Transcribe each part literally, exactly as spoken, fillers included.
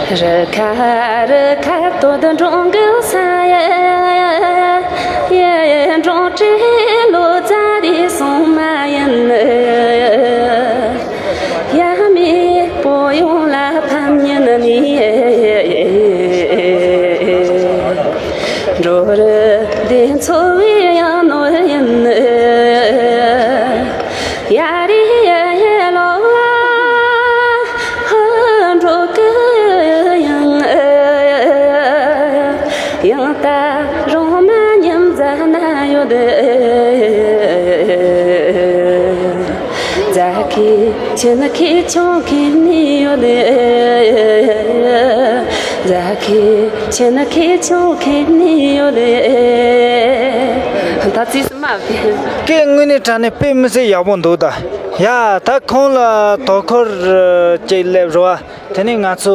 རི་ཁ་རི་ཁ་དོ་དུ་འབྲོང་གི་ས་ཡ་ཡ་འབྲོང་བྲེ་ལོ་ཙཱ་རི་སོང་མ་ཡིན། ཡ་མི་པོ་ཡོང་ལ་ཕམ་ཉིན་ནི། འགྲོ་རུ་འདི་འཚོ་བའི་ཡང་ནོར་ཡིན། ཡ་རི་ཡ་ལོ་ཧ་འགྲོ་གི་ཡང་ཡང་ད་རོང་མ་ཉམས་ཟ་ན་ཡོད། རྫ་ཁའི་ཆུ་ནི་ཁའི་ཆུང་ཁའི་ནི་ཡོད། རྫ་ཁའི་ཆུ་ནི་ཁའི་ཆུང་ཁའི་ནི་ཡོད། ད་ཙིས་མ་བེ། སྐད་དངོས་གནས་དྲང་གནས་དཔེ་མི་སྲིད་ཡག་པོ་འདུག་ད། ཡ་ད་ཁོང་ལ་དོ་ཁུར་ཅིག་སླེབས་རོགས། དེ་ནས་ང་ཚོ་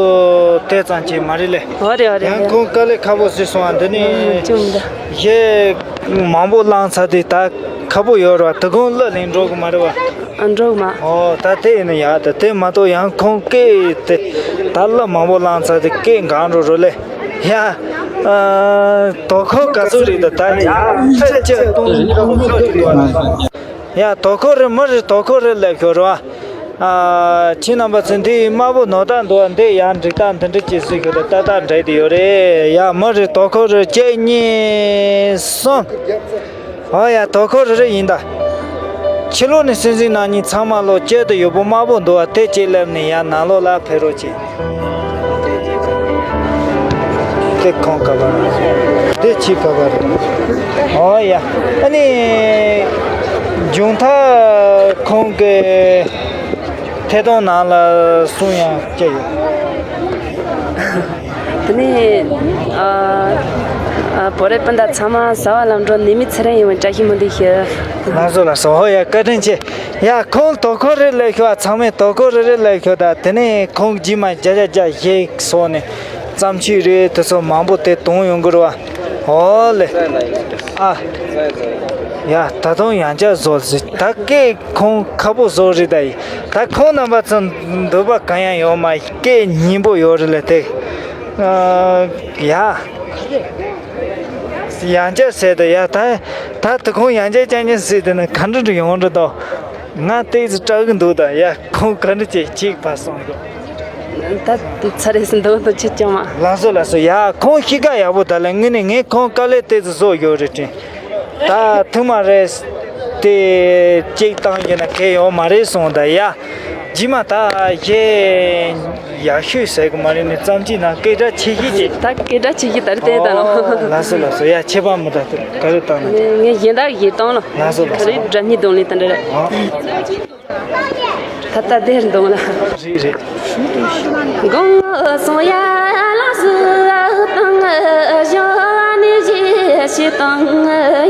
དེ་ཙམ་གྱིས་མ་རེད་ལེ། འོ་རེད་འོ་རེད་ཡང་རེད། ཁོང་དཀའ་ལས་ཁག་པོ་བཟོས་སོང་བ་འདི་ནས་ཅུང་འདི། གཞས་མང་པོ་བླངས་ཚར་དུས་ད་ཁག་པོ་ཡོད་རེད་བ། དེ་གོང་གླུ་ལེན་འགྲོ་གི་མ་རེད་བ། ཨ་འགྲོ་གི་མ། ཨོ་ད་དེ་ཡིན་ན་ཡག་ད། དེ་མ་གཏོགས་ཡང་ཁོང་སྐད་དེ་ད་གླུ་མང་པོ་བླངས་ཚར་དུས་སྐད་འགག་འགྲོ་རེད་ལེ། ཡ་ཨ་དོ་ཁུར་ག་ཚོད་རེད་ད། ད་ཡ་ཁྲི་གཅིག་སྟོང་དོ་ཁུར་རེད་བ། ཡ་དོ་ཁུར་རེད་མི་རེད་དོ་ཁུར་རེད་ལབ་ཤོར་བ། ཨ་ཁྱེད་རྣམ་པ་ཚོ་འདི་དམར་པོ་ནོར་རྟགས་འདུག་བ། འདི་ཡང་འགྲིག་རྟགས་འདི་འདྲ་ཅིག་སྲིད་ཤོད་དང་ཏག་ཏག་འགྲིག་བསྡད་ཡོད་རེད། ཡ་མི་རེད་དོ་ཁུར་རེད། གཅིག་གཉིས་གསུམ། ཨོ་ཡ་དོ་ཁུར་རེ་རེ་ཡིན་ད། ཕྱི་ལོགས་ནས་སྲིད་འཛིན་ནང་ཉིན་ཚང་མ་ལོ་གཅིག་ཏུ་ཡོད་པོ་དམར་པོ་འདུག་བ། དེ་གཅིག་སླེབས་ནས་ཡར་ནང་ལོགས་ལ་ཕེབས་རོགས་གྱིས། དེ་ཁོང་ག་པར། དེ་ཕྱི་ག་པར། ཨོ་ཡ། ཨ་ནི། མཇུག་མཐར་ཁོང་གི་ཐད་གཏོང་ནང་ལ་གསུང་ཡང་སྐྱེ་ཡོད། དེ་ནས་ཨ་ཨ་བོད་རིགས་སྤུན་ཟླ་ཚང་མ་གཟའ་པ་ལམ་འགྲོ་ནད་མེད་ཚེ་རིང་ཡོང་བའི་བཀྲ་ཤིས་སྨོན་འདུན་ཞུ། ལགས་སོ་ལགས་སོ། ཧོ་ཡ་བཀའ་དྲིན་ཆེ། ཡ་ཁོང་དོ་ཁུར་རེ་ལབ་ཤོག་ཨ། ཚང་མས་དོ་ཁུར་རེ་རེ་ལབ་ཤོག་ད་དེ་ནས་ཁོང་རྗེས་མ་བརྒྱ་ཆ་བརྒྱ་གཞས་སོགས་ནས་བརྩམས་ཆོས་རེད་དེ་ཚོ་མང་པོ་དེ་གཏོང་ཡོང་གི་རེད་བ། ཨོ་ལེ། ཨ། ཡ་ད་དུང་ཡང་བསྐྱར་བཟོ་ཟིག་ད་སྐད་ཁོང་ཁག་པོ་བཟོ་རེད་ད་ཡིན། ད་ཁོང་རྣམ་པ་ཚོ་འདོད་པ་གང་ཡང་ཡོད་མ་སྐད་སྙན་པོ་ཡོད་རེད་ལེ་དེ། ཨ། ཡ། ཡང་བསྐྱར་ཟེར་ད་ཡ་ད། ད་དེ་ཁོང་ཡང་བསྐྱར་རྐྱང་རྐྱང་ཟེར་དེ་ན་ག་འདྲ་འདྲ་ཡོང་རེད་དོ། ང་ཏོག་ཙམ་སྐྲག་གི་འདུག་ད་ཡ་ཁོང་ག་འདྲ་བྱེད་ཅིག་ཕར་སོང་གི། ད་དེ་ཚ་རེད་ཟིན་འདུག་ད་ཅི་ཅང་མ། ལགས་སོ་ལགས་སོ། ཡ་ཁོང་གཤིས་ཀ་ཡག་པོ་ད་ལ་དངོས་གནས་ངས་ཁོང་དཀའ་ལས་ཏོག་ཙམ་བཟོ་ཡོད་རེད་དྲན། ད་ཐུག་མ་རེད། དེ་གཅིག་བཏང་རྒྱུ་ན་གལ་ཡོད་མ་རེད་སོང་ད་ཡ། རྗེས་མ་ད་གཞས་ཡག་ཤོས་ཟེར་གི་མ་རེད་ནི་བརྩམས་ཆོས་ནང་སྐད་གྲགས་ཆེ་ཤོས་ཅིག་ད་སྐད་གྲགས་ཆེ་ཤོས་ད་རེད་བསྟན་ད་ལོ། ཨོ་ལགས་སོ་ལགས་སོ། ཡ་ཁྱད་པར་མི་འདུག་ག་རེ་བཏང་ན། ངས་གཞན་དག་གཞས་བཏང་ལོ། ལགས་སོ་ལགས་སོ། ག་རེ་སྒྲ་སྙན་རྡུང་ལེན་དེ་འདྲ་རེད། ཨོ། ད་ལྟ་དེར་འདུག་ལ། རེད་རེད། དགོང་སོང་ཡ་ལ་སུ་དང་གཞོན་ནི་ཞེས་ཞེས་དང་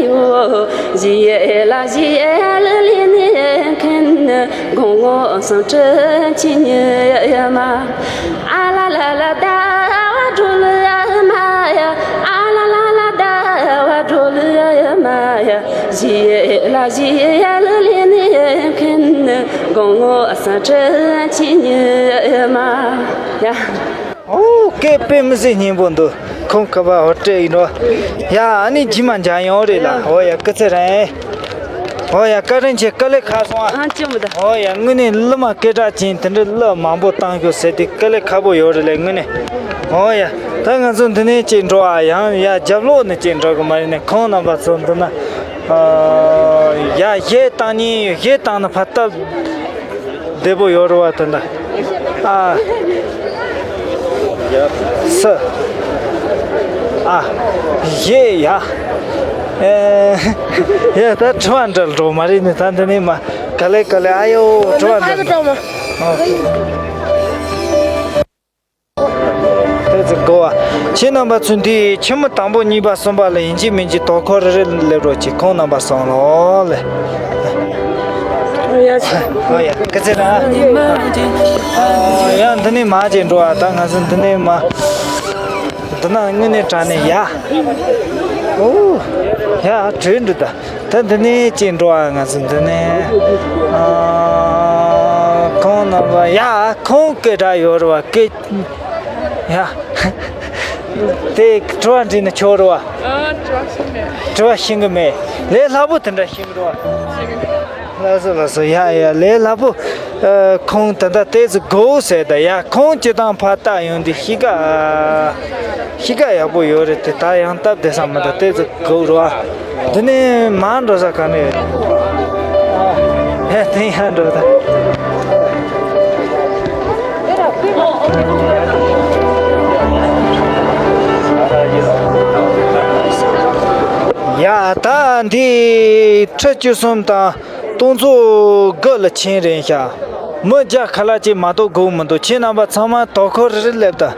ཡོ། ཞེས་ལ་ཞེས་ལ་ལི་ནི་མཁན་དགོང་སོང་ཁྲི་ཆི་ཉི་མ། ཨ་ལ་ལ་ལ་ཟླ་བ་སྒྲོལ་མ་ཡ། ཨ་ལ་ལ་ལ་ཟླ་བ་སྒྲོལ་མ་ཡ། ཞི་ལ་ཞི་ཡ་ལི་ལི་ནི་ཁན་དགོང་མོ་ས་ཁྲི་ཆི་ཉི་མ་ཡ། ཨོ་སྐད་དཔེ་མི་སྲིད་སྙན་པོ་འདུག་ཁོང་ཁ་པར་ཧོ་སྤྲད་ཡིན་ནོ། ཡ་ཨ་ནི་རྗེས་མ་མཇལ་ཡོང་རེད་ལ། ཨོ་ཡ་སྐུ་ཚེ་རིང་། ཨོ་ཡ་བཀའ་དྲིན་ཆེ། དཀའ་ལས་ཁག་སོང་ཨ། ཨ་ཅི་མི་ད། ཨོ་ཡ་དངོས་གནས་གླུ་མ་སྐད་གྲགས་ཅན་དེ་འདྲའི་གླུ་མང་པོ་བཏང་ཤོག་ཟེར་དེ་དཀའ་ལས་ཁག་པོ་ཡོད་རེད་ལས་དངོས་གནས། ཨོ་ཡ་ད་ང་ཚོ་འདི་ནས་ཅིག་འགྲོ་ཨ། ཡང་ཡ་རྒྱབ་ལོགས་ནས་ཅིག་འགྲོ་གི་མ་ཡིན་ནས་ཁོང་རྣམ་པ་ཚོ་འདི་ན། ཨ་ཡ་གཞས་བཏང་ཉིན་གཞས་བཏང་ན་ཕ་སྟབས་བདེ་པོ་ཡོད་རེད་བ་དེ་འདྲ། ཨ། ས། ཨ། གཞས་ཡ། ཨེ། ཡ་ད་དྲི་བ་འདྲ་འགྲོ་མ་རེད་ནི་ད་འདི་ནས་མ། ག་ལེ་ག་ལེ་ཨ་ཡོ་དྲི་བ་འདྲ་འགྲོ། ཨོ། དེ་ཚོ་གོ་བ། ཁྱེད་རྣམ་པ་ཚོ་འདི་ཆེན་མོ་དང་པོ་གཉིས་པ་གསུམ་པ་ལ་ཡིན་གཅིག་མིན་གཅིག་དོ་ཁོ་རེ་རེ་སླེབས་རོགས་གྱིས། ཁོང་རྣམ་པ་སོང་ལོ་ལེ། ཡ་ཆེ། ཨོ་ཡ་སྐུ་ཚེ་རིང་། ཡ་འདི་ནས་མ་བྱེད་འགྲོ་བ་ད་ང་ཚོ་འདི་ནས་མ། འདི་ན་དངོས་གནས་དྲང་གནས་ཡ། ཨོ། ཡ་བྲོས་འགྲོ་ད། ད་འདི་ནས་ཅིག་འགྲོ་བ་ང་ཚོ་འདི་ནས། ཨ། ཁོང་རྣམ་པ་ཡ་ཁོང་སྐད་གྲགས་ཡོད་རེད་བ་སྐད། ཡ། དེ་དྲི་བ་འདྲི་ནས་ཆོག་རེད་བ། ཨ། དྲི་བ་ཤེས་མེད། དྲི་བ་ཤེས་གི་མེད། ལས་སླ་པོ་དེ་འདྲ་ཤེས་གི་རེད་བ། ཤེས་གི་མེད། ལགས་སོ་ལགས་སོ། ཡ་ཡ། ལས་སླ་པོ། ཨ། ཁོང་ད་ལྟ་ཏོག་ཙམ་སྒུག་ཟེར། ད་ཡ། ཁོང་སྤྱིར་བཏང་ཕར་ལྟ་ཡོང་དུས་གཤིས་ཀ་གཤིས་ཀ་ཡག་པོ་ཡོད་རེད་དེ། ད་ཡང་སྟབས་བདེ་ས་མི་འདུག་ཏོག་ཙམ་སྒུག་རོགས། འདི་ནས་མར་འགྲོ་ས་ག་ནས་ཡོད། ཨ། ཧེ། དེ་ཡར་འགྲོ་ད། ཡ། ད་འདི་ཁྲི་བཅུ་གསུམ་དང་སྟོང་ཚོ་དགུ་ལ་ཕྱིན་རེད་ཤག་མི་བརྒྱ་ཁ་ལག་ཅིག་མ་གཏོགས་སྒུག་མི་འདུག་ཁྱེད་རྣམ་པ་ཚང་མ་དོ་ཁུར་རེ་རེ་སླེབས་ད།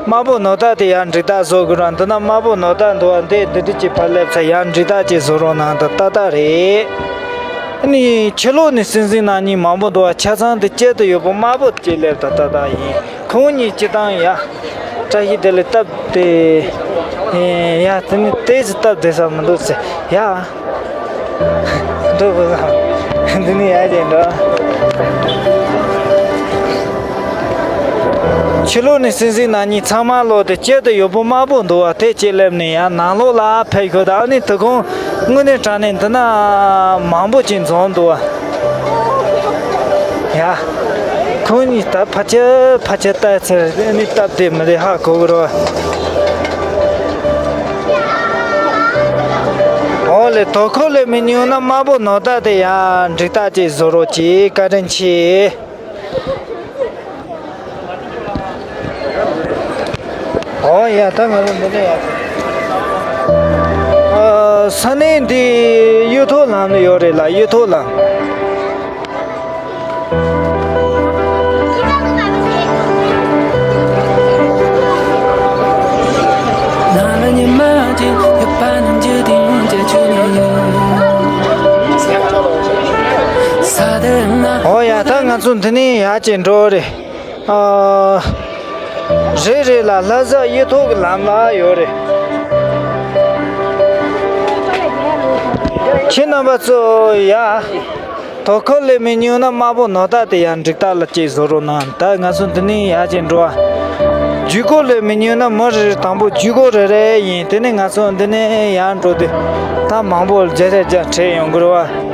དམར་པོ་ནོར་བདག་དེ་ཡར་འགྲིག་རྟགས་བཟོ་དགོས་ར། འདི་ན་དམར་པོ་ནོར་བདག་འདུག་བ། འདི་འདི་འདྲ་ཅིག་ཕར་སླེབས་ཚེ་ཡར་འགྲིག་རྟགས་ཅིག་བཟོ་རོགས་གནང་། ད་ཏག་ཏག་རེད། ཨ་ནི་ཕྱི་ལོགས་ནས་སྲིད་འཛིན་ནང་གཉིས་མང་པོ་འདུག་བ། ཆ་ཚང་དེ་དཀྱིལ་དུ་ཡོད་པོ་དམར་པོ་ཅིག་སླེབས། ད་ཏག་ཏག་ཡིན། ཁོང་གཉིས་སྤྱིར་བཏང་ཡ། བཀྲ་ཤིས་བདེ་ལེགས་སྟབས་བདེ། ཡ། དེ་ནི་ཏོག་ཙམ་སྟབས་བདེ་ས་མི་འདུག་ཟེར་ཡ། འགྲོ་དགོས་ལ། འདི་ནི་ཡར་ཅིག་འགྲོ། ཕྱི་ལོགས་ནས་སྲིད་འཛིན་ནང་གཉིས་ཚང་མ་ལོག་སྟེ་དཀྱིལ་དུ་ཡོད་པོ་དམར་པོ་འདུག་བ། དེ་ཅིག་སླེབས་ནས་ཡར་ནང་ལོགས་ལ་ཕེབས་ཤོག་ད། ཨ་ནི་དོ་དགོང་དངོས་གནས་དྲང་གནས་འདི་ན་མང་པོ་ཅིག་འཛོམས་འདུག་བ། ཡ། ཁོང་གཉིས་ད་ཕར་ཆེར་ཕར་ཆེར་ལྟ་ཚེ་ཨ་ནི་སྟབས་བདེ་མི་བདེ་ཧ་གོ་གི་རེད་བ། འོ་ལེ། དོ་ཁུར་ལས་མི་ཉུང་ན་དམར་པོ་ནོར་བདག་དེ་ཡར་འགྲིག་རྟགས་ཅིག་བཟོ་རོགས་གྱིས། བཀའ་དྲིན་ཆེ། འོ་ཡ། ད་ང་ཚོ་འདི་ནས་ཡ། ཨ། ས་གནས་འདི་གཡུ་ཐོག་ལམ་ལ་ཡོད་རེད་ལ། གཡུ་ཐོག་ལམ། འོ་ཡ། ད་ང་ཚོ་འདི་ནས་ཡར་ཅིག་འགྲོ་རེད། ཨ། རེད་རེད་ལ། ལྷ་ས་གཡུ་ཐོག་གི་ལམ་ལ་ཡོད་རེད། ཁྱེད་རྣམ་པ་ཚོ་ཡ། དོ་ཁུར་ལས་མི་ཉུང་ན་དམར་པོ་ནོར་བདག་དེ་ཡར་འགྲིག་རྟགས་ལ་ཅིག་བཟོ་རོགས་གནང་། ད་ང་ཚོ་འདི་ནས་ཡར་ཅིག་འགྲོ་བ། ཇུས་འགོད་ལས་མི་ཉུང་ན་མི་རེ་རེ། དང་པོ་ཇུས་འགོད་རེ་རེ་ཡིན། དེ་ནས་ང་ཚོ་འདི་ནས་ཡར་འགྲོ་དུས་ད་མང་པོ་བརྒྱ་ཆ་བརྒྱ་ཁྲིད་ཡོང་དགོས་རེད་བ།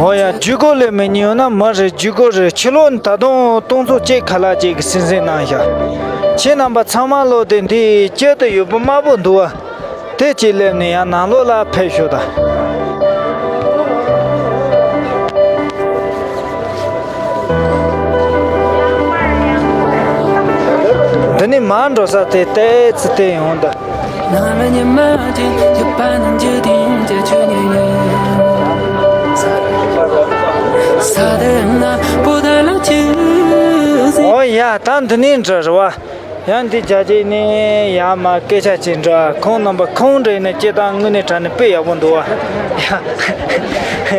འོ་ཡ། ཇུས་འགོད་ལས་མི་ཉུང་ན་མི་རེ་ཇུས་འགོད་རེ། ཕྱི་ལོགས་ནས་ད་དུང་སྟོང་ཚོ་གཅིག་ཁ་ལག་ཅིག་གི་སྲིད་འཛིན་གནང་ཤག་ཁྱེད་རྣམ་པ་ཚང་མ་ལོག་སྟེ་འདི་དཀྱིལ་དུ་ཡོད་པོ་དམར་པོ་འདུག་བ། དེ་གཅིག་སླེབས་ནས་ཡང་ནང་ལོགས་ལ་ཕེབས་ཤོག་དང་། འདི་ནས་མར་འགྲོ་ས་དེ་ཏོག་ཙམ་དེ་ཡོང་དང་། འོ་ཡ། ད་འདི་ནས་འགྲོ་རེད་བ། ཡང་འདི་རྒྱ་ཆེ་ནས་ཡར་མར་སྐད་ཆ་བྱེད་འགྲོ། ཁོང་རྣམ་པ་ཁོང་འདྲ་ནས་སྐྱེ་སྟངས་དངོས་གནས་དྲང་ནས་དཔེ་ཡག་པོ་འདུག་བ།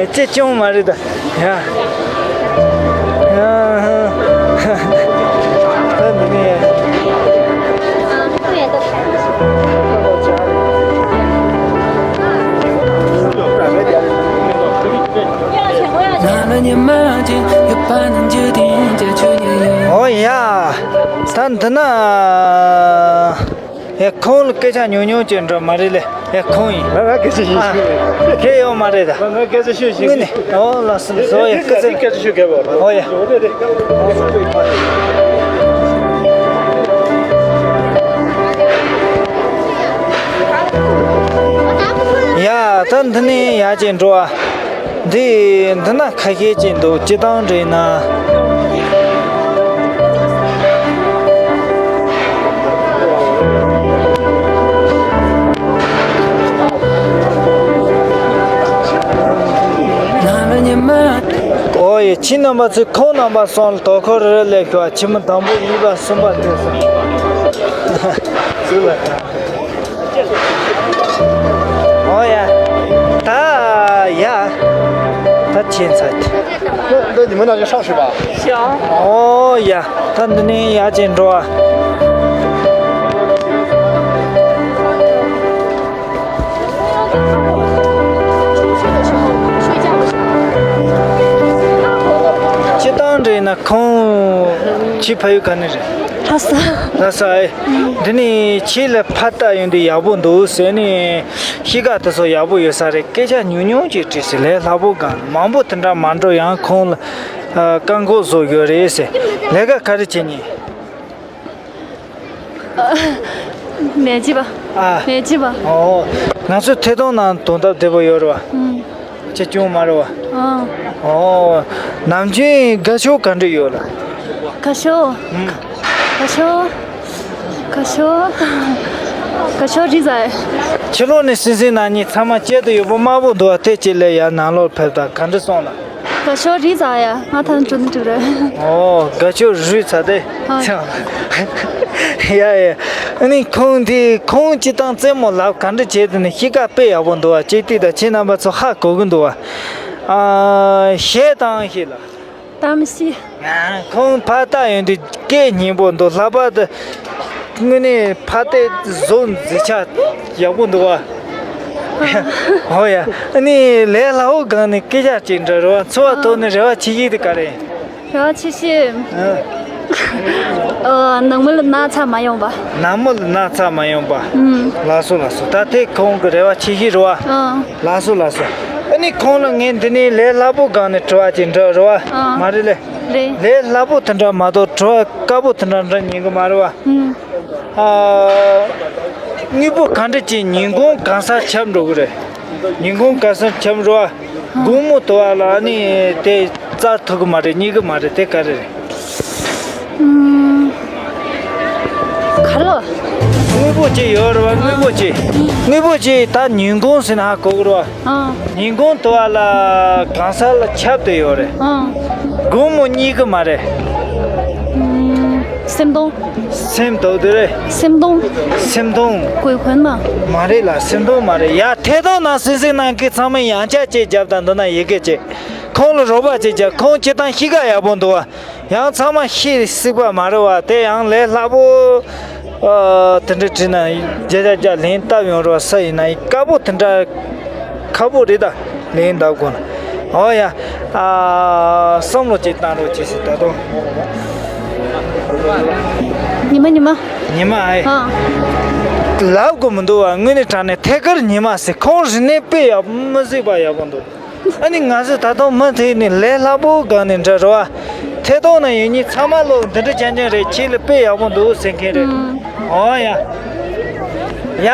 ཡ། ཅི་ཅུང་མ་རེད་ད། ཡ། ཡ། ད་འདི་ནས་ཡ། འོ་ཡ། ད་འདི་ན། ཡ། ཁོང་ལ་སྐད་ཆ་ཉུང་ཉུང་ཅིག་འགྲོ་མ་རེད་ལེ། ཡ། ཁོང་ཡིན། ང་ང་སྐད་ཆ་ཤོད་ཤོད། ཁྱེད་ཡོད་མ་རེད་ད། ང་ང་སྐད་ཆ་ཤོད་ཤོད། དངོས་གནས། ཨོ་ལགས་སོ་ལགས་སོ། ཡ། སྐད་ཆ། སྐད་ཆ་ཤོད་གས་པ། ཨོ་ཡ། ཡ། ད་འདི་ནས་ཡར་ཅིག་འགྲོ་ཨ། འདི་འདི་ན་ཁ་ཤས་ཅིག་འདུག་སྤྱིར་བཏང་འདྲ་ན། ཨོ་ཡེ། ཁྱེད་རྣམ་པ་ཚོས་ཁོང་རྣམ་པ་གསུམ་ལ་དོ་ཁུར་རེ་སླེབས་ཤོག་ཁྱི་མོ་དང་པོ་གཉིས་པ་གསུམ་པ་དེ་སོང་། ཨོ་ཡ། ད་ཡ། ད་ 现在。那你们那就上去吧。行。哦呀，他那里也真多啊。去当地那空气朋友看的人。他是。那是哎，这里去了怕大用的也不多，所以呢，膝盖都说也不有啥的，给家扭扭就只是来拉不干，忙不等着忙着养空了。 ཨ། རྐང་འཁོར་བཟོ་ཡོད་རེད་ཟེར། ལས་ཀ་ག་རེ་བྱེད་ཉེ། མེ་ལྕེ་པ། ཨ། མེ་ལྕེ་པ། ཨོ། ང་ཚོ་ཐད་གཏོང་ནང་དོན་དག་བདེ་པོ་ཡོད་རེད་བ། ཨུམ། ཅི་སྐྱོན་མ་རེད་བ། ཨ། ཨོ། ནམ་རྒྱུན་དགའ་ཕྱོགས་ག་འདྲ་ཡོད་ལ། དགའ་ཕྱོགས། ཨུམ། དགའ་ཕྱོགས། དགའ་ཕྱོགས། དགའ་ཕྱོགས་རི་ཟ། ཕྱི་ལོགས་ནས་སིང་སིང་ནང་གཉིས་ཚང་མ་སྐྱེ་དུ་ཡོད་པོ་དམར་པོ་འདུག་བ། དེ་གཅིག་ལས་ཡར་ནང་ལོགས་ཕེབས་དང་ག་འདྲ་སོང་ལ། དགའ་ཕྱོགས་རི་ཟ་ཡ། ང་ཐང་འགྲོ་ནི་འགྲོ་རེད། ཨོ། དགའ་ཕྱོགས་རི་ཟ་དེ། ཧ། ཡ་ཡ། ཨ་ནི་ཁོང་དེ་ཁོང་སྤྱི་བཏང་རྩེད་མོ་ལབ་ག་འདྲ་བྱས་དུ་ནི་གཤིས་ཀ་དཔེ་ཡག་པོ་འདུག་བ། ཅིག་ཏིག་དང་ཁྱེད་རྣམ་པ་ཚོ་ཧ་གོ་གི་འདུག་བ། ཨ། གཞས་བཏང་ཤེས་ལ། གཏམ་བཤད། ཁོང་ཕ་རྟགས་ཡོན་ཏན་སྐད་སྙན་པོ་འདུག་ལྷག་པར་དུ་དངོས་གནས་ཕ་རྟགས་བཟོ་མཛེས་ཆ་ཡག་པོ་འདུག་བ། ཧོ་ཡ། ཨ་ནི་ལས་སླ་བོ་སྒང་ནས་སྐད་ཆ་ཅིག་འདྲི་རོགས། འཚོ་བ་ཐོག་ནས་རེ་བ་ཆེ་ཤོས་དེ་ག་རེ། རེ་བ་ཆེ་ཤོས། ཨ། ནང་མི་ལ་ན་ཚ་མ་ཡོང་བ། ནང་མི་ལ་ན་ཚ་མ་ཡོང་བ། ཨུམ། ལགས་སོ་ལགས་སོ། ད་དེ་ཁོང་གི་རེ་བ་ཆེ་ཤོས་རེད་བ། ཨ། ལགས་སོ་ལགས་སོ། ཨ་ནི་ཁོང་ལ་ངས་འདི་ནས་ལས་སླ་པོ་སྒང་ནས་དྲི་བ་ཅིག་འདྲི་རེད་བ། ཨ། མ་རེད་ལེ། རེད། ལས་སླ་པོ་དེ་འདྲ་མ་གཏོགས་དྲི་བ་དཀའ་པོ་དེ་འདྲ་འདྲི་ཉན་གི་མ་རེད་བ། ཨུམ། ཨ། དངོས་པོ་ག་འདྲ་ཅིག་ཉིན་གུང་གང་སར་ཁྱབ་འགྲོ་གི་རེད། ཉིན་གུང་གང་སར་ཁྱབ་འགྲོ་བ། དགོང་མོ་དུ་བ་ལ་ནི་དེ་བཙལ་ཐུབ་གི་མ་རེད། རྙེད་གི་མ་རེད། དེ་ག་རེ་རེད། ཨུམ། ག་ལོ། དངོས་པོ་ཅིག་ཡོད་རེད་བ། དངོས་པོ་ཅིག་དངོས་པོ་ཅིག་ད་ཉིན་གུང་ཟེར་ན་ཧ་གོ་གི་རེད་བ། ཨ། ཉིན་གུང་དུ་བ་ལ་གང་ས་ལ་ཁྱབ་བསྡད་ཡོད་རེད། ཨ། དགོང་མོ་རྙེད་གི་མ་རེད། ཨུམ། སེམས་གཏོང་། སེམས་གཏོང་དེ་རེད། སེམས་གཏོང་། སེམས་གཏོང་། གོས་གོན་མ། མ་རེད་ལ། སེམས་གཏོང་མ་རེད་ཡ། ཐད་གཏོང་ནང་སིང་སིང་ནང་གི་ཚང་མས་ཡང་བསྐྱར་ཅིག་རྒྱབ་དང་། འདི་ན་ཡི་གེ་ཅིག་ཁོང་ལ་རོགས་པ་ཅིག་རྒྱབ། ཁོང་སྤྱིར་བཏང་གཤིས་ཀ་ཡག་པོ་འདུག་བ། ཡང་ཚང་མ་ཤེས་སྲིད་པ་མ་རེད་བ། དེ་ཡང་ལས་སླ་པོ། ཨ། དེ་འདྲ་བྲིས་ན་བརྒྱ་ཆ་བརྒྱ་ལན་བཏབ་ཡོང་རོགས། ས་ཡིན་ན་དཀའ་པོ་དེ་འདྲ་ཁག་པོ་རེད་ད། ལན་བཏབ་དགོས་ན། ཨོ་ཡ། ཨ། བསམ་བློ་ཅིག་བཏང་རོགས་གྱིས་ཟེར་ད་དུང་། ཉི་མ་ཉི་མ། ཉི་མ་ཨེ། ཨ། ལབ་དགོས་མི་འདུག་བ། དངོས་གནས་དྲང་གནས་ཐད་ཀར་ཉི་མ་ཟེར། ཁོང་རིག་གནས་དཔེ་ཡག་མི་གཟིགས་པ་ཡག་པོ་འདུག་ཨ་ནི་ང་ཚོ་ད་དུང་མུ་མཐུད་ནས་ལས་སླ་པོ་སྒང་ནས་འདྲ་རོ། ཐད་གཏོང་ན་ཡོད་མཁན་ཚང་མ་ལོ་འདི་འདྲ་རྐྱང་རྐྱང་རེད། ཁྱེད་ལ་དཔེ་ཡག་པོ་འདུག་ཟེར་མཁན་རེད། ཨུམ། ཨོ་ཡ། ཡ།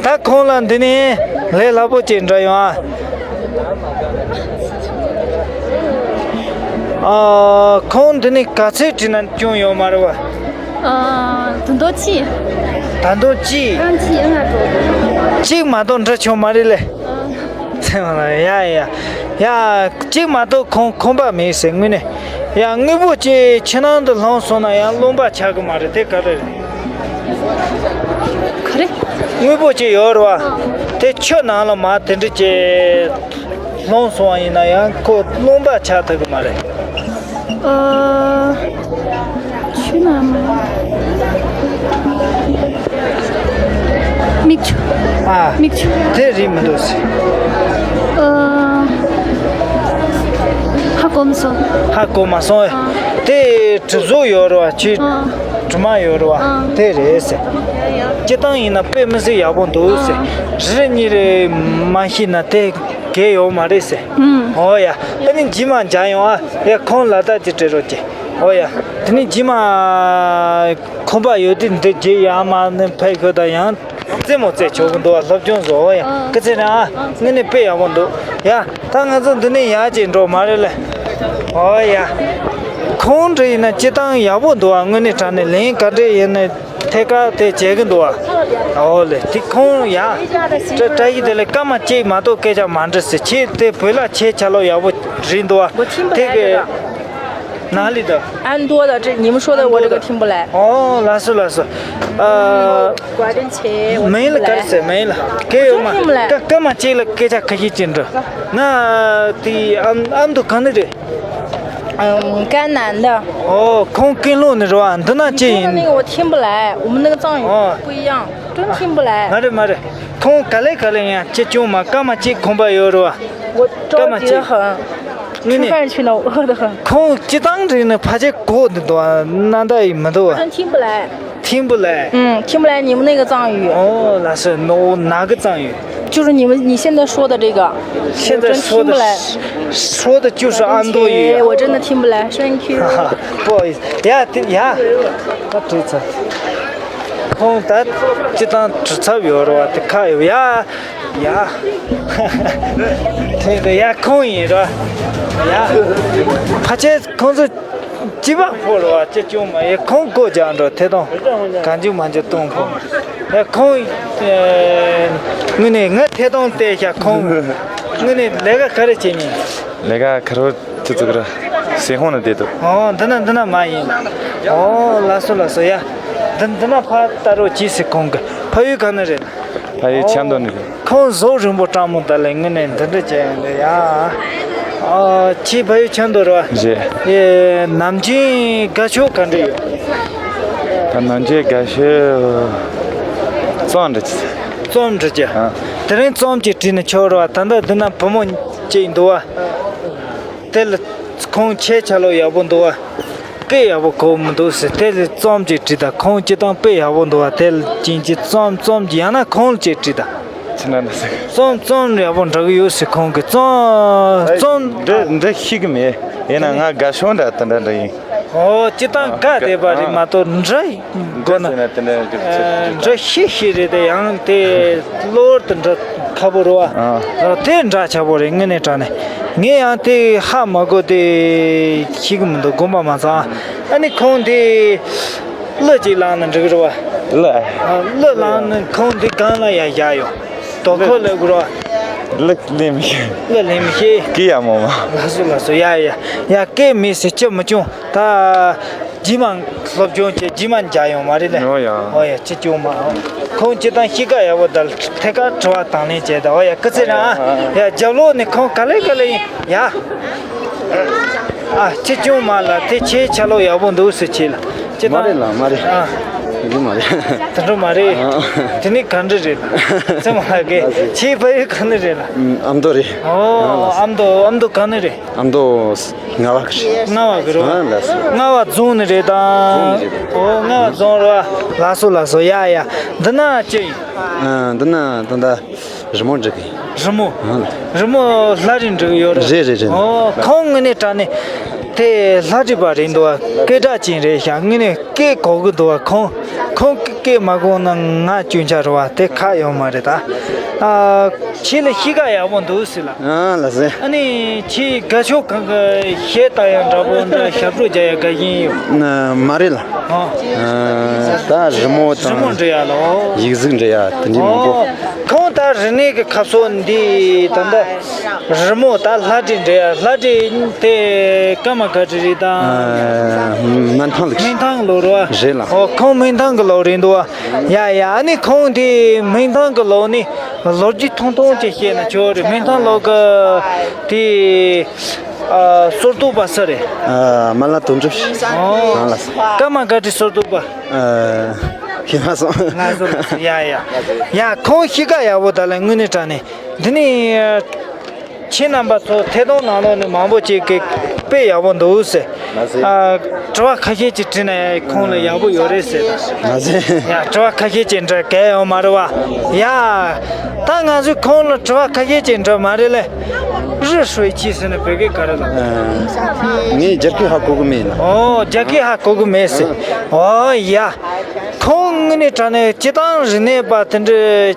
ད་ཁོང་ལ་འདི་ནས་ལས་སླ་པོ་ཅིག་འདྲ་ཡོང་ཨ། ཨ། ཁོང་འདི་ནས་ག་ཚོད་བྲིས་ན་སྐྱོན་ཡོད་མ་རེད་བ། ཨ། ད་དུང་གཅིག་ད་དུང་གཅིག་ཨང་གཅིག་ཨང་ང་འགྲོ། གཅིག་མ་གཏོགས་འདྲ་བྱུང་མ་རེད་ལེ། ཨ། ཡ་ཡ། ཡ། གཅིག་མ་གཏོགས་ཁོང་ཁོམ་པ་མེད་ཟེར། དངོས་གནས། ཡ། དངོས་པོ་ཅིག་ཕྱི་ནང་དུ་ལྷུང་སོང་ན་ཡང་རློམ་པ་ཆགས་གི་མ་རེད། དེ་ག་རེ་རེད། ག་རེ། དངོས་པོ་ཅིག་ཡོད་རེད་བ། དེ་ཆུ་ནང་ལ་མར་དེ་འདྲ་ཅིག་ལྷུང་སོང་བ་ཡིན་ན་ཡང་ཁོ་རློམ་པ་ཆགས་ཐུབ་གི་མ་རེད། ཨ། ཆུ་ནང་ལ། མིག་ཆུ། ཨ། མིག་ཆུ། དེ་རེད་མི་འདུག་ཟེར། ཨ། ཧ་གོ་མ་སོང་། ཧ་གོ་མ་སོང་། ཨ། དེ་གྲིབ་གཟུགས་ཡོད་རེད་བ། ཆུ། ཨ། གྲིབ་མ་ཡོད་རེད་བ། ཨ། དེ་རེད་ཟེར། ཡ་ཡ། སྤྱིར་བཏང་ཡིན་ན་དཔེ་མི་སྲིད་ཡག་པོ་འདུག་ཟེར། ཨ། རེ་རེ་གཉིས་རེ་མ་ཤེས་ན་དེ་གས་ཡོད་མ་རེད་ཟེར། ཨུམ། ཨོ་ཡ། ཨ་ནི་རྗེས་མ་མཇལ་ཡོང་ཨ། ཡ། ཁོང་ལ་ད་ཅི་སྤྲད་རོགས་གྱིས། ཨོ་ཡ། དེ་ནི་རྗེས་མ་ཁོམ་པ་ཡོད་དུས་འདི་རྗེས་ཡར་མར་ནི་ཕེབས་ཤོག་དང་། ཡང་རྩེད་མོ་རྩེ་ཆོག་གི་འདུག་བ། སློབ་སྦྱོང་བཟོ། ཨོ་ཡ། ཨ། སྐུ་ཚེ་རིང་ཨ། ཨ། དངོས་གནས་དཔེ་ཡག་པོ་འདུག་ཡ། ད་ང་ཚོ་འདི་ནས་ཡར་ཅིག་འགྲོ་མ་རེད་ལེ། ཨོ་ཡ། ཁོང་འདྲ་ཡིན་ན་སྤྱིར་བཏང་ཡག་པོ་འདུག་བ། དངོས་གནས་དྲང་གནས་ལན་ག་འདྲ་ཡིན་ན། ཐད་ཀར་དེ་བྱེད་ཀྱི་འདུག་བ། ཨོ་ལེ། དེ་ཁོང་ཡ། བཀྲ་བཀྲ་ཤིས་བདེ་ལེགས། སྐར་མ་གཅིག་མ་གཏོགས་སྐད་ཆ་མ་འདྲི་ཟེར། ཁྱེད་དེ་བོད་ལྭ་ཁྱེད་ཆ་ལོག་ཡག་པོ་རེད་འདུག་བ། དེ་གི་ 哪里的？安多的，这你们说的我这个听不来。哦，ལགས་སོ་ལགས་སོ། ཨ། 我真切，我听不来。མིང་ལ་ག་རེ་ཟེར། མིང་ལ་སྐད་ཡོད་མ།我真听不来。སྐད་སྐད་མ་གཅིག་ལ་སྐད་ཆ་ཁ་ཤས་ཅིག་འདྲི། ང་དེ་ཨ་མདོ་ག་ནས་རེད། 嗯，甘南的。 ཨོ། ཁོང་ཀན་ལྷོ་ནས་རེད་བ། འདི་ན་ཅི་ཡིན། 你说的那个我听不来，我们那个藏语 ཨོ། 不一样，真听不来。 མ་རེད་མ་རེད། ཁོང་ག་ལེ་ག་ལེ་ཡང་ཅི་བྱུང་མ། སྐར་མ་གཅིག་ཁོམ་པ་ཡོད་རེད་བ། 我着急得很，吃饭去了，我饿得很。 ཁོང་སྤྱིར་བཏང་རིག་ནས་ཕལ་ཆེར་གོ་འདི་འདུག་བ། ན་ད་ཡིན་མི་འདུག་བ། 真听不来。 听不来。 嗯，听不来你们那个藏语。 ཨོ་ལགས་སོ། ནོ་ན་གི་གཙང་ཡོད། 就是你们，你现在说的这个，现在说的，我真听不来。 说的就是安多语啊。 我真的听不来，Thank you。 不好意思。ཡ་དེ་ཡ། ད་དྲིས་ཚར། ཁོང་ད་སྤྱིར་བཏང་དྲི་ཚབ་ཡོད་རེད་བ། དེ་ཁ་ཡོད་ཡ། ཡ། དེ་དེ་ཡ་ཁོང་ཡིན་རེད་བ། ཡ། ཕལ་ཆེར་ཁོང་ཚོ་སྤྱི་པ་ཕོ་རེད་བ། ཅི་བྱུང་མ་ཡེ། ཁོང་སྒོ་རྒྱག་འགྲོ་ཐད་གཏོང་གང་ཅི་མ་ཅི་གཏོང་ཕོ། ཡ་ཁོང་། ཨེ། དངོས་གནས་ང་ཐད་གཏོང་བལྟས་ཤག་ཁོང་། དངོས་གནས་ལས་ཀ་ག་རེ་བྱེད་ཉིན། ལས་ཀ་ཁ་རོ་ཅི་ཙུག་ར་སེ་ཧོང་ན་བསྡད་འདུག་ཨོ། འདི་ན་འདི་ན་མ་ཡིན། ཨོ་ལགས་སོ་ལགས་སོ། ཡ། འདི་འདི་ན་ཕ་ལྟ་རོགས་གྱིས་ཟེར། ཁོང་གི་ཕ་ཡུལ་ག་ནས་རེད། ཕ་ཡུལ་ཆབ་མདོ་ནས་རེད། ཁོང་གཟུགས་རིང་པོ་སྤྲང་མོ་ད་ལས་ངོས་ནས་འདི་འདྲ་བྱས་ཡོང་འདི་ཡ། ཨོ། ཁྱེད་ཕ་ཡུལ་ཆབ་མདོ་རེད་བ། རེད། ཨེ། ནམ་རྒྱུན་དགའ་ཕྱོགས་ག་འདྲ་ཡོད། ད་ནམ་རྒྱུན་དགའ་ཕྱོགས་རྩོམ་འབྲི་ཅི། རྩོམ་འབྲི་ཅི། ཨ། དེ་རིང་རྩོམ་ཅིག་བྲིས་ནས་ཆོག་རེད་བ། ད་ལྟ་འདི་ན་བུ་མོ་གཅིག་འདུག་བ། དེ་ལ་ཁོང་ཁྱེད་ཆ་ལོ་ཡག་པོ་འདུག་བ། དཔེ་ཡག་པོ་གོ་མི་འདུག་ཟེར། དེ་ལ་རྩོམ་ཅིག་བྲིས་དང་། ཁོང་སྤྱིར་བཏང་དཔེ་ཡག་པོ་འདུག་བ། དེ་ལ་ཅིག་ཅིག་རྩོམ་རྩོམ་ཅིག་ཡང་ན་ཁོང་ལ་ཅིག་བྲིས་དང་། ཅི་འདྲ་འདྲ་ཟེར། རྩོམ་རྩོམ་ཡག་པོ་འབྲི་གི་ཡོད་ཟེར། ཁོང་གིས་རྩོམ་རྩོམ། འདི་འདི་ཤེས་གི་མེད། ཡིན་ན་ང་དགའ་ཤོས་འདྲ་དེ་འདྲ་འདྲ་ཡིན། ཨོ། སྤྱིར་བཏང་དགའ་བསྡད་པ་རེད་མ་གཏོགས་འདྲ་དགོས་ན། འདྲ་ཟེར་ན་དེ་འདྲ་འདྲ་ཨ། འདྲ་ཤེས་ཤེས་རེད་དེ། ཡང་དེ་གློ་བུར་དུ་འདྲ་ཁག་པོ་རེད་བ། ཨ། དེ་འདྲ་ཆགས་པོ་རེད། དངོས་གནས་དྲང་གནས་ངས་ཡང་དེ་ཧ་མ་གོ་དེ་ཤེས་གི་མི་འདུག་དགོངས་པ་མ་ཚོམ། ཨ་ནི་ཁོང་དེ་གླུ་ཅིག་བླངས་ན་འགྲིག་གི་རེད་བ། གླུ། ཨ། གླུ་བླངས་ན་ཁོང་དེ་སྒང་ལ་ཡ་བཞག་ཡོད། དོ་ཁོ་ལབ་དགོས་རེད་བ། གླུ་ལེན་མི་ཤེས། གླུ་ལེན་མི་ཤེས། སྐད་ཡག་མོ་མ། ལགས་སོ་ལགས་སོ། ཡ་ཡ་ཡ། སྐད་མེད་ཟེར་རྒྱུ་མི་བྱུང་། ད་རྗེས་མ་སློབ་སྦྱོང་བྱས། རྗེས་མ་མཇལ་ཡོང་མ་རེད་ལེ། ཨོ་ཡ། ཨོ་ཡ། ཅི་བྱུང་མ། ཁོང་སྤྱིར་བཏང་གཤིས་ཀ་ཡག་པོ་དང་ཐད་ཀར་དྲི་བ་དང་ལེན་བྱས་ད། ཨོ་ཡ། སྐུ་ཚེ་རིང་ཨ། ཡ། རྒྱབ་ལོགས་ནས་ཁོང་ག་ལེ་ག་ལེ་ཡིན་ཡ། ཨ། ཅི་བྱུང་མ་ལ་དེ་ཁྱེད་ཆ་ལོ་ཡག་པོ་འདུག་ཟེར་ཁྱེད་ལ། སྤྱིར་མ་རེད་བཏང་ལགས། མ་རེད། ཨ། འདི་མ་རེད། དེ་འདྲ་མ་རེད། ཨ། དེ་ནི་ག་འདྲ་རེད་ལགས། ཙེ་མ་ལགས་ཀྱི་ཁྱེད་ཕ་ཡུལ་ག་ནས་རེད་ལགས། ཨམ་མདོ་རེད། ཨོ། ཨ་ལགས། ཨམ་མདོ། ཨམ་མདོ་ག་ནས་རེད། ཨ་མདོ་རྔ་བ་གི་རེད། རྔ་བ་གི་རེད་བ། ཨ་ལགས་སོ། རྔ་བ་རྫོང་ནས་རེད་དང་། རྫོང་ནས་རེད། ཨོ། རྔ་བ་རྫོང་རེད་བ། ལགས་སོ་ལགས་སོ། ཡ་ཡ། འདི་ན་ཅི་ཡིན། ཨ། འདི་ན་ད་ལྟ་རི་མོ་འབྲི་གི་ཡིན། རི་མོ། ཨ་ལགས། རི་མོ་ལྷ་རི་འབྲི་གི་ཡོད་རེད། རེད་རེད་རེད། ཨོ། ཁོང་དངོས་གནས་དྲང་གནས་དེ་ལྷ་བྲིས་པ་རེད་འདུག་བ། སྐད་གྲགས་ཅན་རེད་ཤག་དངོས་གནས་སྐད་གོ་གི་འདུག་བ། ཁོང་ཁོང་གི་སྐད་མ་གོ་ན་ང་སྐྱོན་ཆ་རེད་བ། དེ་ཁག་ཡོད་མ་རེད་ད། ཨ། ཁྱེད་ལ་གཤིས་ཀ་ཡག་པོ་འདུག་ཟེར་ལགས། ཨ་ལགས་སེ། ཨ་ནི་ཁྱེད་དགའ་ཕྱོགས་གང་གི་གཞས་ལྟ་ཡག་འདྲ་པོ་འདྲ་ཞབས་བྲོ་རྒྱག་ཡག་དགའ་ཞེན་ཡོད། ན་མ་རེད་ལགས། ཨ། ཨ། ད་རི་མོ་དང་། རི་མོ་འབྲི་ཡག་ལགས། ཡིག་གཟུགས་འབྲི་ཡག་དེ་འདྲའི་མང་པོ། ཨོ། ཁོང་ད་རིག་གནས་ཀྱི་ཁ་ཕྱོགས་འདི་ད་ལྟ་རི་མོ་ད་ལྷ་བྲིས་འབྲི་ཡག་ལྷ་བྲིས་དེ་ཀརྨ་སྒར་བྲིས་རེད་དང་། ཨ། སྨན་ཐང་ལགས། སྨན་ཐང་གི་ལོ་རེད་བ། རེད་ལགས། ཨོ། ཁོང་སྨན་ཐང་གི་ལོ་རེད་འདུག་བ། ཡ་ཡ། ཨ་ནི་ཁོང་དེ་སྨན་ཐང་གི་ལོ་ནི་ལོ་རྒྱུས་ཐུང་ཐུང་ཅིག་བཤད་ན་ཆོག་རེད། སྨན་ཐང་ལོ་གི་དེ། ཨ། སོར་གཏོགས་པ་སུ་རེད། ཨ། སྨན་བླ་དོན་གྲུབ། ཨོ། ཨ་ལགས། ཀརྨ་སྒར་བྲིས་སོར་གཏོགས་པ། ཨ། ཤེས་མ་སོང་། ང་ཚོ་ལ་ཡ་ཡ། ཡ། ཁོང་གཤིས་ཀ་ཡག་པོ་ད་ལ་དངོས་གནས་དྲང་གནས། འདི་ནི། ཁྱེད་རྣམ་པ་ཚོ་ཐད་གཏོང་ནང་ལོགས་ནས་མང་པོ་ཅིག་གིས་དཔེ་ཡག་པོ་འདུག་ཟེར། མ་ཟད། ཨ། དྲི་བ་ཁ་ཤས་ཅིག་དྲིས་ན་ཡང་ཁོང་ལ་ཡག་པོ་ཡོད་རེད་ཟེར། མ་ཟད། ཡ། དྲི་བ་ཁ་ཤས་ཅིག་འདྲི་གལ་ཡོད་མ་རེད་བ། ཡ། ད་ང་ཚོས་ཁོང་ལ་དྲི་བ་ཁ་ཤས་ཅིག་འདྲི་མ་རེད་ལེ། རི་ཧྲུའེ་ཆི་ཟེར་ན་བོད་སྐད་ག་རེ་ལབ། ཨ། ངས་རྒྱ་སྐད་ཧ་གོ་གི་མེད་ལགས། ཨོ། རྒྱ་སྐད་ཧ་གོ་གི་མེད་ཟེར། ཨོ་ཡ། ཁོང་དངོས་གནས་དྲང་གནས་སྤྱིར་བཏང་རིག་གནས་པ་དེ་འདྲ་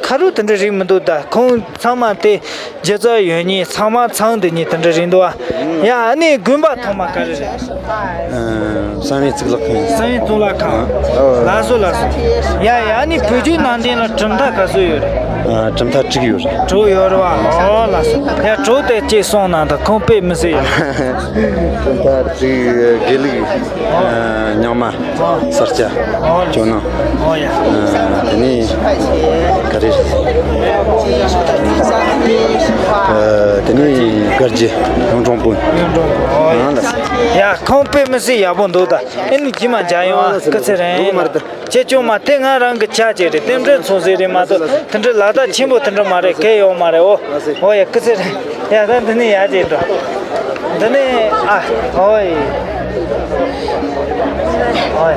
ཁ་རུ་དེ་འདྲ་རིག་མི་འདུག་ད་ཁོང་ཚང་མ་དེ་སྒྱུ་རྩལ་ཡོད་མཁན་ཚང་མ་ཚང་དེ་གཉིས་དེ་འདྲ་རིག་འདུག་ཨ། ཡ། ཨ་ནི་དགོན་པ་ཐོག་མ་ག་རེ་རེད། ཨ། བསམ་ཡས་གཙུག་ལག་ཁང་། བསམ་ཡས་གཙུག་ལག་ཁང་། ཨ། ལགས་སོ་ལགས་སོ། ཡ་ཡ། ཨ་ནི་བོད་བརྒྱུད་ནང་བསྟན་ལ་གྲུབ་མཐའ་ག་ཚོད་ཡོད་རེད། ཨ། གྲུབ་མཐའ་དྲུག་ཡོད་རེད། དྲུག་ཡོད་རེད་བ། ཨོ་ལགས་སོ། ཡ། དྲུག་དེ་གཅིག་གསུངས་གནང་དང་། ཁོང་དཔེ་མི་སྲིད་ཡ། གྲུབ་མཐའ་དྲུག་དགེ་ལུགས། ཨ། རྙིང་མ། ཨོ། ས་སྐྱ། ཨོ། ཇོ་ནང་། ཨོ་ཡ། ཨ། དེ་ནས་ག་རེ། ཨ། དེ་ནས་དགའ་རྒྱུ། གཡུང་དྲུང་བོན། གཡུང་དྲུང་བོན། ཨོ་ཡ། ཨ་ལགས། ཡ། ཁོང་དཔེ་མི་སྲིད་ཡག་པོ་འདུག་ད་ཨེ་ནི་རྗེས་མ་མཇལ་ཡོང་། ཨ། སྐུ་ཚེ་རིང་། ལགས་སོ། ལགས་སོ། ཁྱེད་ཆུང་མ་དེ་ང་རང་གི་ཆ་ཅིག་རེད། རྟེན་འབྲེལ་མཚུངས་ཟིག་རེད་མ་གཏོགས། དེ་འདྲ་ལ་དྭགས་ཆེན་པོ་དེ་འདྲ་མ་རེད། གལ་ཡོད་མ་རེད། ཨོ། ཨོ་ཡ། སྐུ་ཚེ་རིང་། ཡ། ད་འདི་ནས་ཡར་ཅིག་འགྲོ། འདི་ནས། ཨ། ཨོ་ཡ། ཨོ་ཡ།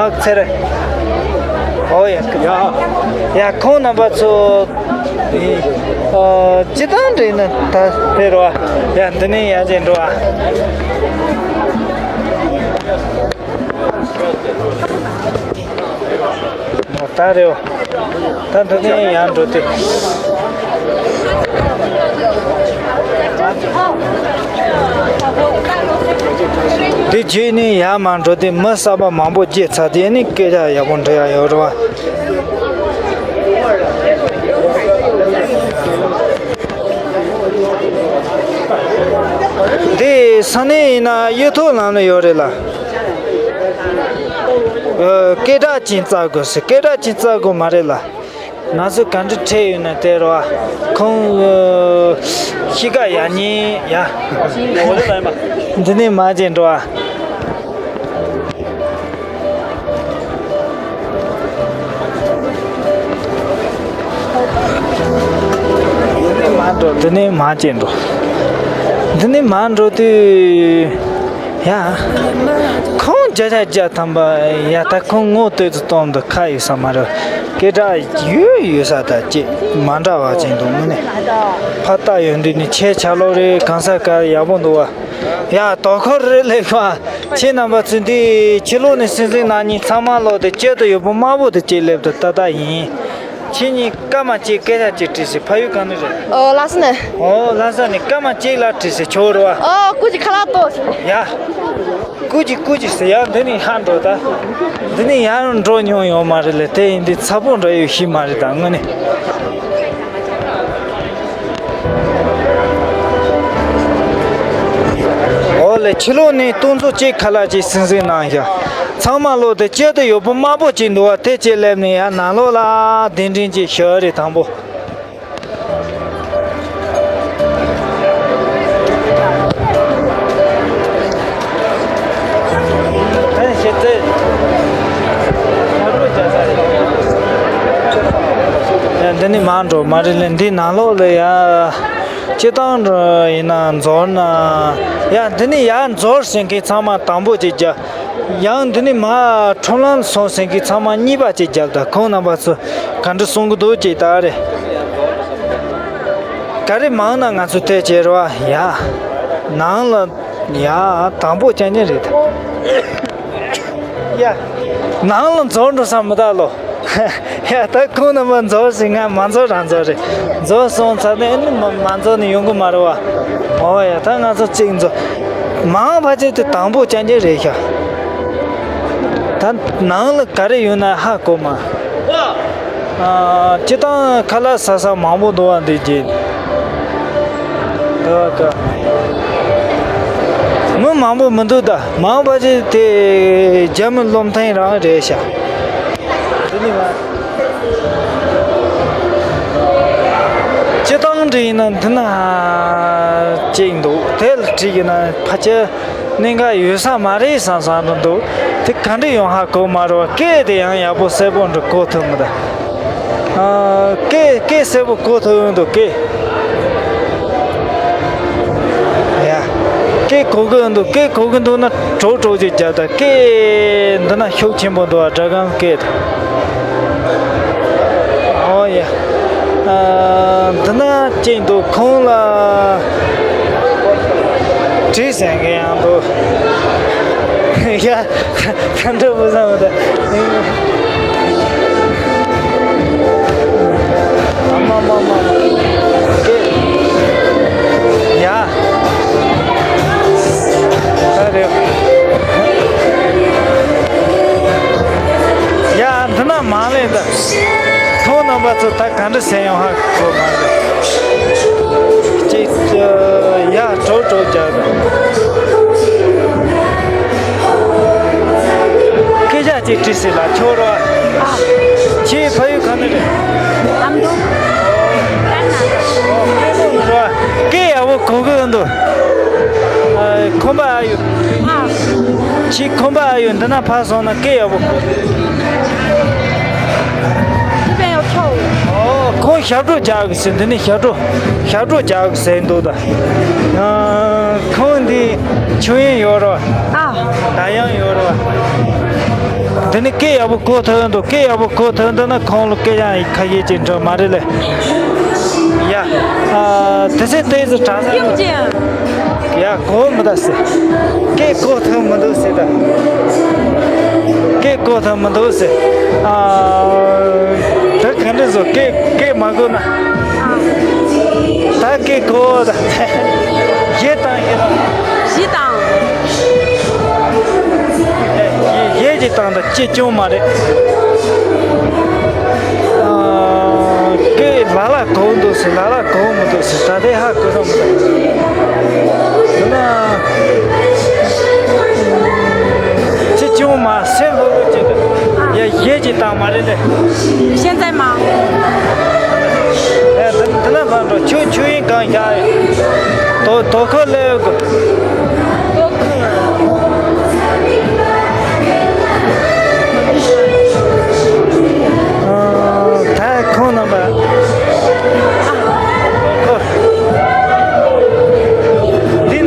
ཨ། ཚེ་རིང་། ཨོ་ཡ། ཡ། ཡ། ཁོང་རྣམ་པ་ཚོ། ཨ། སྤྱིར་བཏང་འདྲ་ཡིན་ན་ད་དཔེ་རེད་བ། ཡ། འདི་ནས་ཡར་ཅིག་འགྲོ། ཨ། ད་རེད་བ། ད་འདི་ནས་ཡར་འགྲོ་དེ། འདི་བརྒྱུད་ནས་ཡར་མར་འགྲོ་དེ། མི་གསར་པ་མང་པོ་བརྗེ་ཚར་དེ་ནི་སྐད་ཆ་ཡག་པོ་འདྲི་ཡག་ཡོད་རེད་བ། འདི་ས་གནས་ཡིན་ན་གཡུ་ཐོག་ལམ་ལ་ཡོད་རེད་ལ། ཨ། སྐད་གྲགས་ཅན་རྩ་དགོས་ཟེར། སྐད་གྲགས་ཅན་རྩ་དགོས་མ་རེད་ལ། ང་ཚོ་ག་འདྲ་འཕྲད་ཡོད་ན་དེ་རེད་བ། ཁོང་། ཨ། གཤིས་ཀ་ཡག་ཉེན་ཡ། འདི་ནས་མར་ཅིག་འགྲོ་ཨ། འདི་ནས་མར་འགྲོ། འདི་ནས་མར་ཅིག་འགྲོ། འདི་ནས་མར་འགྲོ་དུས། ཡ། ཁོང་བརྒྱ་ཆ་བརྒྱ་ཐམ་པ་ཡ། ད་ཁོང་ངོ་བསྟོད་ཚུལ་གཏོང་དུ་ཁ་ཡོད་ས་མ་རེད། སྐད་གྲགས་ཡོད་ཡོད་ས་ད་ཅིག་མ་འདྲ་བ་ཅིག་འདུག་དངོས་གནས། ཕ་ལྟ་ཡོང་དུས་ནི་ཆེ་ཆ་ལོ་རེད། གང་ས་ག་ཡག་པོ་འདུག་བ། ཡ། དོ་ཁོར་རེ་ལེགས་པ། ཁྱེད་རྣམ་པ་ཚོས་འདི་ཕྱི་ལོགས་ནས་སེམས་སེམས་གནང་མཁན་ཚང་མ་ལོག་དེ་དཔྱིད་དུ་ཡོད་པོ་དམར་པོ་དེ་ཅིག་སླེབས་དུས་ད་ལྟ་ཡིན། ཁྱེད་གཉིས་སྐར་མ་གཅིག་སྐད་ཆ་གཅིག་དྲིས་ཟེར། ཕ་ཡུལ་གང་ནས་རེད། ཨོ། ལྷ་ས་ནས། ཨོ། ལྷ་ས་ནས་སྐར་མ་གཅིག་ལ་དྲིས་ཟེར། ཆོག་རེད་བ། ཨོ། སྐུ་མཁྱེན། ཁ་ལག་ཏོ། ཡ། སྐུ་མཁྱེན་སྐུ་མཁྱེན་ཟེར། ཡ། འདི་ནས་ཡར་འགྲོ་ད། འདི་ནས་ཡར་འགྲོ་མྱོང་ཡོད་མ་རེད་ལ། དེ་ཡིན་དུས་ཚ་པོ་འདྲ་ཡོད་ཤེས་མ་རེད་ད་དངོས་གནས། ཨོ་ལེ། ཕྱི་ལོགས་ནས་སྟོན་ཚོགས་གཅིག་ཁ་ལག་གཅིག་སེམས་སེམས་གནང་ཤག་ཚང་མ་ལོག་དེ་དཔྱིད་དུ་ཡོད་པོ་དམར་པོ་གཅིག་འདུག་བ། དེ་གཅིག་སླེབས་ནས་ཡར་ནང་ལོགས་ལ་གདན་འདྲེན་གཅིག་ཞུ་རེད་དང་པོ། འདི་ནས་མར་འགྲོ་མ་རེད་ལེ། འདི་ནང་ལོགས་ལ་ཡ། སྤྱིར་བཏང་ཡིན་ན་འཛོར་ན། ཡ། འདི་ནས་ཡར་འཛོར་ཟེར་མཁན་ཚང་མ་དང་པོ་གཅིག་རྒྱག་ཡང་འདི་ནས་མར་ཁྲོམ་ལམ་སོང་ཟེར་མཁན་ཚང་མ་གཉིས་པ་གཅིག་རྒྱབ་དང་། ཁོང་རྣམ་པ་ཚོ་ག་འདྲ་གསུང་གི་འདུག་ཅིག་ལྟ་རེད། ག་རེ་མང་ན་ང་ཚོ་དེ་བྱེད་རོགས། ཡ། ནང་ལ། ཡ། དང་པོ་རྐྱང་རྐྱང་རེད། ཡ། ནང་ལ་འཛོལ་འགྲོ་ས་མི་གདའ་ལོ། ཡ། ད་ཁོང་རྣམ་པ་འཛོལ་ཟེར། ང་མ་འཛོལ་རང་འཛོལ་རེད། འཛོལ་སོང་ཚར་ནས་ཨ་ནི་མ་མ་འཛོལ་ནས་ཡོང་གི་མ་རེད་བ། ཨོ་ཡ། ད་ང་ཚོ་གཅིག་འཛོལ། མང་བ་ཅིག་དེ་དང་པོ་རྐྱང་རྐྱང་རེད་ཤག་ད་ནང་ལ་ག་རེ་ཡོད་ན་ཧ་གོ་མ། ཨ། སྤྱིར་བཏང་ཁ་ལག་ཟ་ས་མང་པོ་འདུག་བ། འདི་རྗེས་ད་ག་མི་མང་པོ་མི་འདུག་ད་མང་བ་ཅིག་དེ་རྒྱ་མི་བློ་མཐུན་རང་རེད་ཤག་འདི་ནི་ང་སྤྱིར་བཏང་འདྲ་ཡིན་ན་འདི་ན་གཅིག་འདུག་དེ་ལ་བྲིས་ཡིན་ན་ཕལ་ཆེར་གནད་འགག་ཡོད་ས་མ་རེད་བསམ་བསམ་རེད་འདུག་དེ་ག་འདྲ་ཡོང་ཧ་གོ་མ་རེད་བ། སྐད་དེ་ཡང་ཡག་པོ་གསལ་པོ་འདྲ་གོ་ཐུབ་མི་འདུག་ཨ། སྐད་སྐད་གསལ་པོ་གོ་ཐུབ་ཡོང་འདུག་སྐད། ཡ། སྐད་གོ་གི་འདུག་སྐད་གོ་གི་འདུག་ན་གྲོགས་གྲོགས་ཅིག་རྒྱབ་དང་། སྐད་འདི་ན་ཤུགས་ཆེན་པོ་འདུག་ཨ། སྒྲ་གང་སྐད་དང་། ཨོ་ཡ། ཨ། འདི་ན་གཅིག་འདུག་ཁོང་ལ་བྲིས་ཟེར་མཁན་ཡང་འདུག་ཡ། ད་འདྲ་བུ་བཟང་བ་ད། ཨ་མ་མ་མ། སྐད། ཡ། ད་རེད། ཡ། འདི་ན་མ་ལས་ད། ཁོང་རྣམ་པ་ཚོ་ད་ག་ འདི་སེམས་ཡོང་ཧ་གོ་མ་རེད། གཅིག་ཡ་གྲོགས་གྲོགས་རྒྱག་དང་། སྐད་ཆ་གཅིག་དྲིས་ཟེར་ལ་ཁྱོད་རོ། ཨ། ཁྱེད་ཕ་ཡུལ་ག་ནས་རེད། ཨ་མདོ། ཀན་ན། ཀན་ནས་རོ། སྐད་ཡག་པོ་གོ་གི་འདུག་ཁོམ་པ་ཨ་ཡོད། ཨ། ཁྱེད་ཁོམ་པ་ཨ་ཡོད། འདི་ན་ཕར་སོང་ན་སྐད་ཡག་པོ་གོ། འདི་བས་ཡོད་ཁྱོད། ཨོ། ཁོང་ཞབས་བྲོ་རྒྱག་གི་ཟེར། འདི་ནས་ཞབས་བྲོ་ཞབས་བྲོ་རྒྱག་གི་ཟེར་འདུག་ད། ཨ། ཁོང་འདི་ཆོས་དབྱིངས་ཡོད་རོ། ཨ། ད་ཡང་ཡོད་རོ། འདི་ནས་སྐད་ཡག་པོ་གོ་ཐུབ་འདུག་སྐད་ཡག་པོ་གོ་ཐུབ་འདུག་ན་ཁོང་ལ་སྐད་ཡང་ཁ་ཤས་ཅིག་འགྲོ་མ་རེད་ལེ། ཡ། ཨ། དེ་ཚེ་ལྟས་ཟེར་གྲྭ་ས་ཡོང་ཅན། ཡ། གོ་མི་ད་ཟེར། སྐད་གོ་ཐུབ་མི་འདུག་ཟེར་ད། སྐད་གོ་ཐུབ་མི་འདུག་ཟེར། ཨ། ད་ག་འདྲ་བཟོ། སྐད་སྐད་མ་གོ་ན། ད་སྐད་གོ་ད། གཞས་བཏང་གཞས་བཏང་། གཞས་བཏང་། གཞས་ཀྱི་བཏང་ད་ཅི་སྐྱོན་མ་རེད། ཨ། སྐད་ལ་ལ་གོ་འདུག་ཟེར། ལ་ལ་གོ་མི་འདུག་ཟེར། ད་ལྟའི་ཧ་གོ་རང་མི་འདུག །ཡིན་ན། ཅི་ཅུང་མ་སེམས་ལྷོད་ལྷོད་ཅིག་འདུག །ཡ་གཞས་ཅིག་བཏང་མ་རེད་ལེ།现在吗།ཡ་འདི་འདི་ན་མ་འགྲོ། ཆུ་ཆུ་ཡིན་གང་བཞག་ཡོད། དོ་དོ་ཁོ་ལེ་གོ། ད་ཁོང་རྣམ་པ། ཁོ། འདི་ན་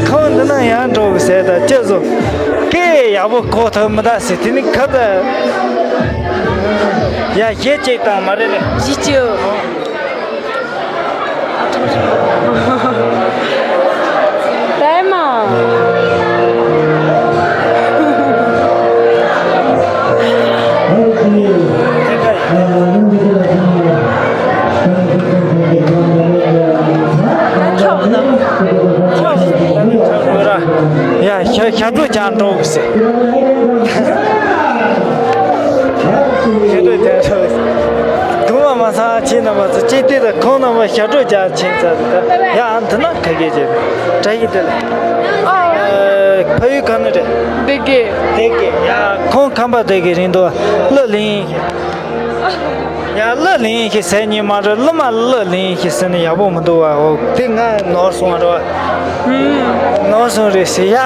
ཁོང་འདི་ན་ཡང་འགྲོ་གི་ཟེར། ད་ཅི་བཟོ། སྐད་ཡག་པོ་གོ་ཐུབ་མི་ད་ཟེར། དེ་ནི་ཁ་ད། ཡ་གཞས་གཅིག་དང་མ་རེད་ལེ། གཞས་གཅིག་ཡ་ཞབས་ཞབས་བྲོ་རྒྱག་འགྲོ་གི་ཟེར། ཞབས་བྲོ་རྒྱག་འགྲོ་གི་ཟེར། དུང་བ་མ་ཚང་ཁྱེད་རྣམ་པ་ཚོ་ཅི་སྟེ་ད་ཁོང་རྣམ་པ་ཞབས་བྲོ་རྒྱག་ཕྱིན་ཚར་ད། ཡ་ཨ་འདི་ན་ཁ་གེ་བྱེད། བཀྲ་ཤིས་བདེ་ལེགས། ཨ། ཕ་ཡུལ་ག་ནས་རེད། སྡེ་དགེ། སྡེ་དགེ། ཡ་ཁོང་ཁམས་པ་སྡེ་དགེ་རེད་འདུག །གླུ་ལེན། ཡ་གླུ་ལེན་ཞིག་ཟེར་ཉན་མ་རེད། གླུ་མ་གླུ་ལེན་ཞིག་ཟེར་ན་ཡག་པོ་མི་འདུག་བ། འོ་དེ་ང་ནོར་སོང་བ་རེད་བ། ནོར་སོང་རེད་ཟེར་ཡ།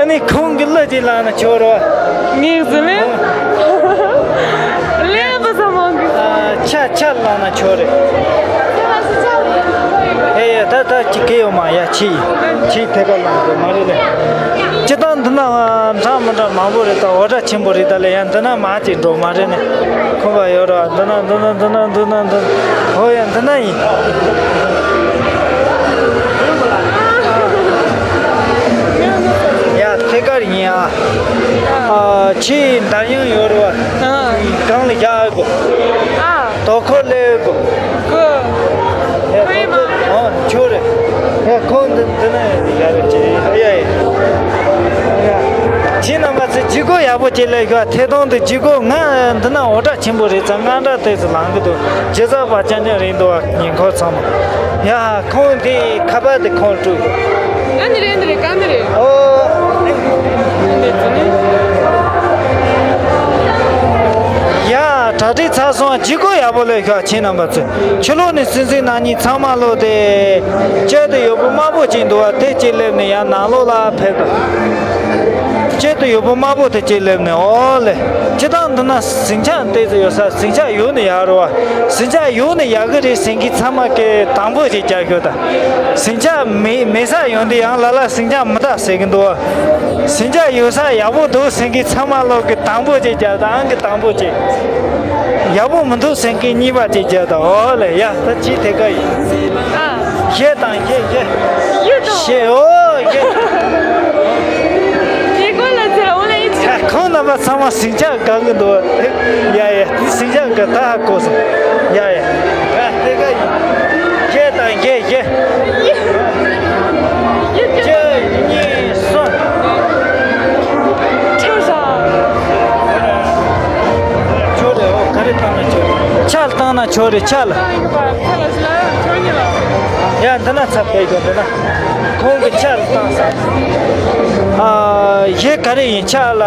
ཨ་ནི་ཁོང་གི་གླུ་ཅིག་བླངས་ན་ཆོག་རེད་བ། ངས་ཟེར་ལེ། ལེ་བུ་ཟ་མང་གི། ཨ། ཆ་ཆ་བླངས་ན་ཆོག་རེད། ཨེ་ཡ་ད་ད་ཅི་གེ་ཡོད་མ་ཡ་ཆི་ཡི་ཆི་ཐད་ཀར་བླངས་དགོས་མ་རེད་ལེ། སྤྱི་བཏང་འདི་ན་འདྲ་མི་འདྲ་མང་པོ་རེད། ད་འོ་སྒྲ་ཆེན་པོ་རེད། ད་ལེ་ཡ་འདི་ན་མ་ཅིག་འགྲོ་མ་རེད་ནས་ཁོ་པ་ཡོད་ར། འདི་ན་འདི་ན་འདི་ན་འདི་ན་འདི་ཧོ་ཡ་འདི་ན་ཡིན། ཡ་ཐད་ཀར་ཡིན་ཨ། ཨ་ཆི་འདར་ཡང་ཡོད་ར་བ། གང་ལ་བཞག་དགོས། ཨ། དོ་ཁོ་ལེ་གོ། གོ། ཨེ་ཁོ་ཁོ་ཨ་ཆོ་རེ། ཨེ་ཁོ་འདི་འདི་ན་ཡ་རེ་ཅི་ཡ་ཡ། ཁྱེད་རྣམ་པ་ཚོས་ཇུས་འགོད་ཡག་པོ་བྱེད་ལེ་ཤོག །ཐད་གཏོང་དུ་ཇུས་འགོད་ང་འདི་ན་འོ་སྒྲ་ཆེན་པོ་རེད་ཙང་དངངས་སྐྲག་ཏོག་ཙམ་ལངས་གི་འདུག་ཇི་ཟག་པ་རྐྱང་རྐྱང་རེད་འདུག །ཉེ་འཁོར་ཚང་མ། ཡ་ཁོང་དེ་ཁ་པར་དེ་ཁོང་སྤྲུག །ཨ་ནི་རེད་འདི་རེད་ག་ནི་རེད། ཨོ། ཡ་གྲ་སྒྲིག་ཚར་སོང་། ཇུས་འགོད་ཡག་པོ་ལེ་ཤོག །ཁྱེད་རྣམ་པ་ཚོས། ཕྱི་ལོགས་ནས་སྲིད་འཛིན་རྣམ་གཉིས་ཚང་མ་ལོག་སྟེ། དཀྱིལ་དུ་ཡོད་པོ་དམར་པོ་ཅིག་འདུག་བ། དེ་གཅིག་སླེབས་ནས་ཡར་ནང་ལོགས་ལ་ཕེབས་དང་། དཀྱིལ་དུ་ཡོད་པོ་དམར་པོ་དེ་གཅིག་སླེབས་ནས་ཨོ་ལེ། སྤྱི་བཏང་འདི་ན་ཟིང་ཆ་ཏོག་ཙམ་ཡོད་ས། ཟིང་ཆ་ཡོད་ནི་ཡག་རེད་བ། ཟིང་ཆ་ཡོད་ནི་ཡག་གི་རེད་ཟེར་མཁན་ཚང་མ་གིས་དང་པོ་ཅིག་རྒྱག་ཤོག་དང་། ཟིང་ཆ་མེད་མེད་ས་ཡོང་དུས་ཡང་ལ་ལ་ཟིང་ཆ་མི་ད་ཟེར་གི་འདུག །ཟིང་ཆ་ཡོད་ས་ཡག་པོ་འདུག་ཟེར་མཁན་ཚང་མ་ལོག་གི་དང་པོ་ཅིག་རྒྱག་དང་། ཨང་གི་དང་པོ་ཅིག །ཡག་པོ་མི་འདུག་ཟེར་མཁན་གཉིས་པ་ཅིག་རྒྱག་དང་། ཨོ་ལེ་ཡ་ད་ཅི་ཐད་ཀ་ཡིན། ཨ། གཞས་དང་གཞས་གཞས། གཞས་དང་། གཞས་ཨོ་གཞས། དེ་ཀོ་ལ་ཚེ་ཨོ་ལེ་ཡིན། ཡ་ཁོང་རྣམ་པ་ཚང་མ་ཟིང་ཆ་དགའ་གི་འདུག །ཡ་ཡ་དེ་ཟིང་ཆ་དགའ་ད་ཧ་གོ་སོང་། ཡ་ཡ། ཡ་ཐད་ཀ་ཡིན། གཞས་དང་གཞས་གཞས། གཅིག་གཉིས་གསུམ། ཆོ་རེ་ཨོ་ག་རེ་བཏང་ན་ཆོ་རེ། ཆ་བཏང་ན་ ཁྱོད་རེ་ཆ་ལ། ཡ་འདི་ན་ཚ་བས་གོ་འདི་ན། ཁོང་གི་ཆ་ལ་བཏང་ས། ཨ་གཞས་ག་རེ་ཡིན་ཆ་ལ།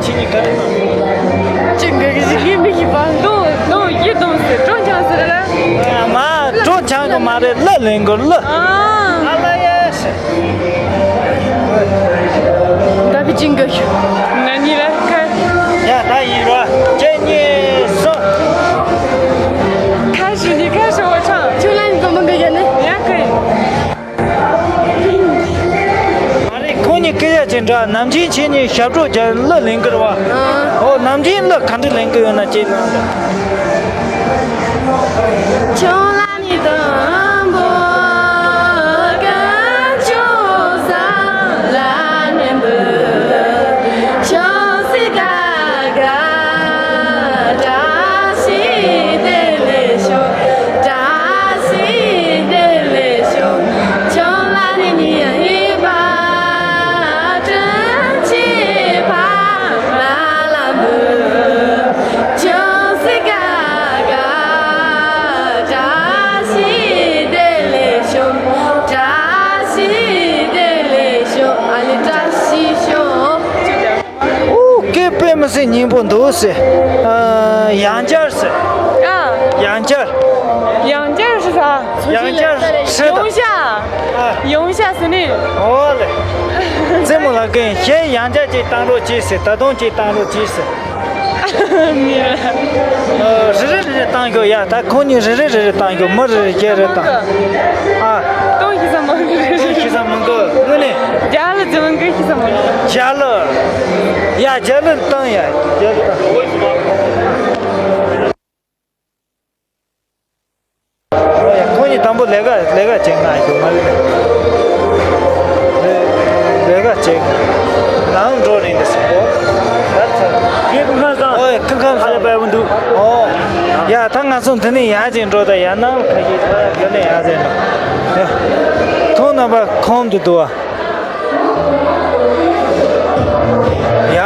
ཁྱེད་གཉིས་ག་རེ་བཏང་། ཅི་འགའ་གི་ཞིག་གི་མི་ཞིག་པ་འདུག་འདུག་ཡི་དང་ཟེར་ཀྲོང་ཆང་ཟེར་ལ། མ་ཀྲོང་ཆང་གི་མ་རེད། གླུ་ལེན་དགོས། གླུ། ཨ་ལ་ཡ་ཤ། ད་བི་ཅིང་གི་ང་གཉིས་ལ་ཁ། ཡ་ད་ཡིན་རོ། ཁྱེད་གཉིས་སོ། ཁ་ཞུ་ནི་ཁ་ཞུ་བ་ཆང་ཆུ་ལན་གོ་མང་གི་ཡ་ནི་ཡ་ཁ་ཡིན། མ་རེད། ཁོང་གཉིས་སྐད་ཡ་ཅིག་འདྲ། ནམ་རྒྱུན་ཁྱེད་གཉིས་ཞབས་བྲོ་རྒྱག་གླུ་ལེན་གི་རེད་བ། ཨོ་ནམ་རྒྱུན་གླུ་ག་འདྲ་ལེན་གི་ཡོད་ན་ཅིག་གནང་དང་། ཨོ་སྐད་དཔེ་མི་སྲིད་སྙན་པོ་འདུག་ཟེར། ཨ་ཡང་བསྐྱར་ཟེར། ཨ། ཡང་བསྐྱར། ཡང་བསྐྱར་ཟེར། ཡང་བསྐྱར་ཟེར། ཡོང་ཤ། ཨ། ཡོང་ཤ་ཟེར་ནི། ཨོ་ལེ། རྩེད་མོ་ལ་ཀན་གཞས་ཡང་བསྐྱར་ཅིག་བཏང་རོགས་གྱིས་ཟེར། ད་དུང་ཅིག་བཏང་རོགས་གྱིས་ཟེར། མི་རེད། ཨ། རེ་རེ་རེ་རེ་བཏང་ཤོག། ཡ་ད་ཁོང་གཉིས་རེ་རེ་རེ་རེ་བཏང་ཤོག། མི་རེ་རེ་བརྒྱད་རེ་བཏང་། ཨ། གཏོང་ཤི་ས་མང་གི་རེད། གཏོང་ཤི་ས་མང་གི་དངོས་གནས། རྒྱ་ལ་རྫི་མང་གི་ཤི་ས་མང་གི། རྒྱ་ལ། ཡ་རྒྱ་ལ་བཏང་། ཡ་རྒྱ་ལ་བཏང་། ཨོ་ཡ། ཁོང་གཉིས་དང་པོ་ལས་ཀ་ལས་ཀ་བྱེད་ང་ཞུ་མ་ལས། ལས་ཀ་བྱེད། ནང་འགྲོ་རིང་དུ་སོང་གོ། ད་ཚར། ངས་ཀུན་ཁང་བཟང་། ཨོ་ཡ། ཀུན་ཁང་ཧ་ལས་བཟང་པའི་འདུག། ཨོ་ཡ། ད་ང་ཚོ་འདི་ནས་ཡར་ཅིག་འགྲོ། ད་ཡར་ནང་ཁ་ཤས་ད་འདི་ནས་ཡར་ཅིག་འགྲོ། ཡ། ཁོང་རྣམ་པ་ཁོམ་དུ་འདུག་ཨ། ཡ།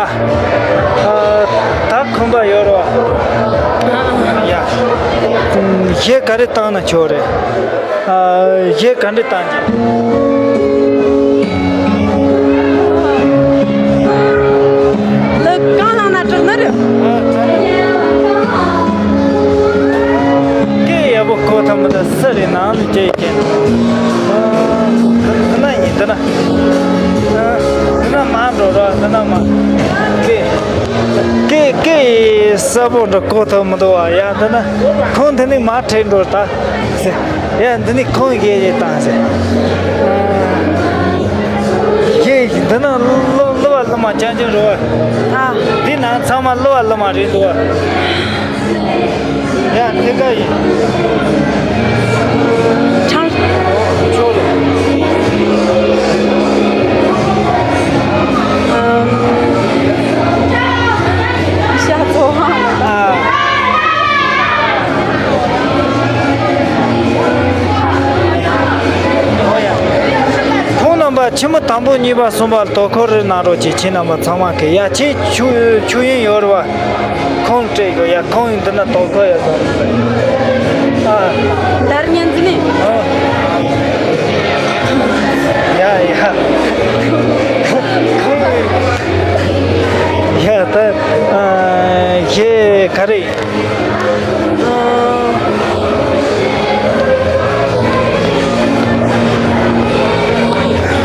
ཨ། ད་ཁོམ་པ་ཡོད་རོ། ཡ། གཞས་ག་རེ་བཏང་ན་ཆོག་རེད། ཨ། གཞས་ག་འདྲ་བཏང་གི། ལགས་གང་བླངས་ན་དྲག་ནི་རེད། ཨ། ཚ་རེད། སྐད་ཡག་པོ་གོ་ཐུབ་མི་འདུག། སུ་རེད། ནང་ནས་སྐད་ཀྱིན། ཨ། འདི་ན་ཡིན། འདི་ན། ཨ། འདི་ན་མར་འགྲོ་རོགས། འདི་ན་མར། སྐད། སྐད་སྐད་གསལ་པོ་འདྲ་གོ་ཐུབ་མི་འདུག་བ། ཡ་འདི་ན། ཁོང་འདི་ནས་མར་ཁྲིད་འགྲོ་ད། ཡ་འདི་ནས་ཁོང་གིས་གཞས་བཏང་ཟེར། གཞས་འདི་ན་གླུ་གླུ་བ་གླུ་མ་རྐྱང་རྐྱང་རེད་བ། ཨ། འདི་ན་ཚང་མ་གླུ་བ་གླུ་མ་རེད་འདུག་བ། ཡ་དེ་ག་ཡིན། ཆང་། ཆོག་རེད། ཨམ། ཤ་ཚོ། ཨ། ཁོང་རྣམ་པ་ཆེན་མོ་དང་པོ་གཉིས་པ་གསུམ་པ་དོ་ཁུར་རེ་གནང་རོགས་གྱིས། ཁྱེད་རྣམ་པ་ཚང་མ་གིས། ཡ་ཁྱེད་ཆུ་ཆུ་ཡིན་ཡོད་རེད་བ། ཁོང་སྤྲད་དགོས། ཡ་ཁོང་ཡིན་འདི་ན་དོ་ཁུར་ཡོད་ས་རེད། ཨ། དར་ཉན་ཟི་ནི། ཨ། ཡ་ཡ། ཁོང་ཡ་ད། ཨ། གཞས་ག་རེ་ཡིན།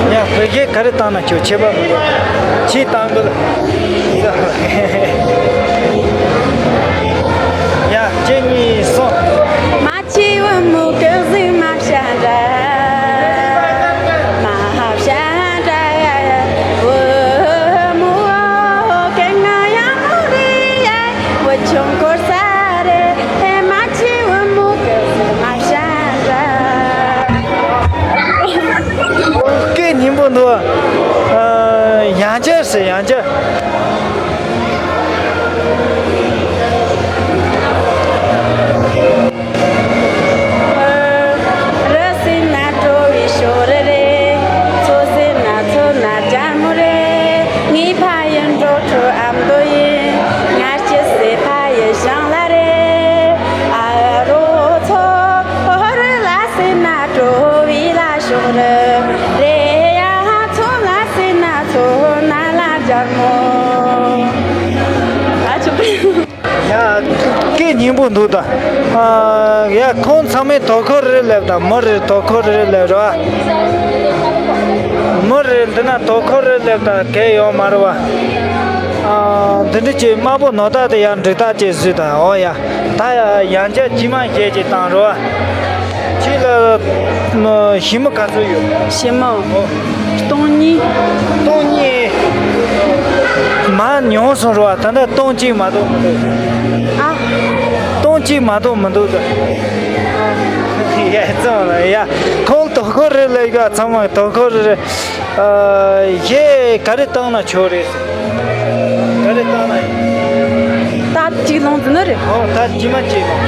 ཡ་བོད་སྐད་ག་རེ་བཏང་ན་ཁྱོད་ཁྱད་པར་མི་འདུག། ཁྱེད་བཏང་དགོས། ཡ་གཅིག་གཉིས་གསུམ། སྐད་སྙན་པོ་འདུག། ཨ། ཡང་བསྐྱར་ཟེར། ཡང་བསྐྱར། ཨ་ཆོག་ཡ། སྐད་སྙན་པོ་འདུག་ད། ཨ། ཡ། ཁོང་ཚང་མས་དོ་ཁུར་རེ་སླེབས་དང་། མི་རེ་དོ་ཁུར་རེ་སླེབས་རོ། མི་རེ་འདི་ན་དོ་ཁུར་རེ་སླེབས་དང་། གལ་ཡོད་མ་རེད་བ། ཨ། འདི་འདྲ་ཅིག་དམར་པོ་ནོར་ད་དེ་ཡང་འགྲིག་ད་ཅེས་ཟེར་དང་། འོ་ཡ། ད་ཡ་ཡང་བསྐྱར་ཇི་མ་བཞེས་ཅིག་བཏང་རོ། ཁྱེད་ལ་ཞི་མི་ག་ཚོད་ཡོད། ཞི་མི། ཨོ། སྟོང་གཉིས། སྟོང་གཉིས། མ་ཉུང་སོང་རོ། ད་ལྟ་སྟོང་གཅིག་མ་གཏོགས་མི་འདུག་ཨ། སྟོང་གཅིག་མ་གཏོགས་མི་འདུག་ད། ཡ། ཙམ་ལ་ཡ། ཁོང་དོ་ཁུར་རེ་སླེབས་ག་ཚང་མ་དོ་ཁུར་རེ། ཨ། གཞས་ག་རེ་བཏང་ན་ཆོག་རེད། ག་རེ་བཏང་ན་ཡིན། ད་གཅིག་ལོངས་ཟིན་ནི་རེད། ཨོ། ད་ཇི་མ་ཇི་ལོངས།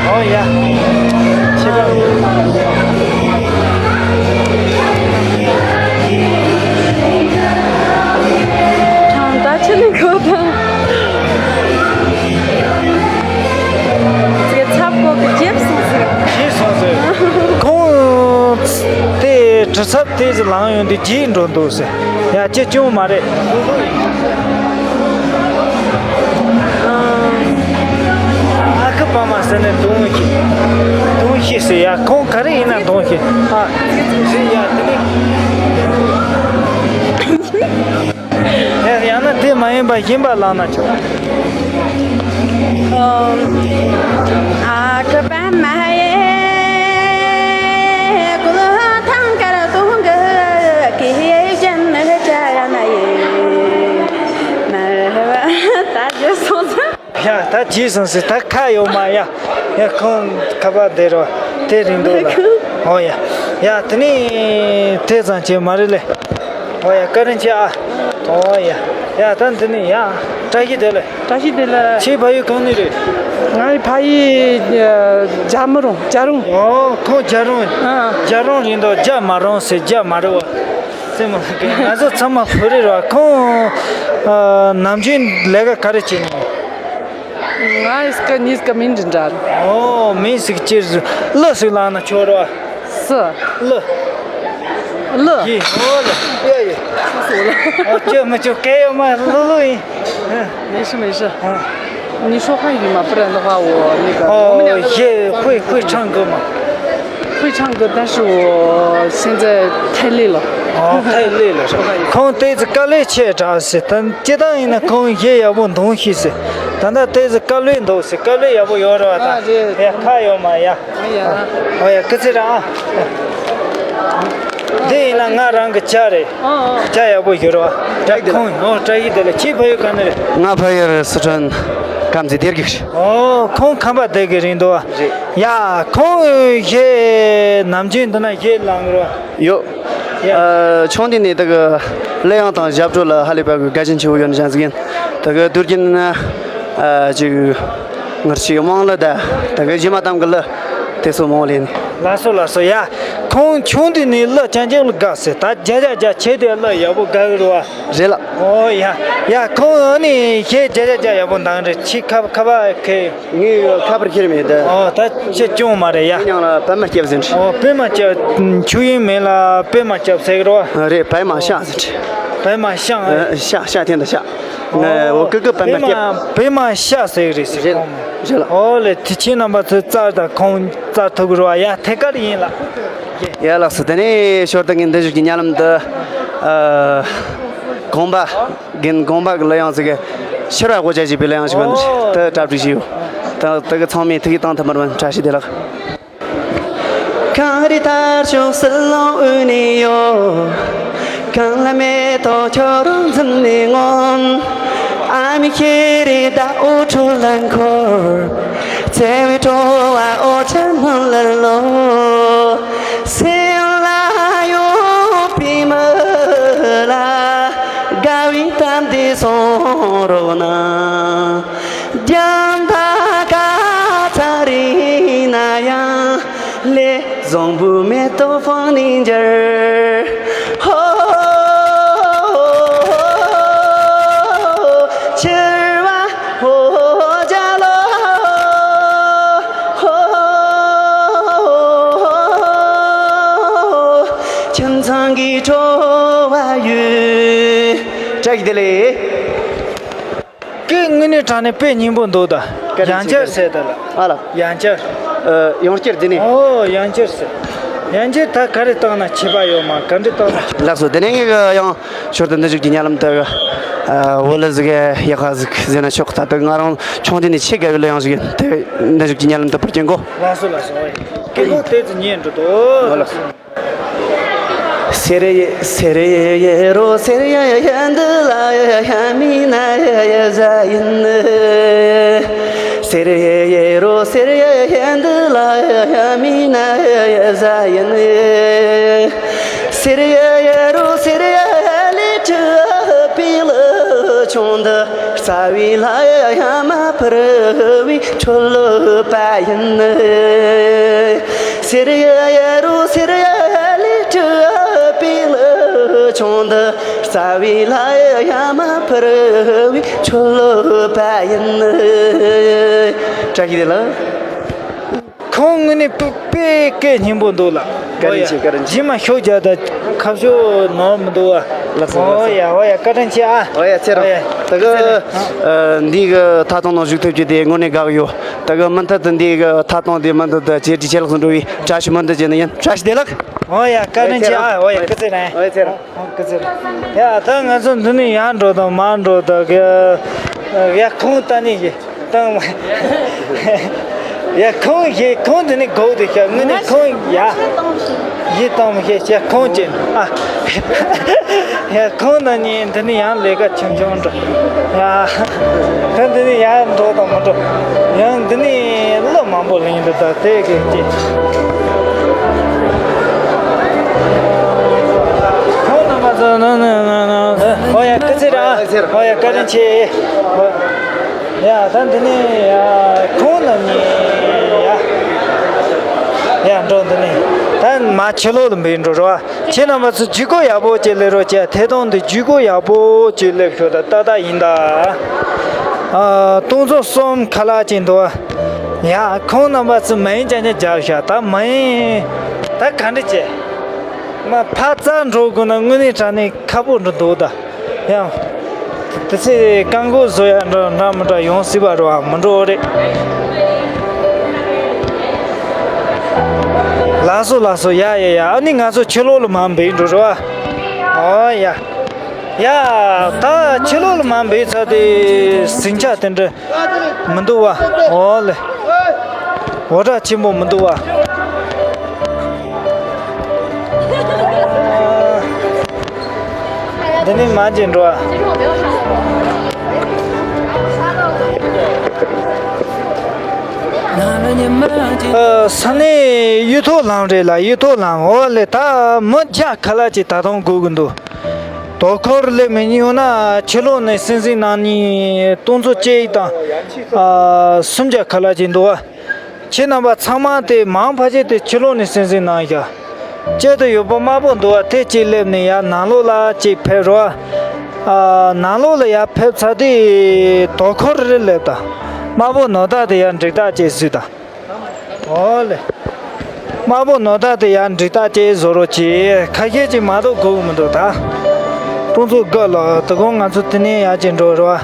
ཨོ་ཡ། ཁྱེད་པ། ཁྱང་ད་ཆི་ནི་གོ་ད། ཚེ་ཚབ་ཀོ་གི་ཇེབ་སོང་ཟིག་ཇེབ་སོང་ཟིག་ཁོང་དེ་གྲི་ཚབ་དེ་ཟིག་ལངས་ཡོང་དུས་ཇེ་འགྲོ་འདུག་ཟེར། ཡ། ཅི་ཅུང་མ་རེད། ཨ་ཁུ་པ་མ་ཟེར་ནས་གདོང་ཤིག་གདོང་ཤིག་ཟེར། ཡ། ཁོང་ག་རེ་ཡིན་ན་གདོང་ཤིག་ཨ། ཟེར། ཡ། དེ་ནི། ཡ། ཡང་ན་དེ་མ་ཡིན་པ་གཞན་པ་ལངས་ན་ཆོག་ཨ་ཁུ་པ་མ་ཡེ་ཀུ་ལོ་ཐང་ཀ་ར་ཏོང་གི་ཀི་ཡེ་ཅན་ནི་ཅ་ཡ་ན་ཡེ་མ་ར་བ་ད་ཇེ་སོང་ས། ཡ། ད་ཇེ་སོང་ཟེར། ད་ཁ་ཡོད་མ། ཡ། ཡ། ཁོང་ཁ་པར་བསྡད་རོ། དེ་རིང་འདུག་ལ། ཨོ་ཡ། ཡ། དེ་ནི་དེ་ཙམ་བྱས་མ་རེད་ལེ། ཨོ་ཡ། བཀའ་དྲིན་ཆེ་ཨ། ཨོ་ཡ། ཡ། ད་འདི་ནི་ཡ། བཀྲ་ཤིས་བདེ་ལེགས། བཀྲ་ཤིས་བདེ་ལེགས། ཁྱེད་ཕ་ཡུལ་གང་ནས་རེད། ང་ཡི་ཕ་ཡུལ་རྒྱ་མི་རོང་། རྒྱ་རོང་། ཨོ། ཁོང་རྒྱ་རོང་། ཨ། རྒྱ་རོང་རེད་འདུག་རྒྱ་མ་རོང་ཟེར། རྒྱ་མ་རོང་བ། སེམས་མ་ཁུར། ང་ཚོ་ཚང་མ་བོད་རིགས་རེད་བ། ཁོང་། ཨ། ནམ་རྒྱུན་ལས་ཀ་ག་རེ་བྱེད་ནི། ང་ཨིས་ཀ་ཉིས་ཀ་མིན་འདྲ་འདྲ། ཨོ། མིན་ཟིག་ཅིར་གླུ་ཟིག་བླངས་ན་ཆོག་རོ། སུ། གླུ། གླུ། ཡི། ཨོ་ལེ། ཡ་ཡི། སུ་ལ། ཨོ། ཅི་མི་ཅི་སྐད་ཡོད་མ། གླུ་གླུ་ཡིན། མེ་ཤི་མེ་ཤི། ཨ། 你说汉语吗？不然的话，我那个，我们两个人。哦，也会，会唱歌吗？会唱歌，但是我现在太累了。哦，太累了，是吧？ཁོང་ཏོག་ཙམ་དཀའ་ལས་ཆེ་དྲགས་ཟེར། ད་སྤྱིར་བཏང་ཡིན་ན་ཁོང་གཞས་ཡག་པོ་འདོན་ཤེས་ཟེར། ད་ལྟ་ཏོག་ཙམ་དཀའ་ལས་འདུག་ཟེར། དཀའ་ལས་ཡག་པོ་ཡོད་རེད་བ་ད། ཨ། རེད། ཡ། ཁ་ཡོད་མ་ཡ། ཨ་ཡ། ཨ་ཡ། སྐུ་ཚེ་རིང་ཨ། འདི་ཡིན་ན་ང་རང་གི་ཇ་རེད། ཨ་ཨ། ཇ་ཡག་པོ་ཡོད་རེད་བ། ཇ་ཁོང་། ཨོ། བཀྲ་ཤིས་བདེ་ལེགས། ཁྱེད་ཕ་ཡུལ་ག་ནས་རེད། ང་ཕ་ཡུལ་སི་ཁྲོན་ཀམ་ཚི་སྡེ་དགེ་རེད། ཨོ། ཁོང་ཁམས་པ་སྡེ་དགེ་རེད་འདུག་བ། རེད། ཡ། ཁོང་གཞས་ནམ་རྒྱུན་འདི་ན་གཞས་བླངས་རོ། ཡོད། ཡ། ཨ། ཆུང་དུས་ནས་དེ་གི་གླུ་དབྱངས་དང་ཞབས་བྲོ་ལ་ཧ་ལས་པ་གི་དགའ་ཞེན་ཆེ་བོ་ཡོད་ནི་ཅང་ཟིག་ཡིན། དེ་གི་དུས་རྒྱུན་ན། ཨ། ཅིག་ངར་ཆེ་དམངས་གླུ་དང་དེ་གི་རྗེས་མ་གཏམ་གི་གླུ་དེ་ཚོ་མང་བོ་ལེན། ལགས་སོ་ལགས་སོ། ཡ། ཁོང་ཆུང་དུས་ནས་གླུ་རྐྱང་རྐྱང་ལ་དགའ་ཟེར། ད་རྒྱ་རྒྱ་རྒྱ་བྱས་ཏེ་གླུ་ཡག་པོ་དགའ་གི་རེད་བ། རེད་ལགས། ཨོ་ཡ། ཡ། ཁོང་ཨ་ནི་གཞས་རྒྱ་རྒྱ་རྒྱ་ཡག་པོ་འདང་རེད། ཁྱེད་ཁ་ཁ་པར་ཁེ། ངས་ཁ་པར་ཁྱེར་མེད་ད། ཨོ། ད་ཁྱེད་སྐྱོན་མ་རེད་ཡ། ཁྱེད་ཉང་ལ་པད་མ་སྐྱབས་ཟེར། ཨོ། པད་མ་སྐྱབས། ཆོས་དབྱིངས་མེད་ལ་པད་མ་སྐྱབས་ཟེར་གི་རེད་བ། རེད། པད་མ་ཤ་ཟེར། པད་མ་ཤ། ཨ། ཤ་ཤ་ཐེན་ད་ཤ། ཨོ། ང་འོ་ཀི་ཀི་པད་མ་སྐྱབས། པད་མ་ཤ་ཟེར་གི་རེད་ཟེར། རེད་ལགས། ཨོ་ལེ། དེ་ཁྱེད་རྣམ་པ་ཚོས་བཙལ་དང་ཁོང་བཙལ་ཐུབ་གི་རེད་བ། ཡ། ཐད་ཀར་ཡིན་ལགས། ཡ་ལགས་སོ། དེ་ནས་ཞོར་དུ་ངས་འདི་བཞུགས་ཀྱི་ཉ་ལམ་དུ། ཨ། དགོན་པ། དགོན་དགོན་པ་གི་གླུ་དབྱངས་ཟིག་གི་ཕྱིར་བ་སྒོ་བརྒྱ་བཞེས་པའི་གླུ་དབྱངས་ཞིག་ཨོ། འདི་གྲ་སྒྲིག་བྱས་ཡོད། ད་དེ་གི་ཚང་མས་ཐུགས་ཡིད་གཏོང་ཐུབ་པར་བཀྲ་ཤིས་བདེ་ལེགས། གངས་རི་དར་ལྕོག་བསིལ་རླུང་དབུས་ནས་གཡོ། གངས་ལྷ་མེ་ཏོག་ཁྱོད་རང་འཛུམ་ནས་ངོམ། ཨ་མའི་ཤེས་རིག་ཟླ་འོད་འཕྲོ་ལ་འཁོར། བརྩེ་བའི་སྤྲོ་བ་འོ་ཆ་སྣང་ལ་ལོ། སེམས་ལ་ཡོད་པའི་མི་ལ་དགའ་བའི་གཏམ་འདི་གསུང་རོགས་གནང་། རྒྱང་མཐའ་ག་ཚ་རིང་ན་ཡང་། ལས་བཟང་པོའི་མེ་ཏོག་སྤང་ནས་འགྱུར། ཧོ། ཕྱིར་བ་ཧོ་རྒྱ་ལོ། ཧོ། ཚང་གི་ཁྲོ་བ་ཡོད། བཀྲ་ཤིས་བདེ་ལེགས། སྐད་དངོས་གནས་དྲང་གནས་དཔེ་སྙན་པོ་འདུག་ད། བཀའ་དྲིན་ཡང་ཆེ། བསྐྱར་ཟེར་ད་ལ། ཨ་ལ། ཡང་བསྐྱར། ཨ། ཡང་བསྐྱར་བདེ་ལེགས། ཨོ། ཡང་བསྐྱར་ཟེར། ཡང་བསྐྱར་ད་ག་རེ་བཏང་ན་ཁྱད་པར་ཡོད་མ། ག་འདྲ་བཏང་ན་ཁྱད་པར། ལགས་སོ། དེ་ནས་ངས་ཡང་ཞོར་དུ་འདི་ཞིག་གི་ཉེ་ལམ་དུ། ཨ། བོད་ལ་ཟིག་ཡག་ག་ཟིག་ཟེར་ན་ཆོག་ད་ལྟ་ང་རང་ཆུང་དུས་ནས་ཆེས་དགའ་བའི་གླུ་དབྱངས་ཤིག་ཡིན། དེ་འདི་ཞིག་གི་ཉེ་ལམ་དུ་བུ་རྒྱན་གོ། ལགས་སོ་ལགས་སོ། ཨོ་ཡ། སྐད་ལོག་དེ་ཚོ་ཉན་འགྲོ་དོ། ཨོ་ལགས་སོ། སེར་ཡེ་སེར་ཡེ་རོ་སེར་ཡེ་ཡེ་འདི་ལ་ཡ་ཡ་མི་ན་ཡ་ཡ་ཟ་ཡིན། སེར་ཡེ་ཡེ་རོ་སེར་ཡེ་ཡེ་འདི་ལ་ཡ་ཡ་མི་ན་ཡ་ཡ་ཟ་ཡིན། སེར་ཡེ་ཡེ་རོ་སེར་ཡེ་ལི་ཁྲི་པི་ལི་ཆུང་འདི་རྩ་བའི་ལྷ་ཡ་ཡ་མ་ཕུར་བའི་ཆོ་ལོ་པ་ཡིན། སེར་ཡ་ཡ་རུ་སེར་ཡ་ཡ་ལི་ཁྲི་པི་ལི་ཆུང་འདི་རྩ་བའི་ལྷ་ཡ་ཡ་མ་ཕུར་བའི་ཆོ་ལོ་པ་ཡིན། བཀྲ་ཤིས་བདེ་ལེགས། ཁོང་དངོས་གནས་དཔེ་དཔེ་སྐད་སྙན་པོ་འདུག་ལ། བཀའ་དྲིན་ཆེ། བཀའ་དྲིན་ཆེ། རྗེས་མ་ཤོག་རྒྱག་ད་ཁ་ཤོག་ནོར་མི་འདུག་བ། ལགས་སོ། ཨོ་ལགས་སོ། ཡ། ཨོ་ཡ། བཀའ་དྲིན་ཆེ་ཨ། ཨོ་ཡ། ཚེ་རིང་། ཨོ་ཡ། ད་གི། ཨ། འདི་གི་ཐད་གཏོང་ནང་ཞུགས་ཐུབ་རྒྱུ་དེ་དངོས་གནས་དགའ་གི་ཡོད། ད་གི་མུ་མཐུད་དུ་འདི་གི་ཐད་གཏོང་དེ་མུ་མཐུད་དུ་ཇེ་དྲག་ཇེ་ལེགས་སུ་འགྲོ་བའི་བཀྲ་ཤིས་སྨོན་འདུན་བྱས་ནས་ཡིན། བཀྲ་ཤིས་བདེ་ལེགས། ཨོ་ཡ། བཀའ་དྲིན་ཆེ་ཨ། ཨོ་ཡ། སྐུ་ཚེ་རིང་། ཨོ་ཡ། ཚེ་རིང་། ཨོ། སྐུ་ཚེ་རིང་། ཡ། ད་ང་ཚོ་འདི་ནས་ཡར་འགྲོ་དང་མར་འགྲོ་དང་གི། ཡ། ཁོང་ལྟ་ནི་གི། དང་། ཡ། ཁོང་ཞེས་ཁོང་འདི་ནི་སྒུག་བསྡད་ཤག་དངོས་གནས་ཁོང་ཡ། ཡིད་གཏོང་མི་ཤེས་ཤག་ཁོང་ཅན་ཨ། ཡ། ཁོང་ན་ནི་འདི་ནི་ཡང་ལས་ཀ་ཆུང་ཆུང་འགྲོ། ཡ། ཁོང་འདི་ནི་ཡར་འགྲོ་དང་མ་འགྲོ། ཡང་འདི་ནི་གླུ་མང་པོ་ལེན་འདུག་ད་དེ་གི་ཅི། ཁོང་རྣམ་པ་ཚོ་ནང་ནང་ནང་ནང་། ཨོ་ཡ། སྐུ་ཚེ་རིང་། ཨོ་ཡ། བཀའ་དྲིན་ཆེ། ཡ། ད་འདི་ནས་ཡ་ཁོང་རྣམ་གཉིས་ཡ། ཡ། འགྲོ། འདི་ནས་ད་མར་ཕྱི་ལོགས་ལ་འབུད་འགྲོ་རོགས། ཁྱེད་རྣམ་པ་ཚོ་ཇུས་འགོད་ཡག་པོ་ཅིག་སླེབས་རོགས་བྱས། ཐད་གཏོང་འདི་ཇུས་འགོད་ཡག་པོ་ཅིག་སླེབས་ཤོག་ད་ཏག་ཏག་ཡིན་ད། ཨ། སྟོང་ཚོ་གསུམ་ཁ་ལག་ཅིག་འདུག་ཡ། ཁོང་རྣམ་པ་ཚོ་མིང་ཅན་ཅན་རྒྱབ་ཤག་ད་མིང་ད་ག་འདྲ་བྱས། མ་ཕར་རྩ་འགྲོ་དགོས་ན་དངོས་གནས་དྲང་གནས་ཁག་པོ་འགྲོ་འདུག་ད། ཡང་། དེ་ཚེ་རྐང་འགུག་བཟོ་ཡ་འདྲ་འདྲ་མི་འདྲ་ཡོང་སྲིད་པ་རེད་བ། མི་འགྲོ་རེད། ལགས་སོ་ལགས་སོ། ཡ་ཡ་ཡ། ཨ་ནི་ང་ཚོ་ཕྱི་ལོགས་ལ་མར་འབུད་འགྲོ་རེད་བ། ཨོ་ཡ། ཡ། ད་ཕྱི་ལོགས་ལ་མར་འབུད་ཚར་དུས་ཟིང་ཆ་དེ་འདྲ་མི་འདུག་བ། ཨོ་ལེ། འུར་སྒྲ་ཆེན་པོ་མི་འདུག་བ། འདི་ནས་མར་ཅིག་འགྲོ་ཨ། ཨ། ས་གནས་གཡུ་ཐོག་ལམ་རེད་ལ། གཡུ་ཐོག་ལམ། འོ་ལེ། ད་མི་བརྒྱ་ཁ་ལག་ཅིག་ད་དུང་སྒུག་གི་འདུག་དོ་ཁུར་སླེབས་མི་ཉུང་ན་ཕྱི་ལོགས་ནས་སྲིད་འཛིན་གནང་མཁན་སྟོང་ཚོ་གཅིག་དང་། ཨ། སུམ་བརྒྱ་ཁ་ལག་ཅིག་འདུག་བ། ཁྱེད་རྣམ་པ་ཚང་མ་དེ་མང་ཕལ་ཆེར་དེ་ཕྱི་ལོགས་ནས་སྲིད་འཛིན་གནང་ཤག་དཔྱིད་དུ་ཡོད་པོ་དམར་པོ་འདུག་བ། དེ་གཅིག་སླེབས་ནས་ཡར་ནང་ལོགས་ལ་གཅིག་ཕེབས་རོགས། ཨ། ནང་ལོགས་ལ་ཡར་ཕེབས་ཚར་དུས་དོ་ཁུར་རེ་སླེབས་དང་། དམར་པོ་ནོར་བདག་དེ་ཡར་འགྲིག་ཐག་ཅིག་བཟོས་དང་། ཨོ་ལེ། དམར་པོ་ནོར་བདག་དེ་ཡར་འགྲིག་ཐག་ཅིག་བཟོ་རོགས་གྱིས། ཁ་ཤས་ཅིག་མ་གཏོགས་སྒུག་མི་འདུག་ད་སྟོང་ཚོ་དགུ་ལ་དོ་དགོང་ང་ཚོ་དེ་ནས་ཡར་ཅིག་འགྲོ་རོགས།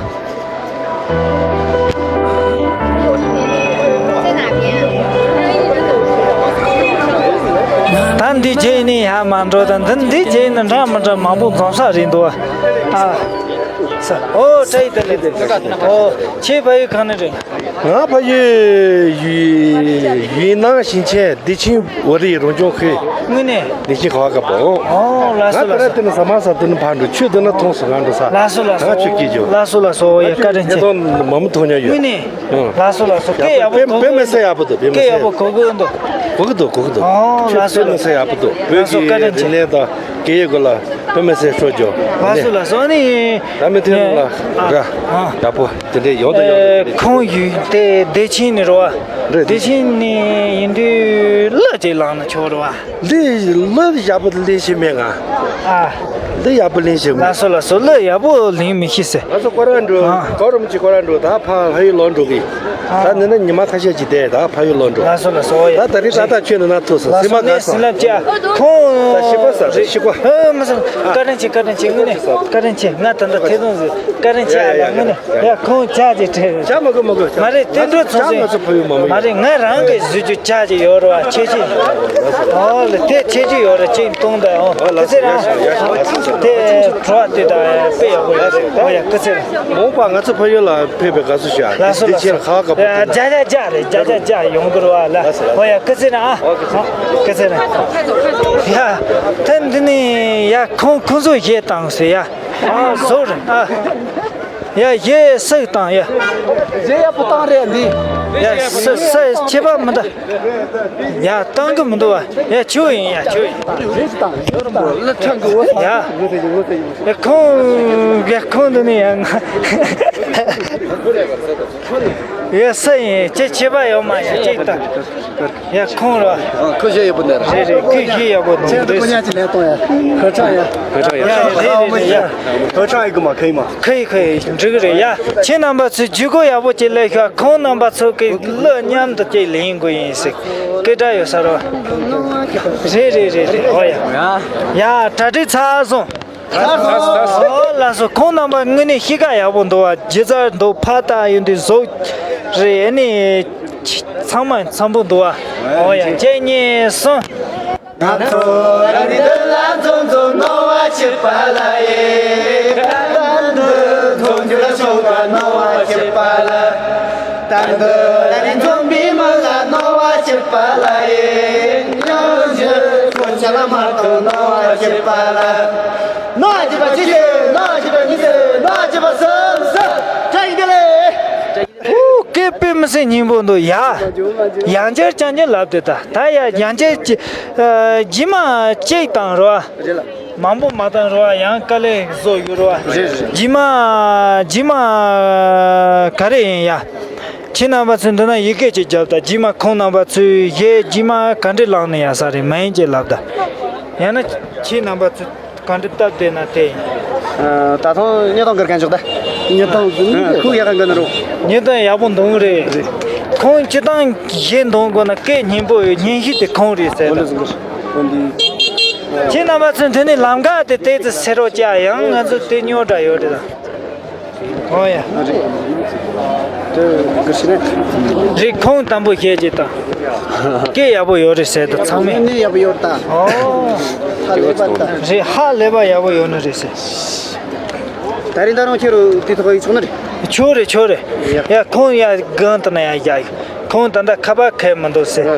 ད་འདི་བྱས་ནས་ཡར་མར་འགྲོ་དང་། འདི་འདི་བྱས་ནས་འདྲ་མི་འདྲ་མང་པོ་འཛོམས་ས་རེད་འདུག་ཨ། ས། ཨོ། བཀྲ་ཤིས་བདེ་ལེགས། ཨོ། ཁྱེད་ཕ་ཡུལ་གང་ནས་རེད། ང་ཕ་ཡུལ་ཡུན་ཡུན་ནན་ཞིང་ཆེན་བདེ་ཆེན་ཝ་རི་རང་སྐྱོང་ཁུལ། དངོས་གནས། བདེ་ཆེན་ག་བ་ག་པོ། ཨོ། ལགས་སོ་ལགས་སོ། ང་དེ་ནས་ཟ་མ་ཟ་དེ་ནས་ཕར་འགྲོ། ཁྱོད་དེ་ན་མཐོང་སོང་། ང་འགྲོ་ས། ལགས་སོ་ལགས་སོ། ང་ཁྱོད་སྐྱིད་རྒྱུ། ལགས་སོ་ལགས་སོ། ཡ། བཀའ་དྲིན་ཆེ། དེ་དང་མ་མོ་མཐོང་ཉག་ཡོད། དངོས་གནས། ཨང་། ལགས་སོ་ལགས་སོ། སྐད་ཡག་པོ་གོ་གི་འདུག་སྐད་ཡག་པོ་གོ་གི་འདུག་གོ་གི་འདུག་གོ་གི་འདུག་ཨོ། ཁྱོད་ལགས་སོ་དཔེ་མི་སྲིད་ཡག་པོ་འདུག་བོད་ཀྱི་རིག་གནས་དང་སྐད་ཡིག་སྐོར་ལ་དཔེ་མི་སྲིད་ཤོད་རྒྱུ། ལགས་སོ་ལགས་སོ། ཨ་ནི། ད་མི་ཐོན་ལ་ཨ། ར། ཨ། ཡག་པོ་དེ་འདྲས་ཡོང་དང་ཡོང་དང་། ཁོང་ཡུལ་ དེ་བདེ་ཆེན་ནས་རེད་བ། རེད། བདེ་ཆེན་ནས་ཡིན་དུས་གླུ་ཅིག་བླངས་ན་ཆོག་རེད་བ། འདི་གླུ་ཡག་པོ་ལེན་ཤེས་མེད་ང་། ཨ། འདི་ཡག་པོ་ལེན་ཤེས་མེད། ལགས་སོ་ལགས་སོ། གླུ་ཡག་པོ་ལེན་མི་ཤེས་ཟེར། ང་ཚོ་སྐོར་ར་འགྲོ། ཨ། གོ་རིམ་གྱིས་སྐོར་ར་འགྲོ། ད་ཕ་ཕ་ཡུལ་ལོག་འགྲོ་གི། ཨ། ད་འདི་ན་ཉི་མ་ཁ་ཤས་ཅིག་བསྡད། ད་ཕ་ཡུལ་ལོག་འགྲོ། ལགས་སོ་ལགས་སོ། ཨོ་ཡ། ད་ད་རིང་ཏག་ཏག་ཁྱོད་འདི་ན་ཐུག་སོང་། ལགས་སེམས་པ་སོ། དངོས་གནས་དགའ་སོང་། བསོད་ནམས་ཅག་ཁོང་། ད་ཤི་པ་ཟ། ད་ཤི་པ། ཨ། མ་སོང་། བཀའ་དྲིན་ཆེ། བཀའ་དྲིན་ཆེ། དངོས་གནས་བཀའ་དྲིན་ཆེ། ང་ད་ལྟ་ཐེ་ཚོམ་ཟིག་བཀའ་དྲིན་ཆེ། ཡ་ཡ་ཡ་ཡ། དངོས་གནས། ཡ། ཁོང་ཅག་ཅིག་སྤྲད། ཅག་མ་དགོས་མ་དགོས། མ་རེད། བསྟན་འགྲོ་ཚོགས་ཟིན། ཅག་ང་ཚོ་ཕ་ཡུལ་མ་མ་ཡིན། མ་རེད། ང་རང་གི་བཟོས་རྒྱུ་ཅག་ཅིག་ཡོད་རེད་བ། ཁྱེད་ཀྱིས། ཨོ་ལེ། དེ་ཁྱེད་ཀྱིས་ཡོད་རེད། ཅིག་གཏོང་དང་། ཨོ། ཨོ་ལགས་སོ། ཡ་ཡ་ཡ། དེ་བྲོ་བ་དེ་དང་དཔེ་ཡག་པོ་ཡོད་རེད། ཨོ་ཡ། སྐུ་ཚེ་རིང་། མ་འོངས་པ་ང་ཚོ་ཕ་ཡུལ་ལ་ཕེབས་པའི་དགའ་བསུ་ཞུ། ལགས་སོ་ལགས་སོ། ཁ་བ་བཀབ་པོ། བརྒྱ་ཆ་བརྒྱ་རེད། བརྒྱ་ཆ་བརྒྱ་ཡོང་གི་རེད་བ་ལ། ལགས་སོ་ལགས་སོ། ཨོ་ཡ། སྐུ་ཚེ་རིང་། ཨ། ཨོ་སྐུ་ཚེ་རིང་། ཡ། ཐེངས་འདི་ནས་ཡ་ཁོང་ཁོང་ཚོ་གཞས་བཏང་ཟེར་ཡ། ཨ། བཟོ་རེད། ཨ། ཡ། གཞས་སུ་བཏང་ཡ། གཞས་ཡག་པོ་བཏང་རེད་འདི། ཡ། སུ་སུ་ཁྱད་པར་མི་འདུག་ཡ། བཏང་གི་མི་འདུག་བ། ཡ། ཁྱོད་ཡིན། ཡ། ཁྱོད་ཡིན། ཡ། ཁོང་། ཡ། ཁོང་འདི་ནས་ཡ། ང་། ཡ། སུ་ཡིན། ཁྱེད་ཁྱད་པར་ཡོད་མ། ཡ། ཅིག་བཏང་། ཡ། ཁོང་ར། ཨ། ཁོ་གཞས་ཡག་པོ་འདུག་རེད་རེད། ཁོས་གཞས་ཡག་པོ་འདུག་ཁྱེད་ཚོ་རེད། ཁོ་གཉིས་ཀྱི་ལན་གཏོང་ཡ། ཕོ་བྲང་ཡ། ཕོ་བྲང་ཡ། ཡ། རེད་རེད་རེད། ཡ། ཕོ་བྲང་ཡི་གི་མ་ཁེ་ཡི་མ། ཁེ་ཡི་ཁེ་ཡི། འགྲིག་གི་རེད་ཡ། ཁྱེད་རྣམ་པ་ཚོས་བརྒྱུད་སྐུར་ཡག་པོ་ཅིག་སླེབས་ཤོག་ཁོང་རྣམ་པ་ཚོ་གི་གླུ་མཉམ་དུ་ཅིག་ལེན་དགོས་ཡིན་ཟེར། སྐད་སྒྲ་ཡོད་ས་རོ། རེད་རེད་རེད་རེད། ཨོ་ཡ། ཡ། གྲ་སྒྲིག་ཚར་སོང་། ཨོ་ལགས་སོ། ཁོང་རྣམ་པ་དངོས་གནས་གཤིས་ཀ་ཡག་པོ་འདུག་བ། སྒྱུ་རྩལ་འདུག་ཕར་ལྟ་ཡོང་དུས་གཟུགས་རེད། ཨ་ནི་ཚང་མ་འཚམ་པོ་འདུག་བ། ཨོ་ཡ། གཅིག་གཉིས་གསུམ། ང་ཚོ་རང་རེ་འདི་ལ་འཛོམས་འཛོམས་གནང་བ་བྱེད་པ་ལ་ཡེ། ད་འདི་འཛོམས་རྒྱུ་ལ་ཤོག་ག་གནང་བ་བྱེད་པ་ལ། ད་འདི་རང་རེ་འཛོམས་པའི་མི་ལ་གནང་བ་བྱེད་པ་ལ་ཡེ། ཡང་བཞི་ཁོ་ཆ་ལ་མ་གཏོགས་གནང་བ་བྱེད་པ་ལ། ནོ་ཅི་པ་ཅི་ཅི། ནོ་ཅི་པ་ཉི་ཤུ། ནོ་ཅི་པ་སུམ་ཅུ། བཀྲ་ཤིས་བདེ་ལེགས། ཨུ། སྐད་དཔེ་མི་སྲིད་སྙན་པོ་འདུག་ཡ། ཡང་བསྐྱར་རྐྱང་རྐྱང་ལབ་དེ། ད་ད་ཡ་ཡང་བསྐྱར་ཅི། ཨ། རྗེས་མ་གཅིག་བཏང་རོ། མང་པོ་མ་བཏང་རོ། ཡང་དཀའ་ལས་བཟོ་ཡོད་རོ། རྗེས་མ་རྗེས་མ་ག་རེ་ཡིན་ཡ། ཁྱེད་རྣམ་པ་ཚོས་འདི་ན་ཡི་གེ་ཅིག་བརྒྱབ་ད། རྗེས་མ་ཁོང་རྣམ་པ་ཚོས་གཞས་རྗེས་མ་ག་འདྲ་བླངས་ནས་ཡ་ས་རེད་མ་ཡིན་ཅེས་ལབ་ད། ཡང་ན་ཁྱེད་རྣམ་པ་ཚོས། གང་འདྲ་སྟབས་བདེ་ན་དེ་ཡིན། ཨ། ད་ཐེངས་བརྙན་ཐུང་འགུལ་མཁན་ཞོག་ད། བརྙན་ཐུང་འདི་ནི་ཨ། ཁུག་ཡག་ག་འགུལ་ན་རུང་། བརྙན་ཐུང་ཡག་པོ་འདུག་རེད། རེད། ཁོང་སྤྱིར་བཏང་གཞས་འདོན་དགོས་ན་སྐད་སྙན་པོ་ཡོད། སྙན་ཞུ་དེ་ཁོང་རེད་ཟེར། ཨོ་ལེ་ཟེར། ཨོ་འདི། ཁྱེད་རྣམ་པ་ཚོས་དེ་ནས་ལམ་ཁ་དེ་ཏོག་ཙམ་སེ་རོགས་བྱས། ཡང་ང་ཚོ་དེ་རྙོག་དྲ་ཡོད་རེད་ད། ཨོ་ཡ། ཨ་རེད། དེ་ག་ཤི་ན། རེད། ཁོང་དང་པོ་གཞས་ཅིག་དང་། སྐད་ཡག་པོ་ཡོད་རེད་ཟེར་ད་ཚང་མས། ནི་ཡག་པོ་ཡོད་ད། ཨོ། ཧ་ལས་པ་ད། རེད། ཧ་ལས་པ་ཡག་པོ་ཡོད་ནི་རེད་ཟེར། ད་རིང་ད་རུང་ཁྱེད་རུ་དེ་ཐོག་ཡིག་ཆོག་ནི་རེད། ཆོག་རེད། ཆོག་རེད། ཡ། ཡ། ཁོང་ཡ་སྒང་དུ་ན་ཡ་ཡ། ཁོང་ད་ལྟ་ཁ་པར་འཁྱེར་མི་འདུག་ཟེར།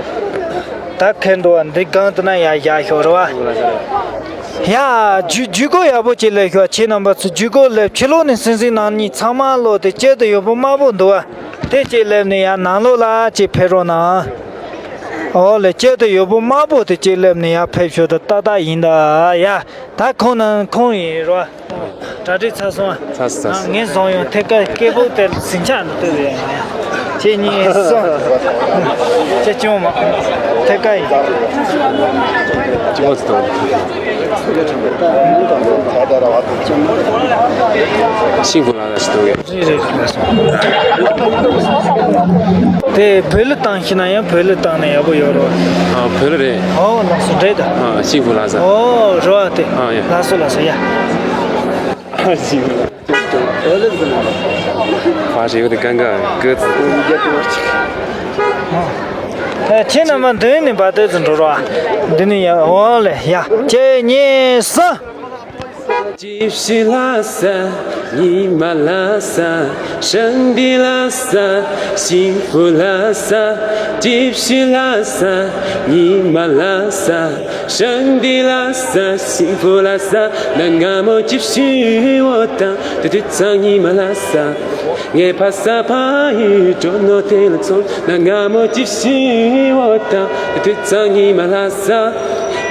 ད་འཁྱེར་འདུག་བ། འདི་སྒང་དུ་ན་ཡ་ཡ་ཤོག་རེད་བ། ཡ། བརྒྱུད་བརྒྱུད་སྐུར་ཡག་པོ་ཅིག་སླེབས་ཤོག་ཁྱེད་རྣམ་པ་ཚོ་བརྒྱུད་སྐུར་སླེབས། ཕྱི་ལོགས་ནས་སེམས་སེམས་ནང་གཉིས་ཚང་མ་ལོག་དེ་སྐྱིད་དུ་ཡོད་པོ་དམར་པོ་འདུག་བ། དེ་ཅིག་སླེབས་ནས་ཡར་ནང་ལོགས་ལ་ཅིག་ཕེབས་རོགས་གནང་། ཨོ་ལེ། སྐྱིད་དུ་ཡོད་པོ་དམར་པོ་དེ་ཅིག་སླེབས་ནས་ཡར་ཕེབས་ཤོག་ད་ཏག་ཏག་ཡིན་ད་ཡ། ད་ཁོང་ནང་ཁོང་ཡིན་རོ། གྲ་སྒྲིག་ཚར་སོང་། ཚར་སོང་། ངས་བཟུང་ཡོང་། ཐད་ཀར་སྐད་སྦུག་དེར་ཟིང་ཆ་འདུག་ཡ། ཁྱེད་གཉིས་སོ། ཁྱེད་ཅུང་མ། ཐད་ཀར་ཡིན། ཅི་མོ་ཚོ་དང་། ཤིང་བུ་ལ་ལ་ཞིག་འདུག་ཡ། རེད་རེད། དེ་བོད་ལུགས་བཏང་ཤེས་ན་ཡང་བོད་ལུགས་བཏང་ན་ཡག་པོ་ཡོད་རོ། ཨ། བོད་ལུགས་རེད། ཨོ་ལགས་སོ། འདྲེ་ད། ཨ། ཤིང་བུ་ལ་ཟ། ཨོ་རོ་ཨ་དེ། ཨ་ཡ། ལགས་སོ་ལགས་སོ་ཡ། ཤིང་བུ་ལ། ཕ་རེ་བ་དེ་གང་ག་གི། ཨ། ཁྱེད་རྣམ་པ་མདུན་ནས་འབའ་ཏོག་ཙམ་འགྲོ་རོགས་ཨ། འདི་ནས་ཡ། ཨོ་ལེ་ཡ། གཅིག་གཉིས་གསུམ། 继续拉萨，尼玛拉萨，圣地拉萨，幸福拉萨，继续拉萨，尼玛拉萨，圣地拉萨，幸福拉萨，那我们继续我当，对对唱尼玛拉萨。 ངའི་ཕ་ས་ཕ་ཡུལ་གྲོ་ནོ་དེ་ལ་ཚོམ། ན་ང་མོ་ཅི་ཤི་འོ་ད་དུ་ཚང་ཉི་མ་ལྷ་ས།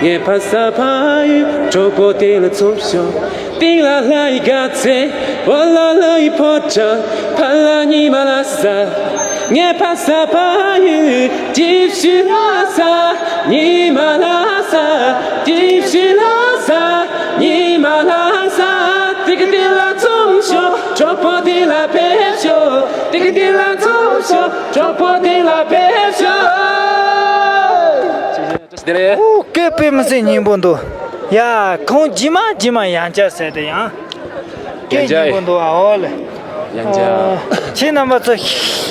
ངའི་ཕ་ས་ཕ་ཡུལ་གྲོ་པོ་དེ་ལ་ཚོམ་ཤོག། ཏིང་ལ་ལྷ་ཡི་ག་ཚེ་བོ་ལ་ལ་ཡི་ཕོ་བྲང་ཕ་ལ་ཉི་མ་ལྷ་ས། ངའི་ཕ་ས་ཕ་ཡུལ་ཅི་ཞིག་ལ་ས། ཉི་མ་ལ་ས། ཅི་ཞིག་ལ་ས། ཉི་མ་ལ་ས། ཏིག་ཏི་ལ་འཛོམས་ཤོག་གྲོགས་པོ་དེ་ལ་ཕེབས་ཤོག་ཏིག་ཏི་ལ་འཛོམས་ཤོག་གྲོགས་པོ་དེ་ལ་ཕེབས་ཤོག་བདེ་ལེགས། ཨོ། སྐད་དཔེ་མི་སྲིད་སྙན་པོ་འདུག་ཡ། ཁོང་རྗེས་མ་རྗེས་མ་ཡང་བསྐྱར་ཟེར་ཏེ་ཡང་། སྐད་ཡང་བསྐྱར། སྙན་པོ་འདུག་ཨ། ཨོ་ལེ། ཡང་བསྐྱར། ཨ། ཁྱེད་རྣམ་པ་ཚོ་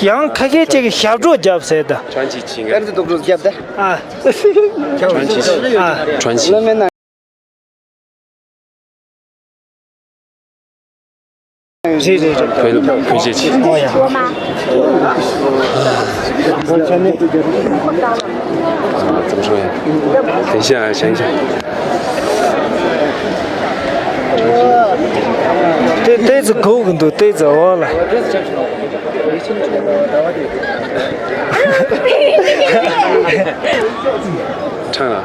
ཡང་ཁ་ཤས་ཅིག་གིས་ཞབས་བྲོ་རྒྱབ་ཟེར་ད། ཁྱོད་ཀྱིས་ཁྱིམ་ག་གར་དུ་རྒྱབ་ད། ཨ། ཁྱོད་ཀྱིས། ཨ། ཁྱོད་ཀྱིས། རེད། རེད། རེད། བོད་བོད་ཆས་ཆེ། ཨོ་ཡ། ཙམ་ཞོག་ཡ། དེ་ཤ་ཤ་ཤ། ཏེ་ཏེ་ཙི་གོ་གི་འདུག་ཏེ་ཙི་འོ་ལ། ཁྲང་ཨ།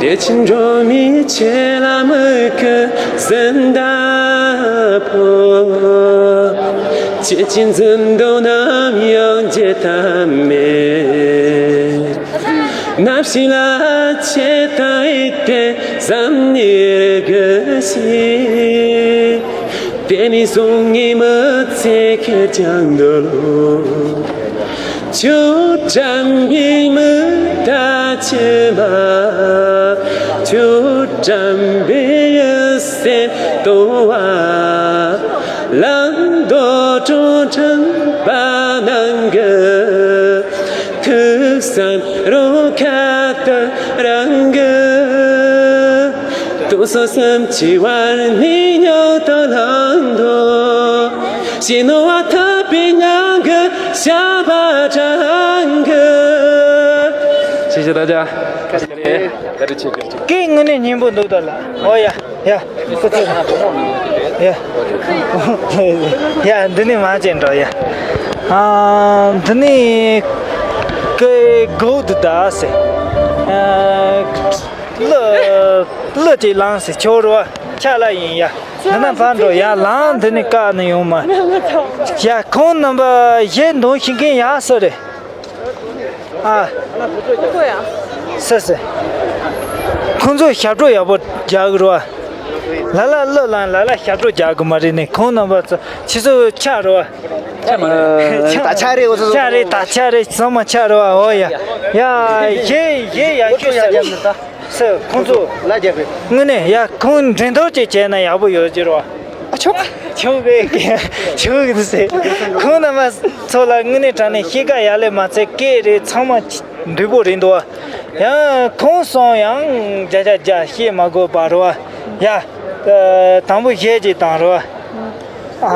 བདེ་ཆེན་སྒྲོལ་མའི་ཆེ་ལ་མི་ཁ་ཟན་ད་ཕོ། ཆེ་ཆེན་འཛིན་དོ་ནམ་ཡང་བརྗེད་ཐབས་མེད། ནབ་ཞི་ལ་ཆེ་ཏའི་ཏེ་ཟམ་ནིར་གི་ཤི། ཏེ་ནི་སོང་ངི་མི་ཚེ་ཁེར་ཀྱང་འདོད་ལོ། ཁྱོད་དྲན་པའི་མི་ད་ཆེ་མ། ཁྱོད་དྲན་པའི་ཡུལ་སེམས་དོ་བ། ལང་དོ་ཀྲོང་ཁྲང་པ་ནང་གི། ཐུགས་བསམ་རོ་ཁ་ཏུ་རང་གི། དུ་སོ་སམ་ཆི་བར་ནི་ཉོ་ཏོ་ལང་དོ། ཤི་ནོ་བ་ཐ་པི་ཉང་གི་ཤ་བ་ཀྲང་གི། 谢谢大家。 སྐད་དངོས་གནས་སྙན་པོ་འདུག་ད་ལ། ཨོ་ཡ། ཡ། ཁོ་ཚོ། ཡ། ཡ། འདི་ནས་མ་བྱེད་འགྲོ་ཡ། ཨ། འདི་ནས་ཀེ་གོ་དུ་ད་སེ། ཨ། ལ་ལ་ཅིག་ལངས་སེ་ཆོ་རུ་བ་ཆ་ལ་ཡིན་ཡ། འདི་ན་ཕར་འགྲོ་ཡ། ལངས་འདི་ནས་བཀག་ནས་ཡོང་མ། ཡ། ཁོང་རྣམ་པ་གཞས་འདོན་ཤེས་མཁན་ཡག་ས་རེད། ཨ། ཁོ་ཡ། སེ་སེ། ཁོང་ཚོས་ཞབས་བྲོ་ཡག་པོ་རྒྱག་གི་རེད་བ། ལ་ལ་གླུ་བླངས་ལ་ལ་ཞབས་བྲོ་རྒྱག་གི་མ་རེད་ནས། ཁོང་རྣམ་པ་ཚོ་ཁྱེད་ཚོ་ཆགས་རེད་བ། ཆགས་མ་རེད། ད་ཆགས་རེད། འོ་ཚོ་ཆགས་རེད། ད་ཆགས་རེད། ཚང་མ་ཆགས་རེད་བ། འོ་ཡ། ཡ། གཞས་གཞས་ཡག་ཤོས་ཟེར། སེ། ཁོང་ཚོ་ལ་རྒྱབ་རེད། དངོས་གནས་ཡ། ཁོང་འགྲན་བསྡུར་ཅིག་བྱས་ན་ཡག་པོ་ཡོད་ཀྱི་རེད་བ། ཨ། ཆོག་ཆོག་གི། ཆོག་གི་ཟེར། ཁོང་རྣམ་པ་ཚོ་ལ་དངོས་གནས་དྲང་གནས་གཤིས་ཀ་ཡག་ལས་མ་ཚད་སྐད་རེད། ཚང་མ་འདུས་པོ་རེད་འདུག་བ། ཡང་ཁོང་སོང་ཡང་བརྒྱ་ཆ་བརྒྱ་བཤད་མ་དགོས་པ་རེད་བ། ཡ། དང་པོ་གཞས་ཅིག་བཏང་རེད་བ། ཨ།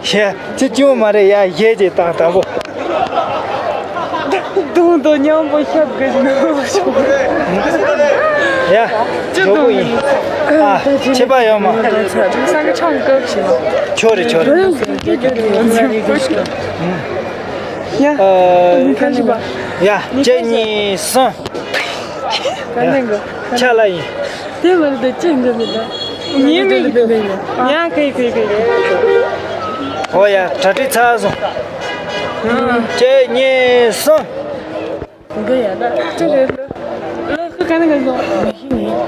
ཡ། ཅི་སྐྱོན་མ་རེད་ཡ། གཞས་ཅིག་བཏང་དང་པོ། དུང་དུ་མཉམ་པོ་ཤབ་གི་ནོ། ཡ། ཅི་ཇོ་བོ་དུང་ཡིན། ཨ། ཁྱད་པར་ཡོད་མ། ས་གི་ཆང་བཀབ་ཞིག་ཆོ་རེ་ཆོ་རེ། ཡ། ཨ། ཁ་ཤི་པ། ཡ། གཅིག་གཉིས་གསུམ། ག་ནས་གོ། ཆ་ལ་ཡིན། དེ་བར་དུ་ཅི་འདི་མི་འདུག་ཉིན་མི་འདི་འདི་ཡ། གི་གི་གི་གི། ཨོ་ཡ། གྲ་སྒྲིག་ཚར་སོང་། གཅིག་གཉིས་གསུམ། འདི་ཡ་ད་ཅི་རེད། ལོ་ཁ་ག་ནས་ག་སོང་།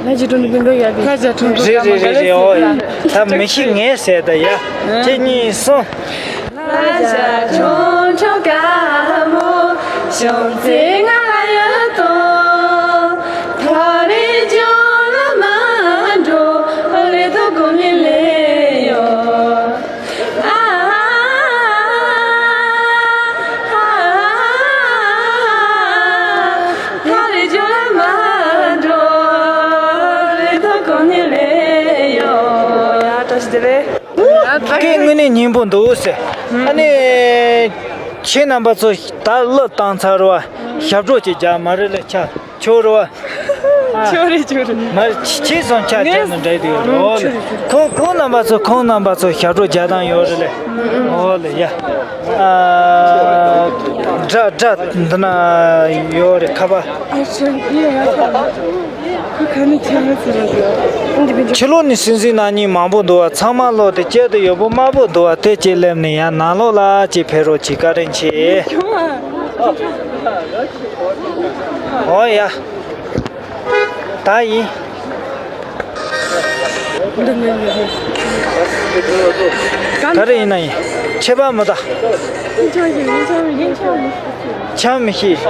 ལ་ཅི་ཀྲུང་ནི་པིན་གོ་ཡ་གི། ལ་ཅི་ཀྲུང་རེད་རེད་རེད་རེད། ཨོ་ཡ། ད་མི་ཤི་ངེས་ཟེར་ད་ཡ། གཅིག་གཉིས་གསུམ། སྐད་དངོས་གནས་སྙན་པོ་འདུག་ཟེར། ཨ་ནི། ཁྱེད་རྣམ་པ་ཚོ་ད་གླུ་བཏང་ཚར་བ། ཞབས་བྲོ་ཅིག་རྒྱག་མ་རེད་ལ་ཆ་ཆོ་རུ་བ། ཆོ་རེ་ཆོ་རེ། མ་ཁྱེད་ཚོ་ཆ་ཆ་ནི་འདྲ་དེ་ཡོད་རོ་ལ། ཁོང་ཁོང་རྣམ་པ་ཚོ་ཁོང་རྣམ་པ་ཚོ་ཞབས་བྲོ་རྒྱག་སྟངས་ཡོད་རེད་ལ། འོ་ལ་ཡ། ཨ། སྒྲ་སྒྲ་འདི་ན་ཡོད་རེད་ཁ་པ། ཁ་ནས་ཁྱེད་རང་ཚོ་ལ་འདི་ཕྱི་ལོགས་ནས་སྲིད་འཛིན་ནང་ཉིན་མང་པོ་འདུག་བ། ཚང་མ་ལོག་དེ་སྐྱེལ་དུ་ཡོད་པོ་དམར་པོ་འདུག་བ། དེ་ཅིག་སླེབས་ནས་ཡང་ནང་ལོགས་ལ་ཅིག་ཕེབས་རོགས་ཅིག་བཀའ་དྲིན་ཆེ། ཨོ་ཡ། ད་ཡིན། ག་རེ་ཡིན་ན་ཡིན། ཆད་པ་མི་གཏོང་། ཆ་མི་ཤེས།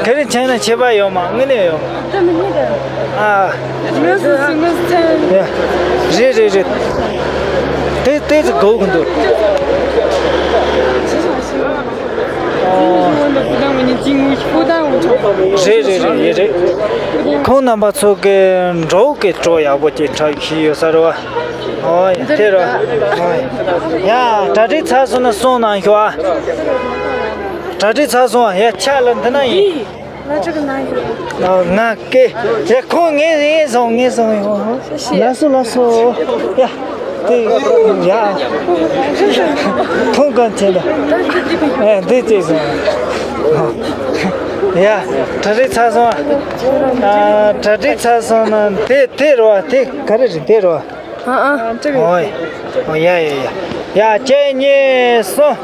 ག་རེ་བྱས་ན་ཆད་པ་ཡོད་མ། དངོས་གནས་ཡོད་མ། ཨ། རེད་རེད་རེད། དེ་དེ་ཚོ་དགོས་ཀྱི་འདུག་རེད་རེད་རེད། ཡིན་རེད། ཁོང་རྣམ་པ་ཚོ་གི་འགྲོ་གི་སྤྲོ་ཡག་པོ་ཅིག་འཁྲབ་ཤེས་ཡོད་ས་རེད་བ། ཨོ་ཡ་དེ་རེད་བ། ཨོ་ཡ། ཡ་གྲ་སྒྲིག་ཚར་སོང་ན་སོང་གནང་ཤོག་ཨ། གྲ་སྒྲིག་ཚར་སོང་ཨ། ཡ་ཕྱག་ལ་འདི་ན་ཡིན། ང་ཅིག་ན་ཡིན། ང་ཀེ། ཡ་ཁོང་ངའི་ངའི་སོང་ངའི་སོང་ཡོང་། ལགས་སོ་ལགས་སོ། ཡ། དེ་ཡ། ཁོང་གང་ཆེ་ལ། ཨེ་འདི་ཅེས་སོང་། ཡ། གྲ་སྒྲིག་ཚར་སོང་ཨ། གྲ་སྒྲིག་ཚར་སོང་ན་དེ་དེ་རེད་བ། དེ་ག་རེ་རེད། དེ་རེད་བ། ཨ་ཨ། ཨོ་ཡ་ཡ་ཡ། ཡ་གཅིག་གཉིས་གསུམ།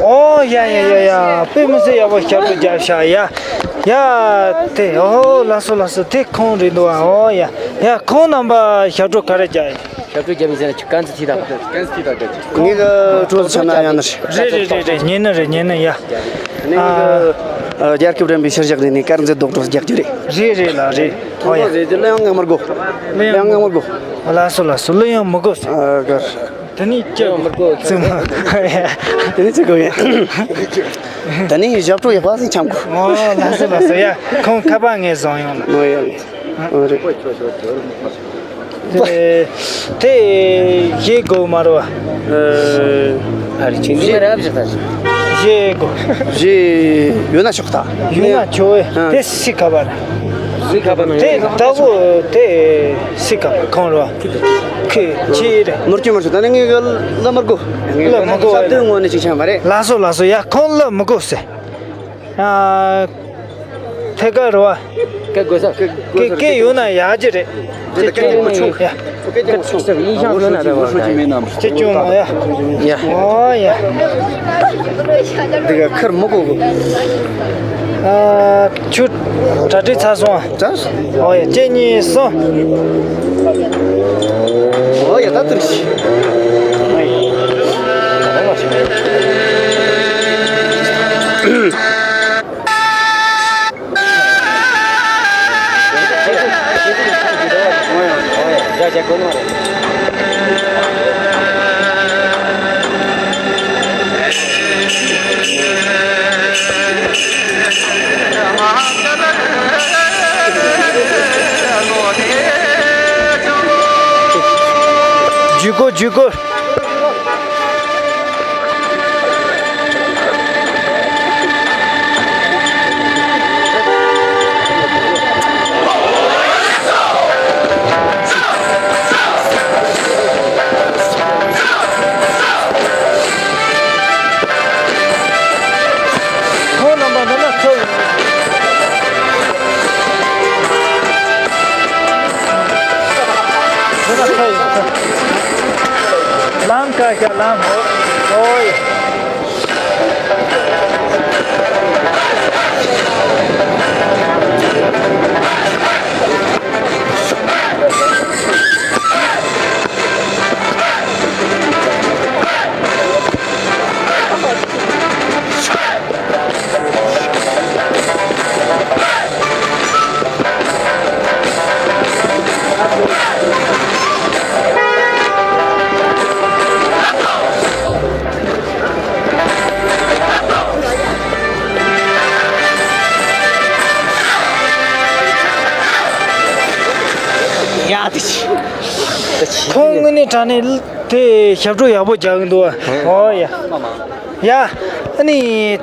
ཨོ་ཡ་ཡ་ཡ་ཡ། དཔེ་མི་སྲིད་ཡག་པོ་ཞབས་བྲོ་རྒྱབ་ཤག་ཡ། ཡ། དེ་ཨོ་ལགས་སོ་ལགས་སོ། དེ་ཁོང་རེད་འདུག་ཨོ་ཡ། ཡ་ཁོང་རྣམ་པ་ཞབས་བྲོ་ག་རེ་རྒྱག་ཡིན། ཞབས་བྲོ་རྒྱབ་ཡིན་ཟེར་ན་ཁྱོད་དཀར་མཛེས་ཐིག་དང་། ངས་ཀྱི་བྲོ་ཚོ་ཆ་ན་ཡང་ན་རེད། རེད་རེད་རེད་རེད། ཉན་ནི་རེད། ཉན་ནི་ཡ། ངས་ཀྱི་རྒྱལ་ཁབ་རིམ་པའི་ཕྱི་བཞག་ནས་ནས་དཀར་མཛེས་རྡོག་བྲོ་རྒྱག་རྒྱུ་རེད། རེད་རེད་ལགས་རེད། ཨོ་ཡ། རེད་རེད། གླུ་དབྱངས་ངན་མི་དགོས། གླུ་དབྱངས་ངན་མི་དགོས། ལགས་སོ་ལགས་སོ། གླུ་དབྱངས་མི་དགོས། ཨ་གར། དེ་ནས་ཅི་དགོས། བཙུན་མོ། དེ་ནས་ཅི་དགོས་ཡ། དེ་ནས་ཞབས་བྲོ་ཡག་པ་ཞིག་འཆམ་དགོས། ཨོ་ལགས་སོ་ལགས་སོ། ཡ་ཁོང་ཁ་པར་ངས་བཟུང་ཡོང་ལ། ཨོ་ཡ། ཨོ་རེད། དེ་དེ་བཞེས་དགོས་མ་རེད་བ། ཨ་རེ་ཆིན་དི་མ་རབ་ཞིག་ད་ཞིག་བཞེས་དགོས། བཞེས་ཡོད་ན་ཆོག་ད། ཡོད་ན་ཆོག་ཨེ། ཨ། དེ་སི་ཁ་པར། སི་ཁ་པར་ན་དེ་ཡོད་ན་ལྟ་བུ་དེ་སི་ཁ་པར་གང་རེད་བ། ཁི་ཁྱི་རེད། ནོར་གྱི་མ་ཆོག་ད་ནི་ངས་གི་ལ་མར་གོ། ལ་མ་གོ་ས་དོན་ངོ་ནས་ཅིག་ཆང་མ་རེད། ལགས་སོ་ལགས་སོ། ཡ་ཁོང་ལ་མི་གོ་ཟེར། ཨ། ཐད་ཀར་རེད་བ། སྐད་དགོས་ས། སྐད་སྐད་ཡོད་ན་ཡག་གི་རེད། དེ་སྐད་ཡོད་མ་བྱུང་། ཡ། སྐད་ཀྱང་མ་བྱུང་། ཡིན་ཤང་ཡོད་ན་རེད་བ། སྐད་ཅུང་མ་ཡ། ཡ། ཨོ་ཡ། འདི་ག་ཁར་མི་གོ་གི། ཨ། ཆུ་གྲ་སྒྲིག་ཚར་སོང་ཨ། ཚར་སོང་། ཨོ་ཡ། གཅིག་གཉིས་གསུམ། ཨོ་ཡ། ད་ཐུག་ཤི། ཇུས་སྐོར་ཇུས་སྐོར། ཁོང་རྣམ་པ་འདི་ན་ཚོ་ཡོད། འདི་ན་ཚོ་ཡོད། ལམ་ཁ་ཤ་ལམ་ཧོ་ཧོ་ཡོད། ཡ་དེ་ཆི། ཁོང་དངོས་གནས་དྲང་གནས་དེ་ཞབས་བྲོ་ཡག་པོ་རྒྱག་གི་འདུག་ཨ། ཨོ་ཡ། ཡ། ཨ་ནི་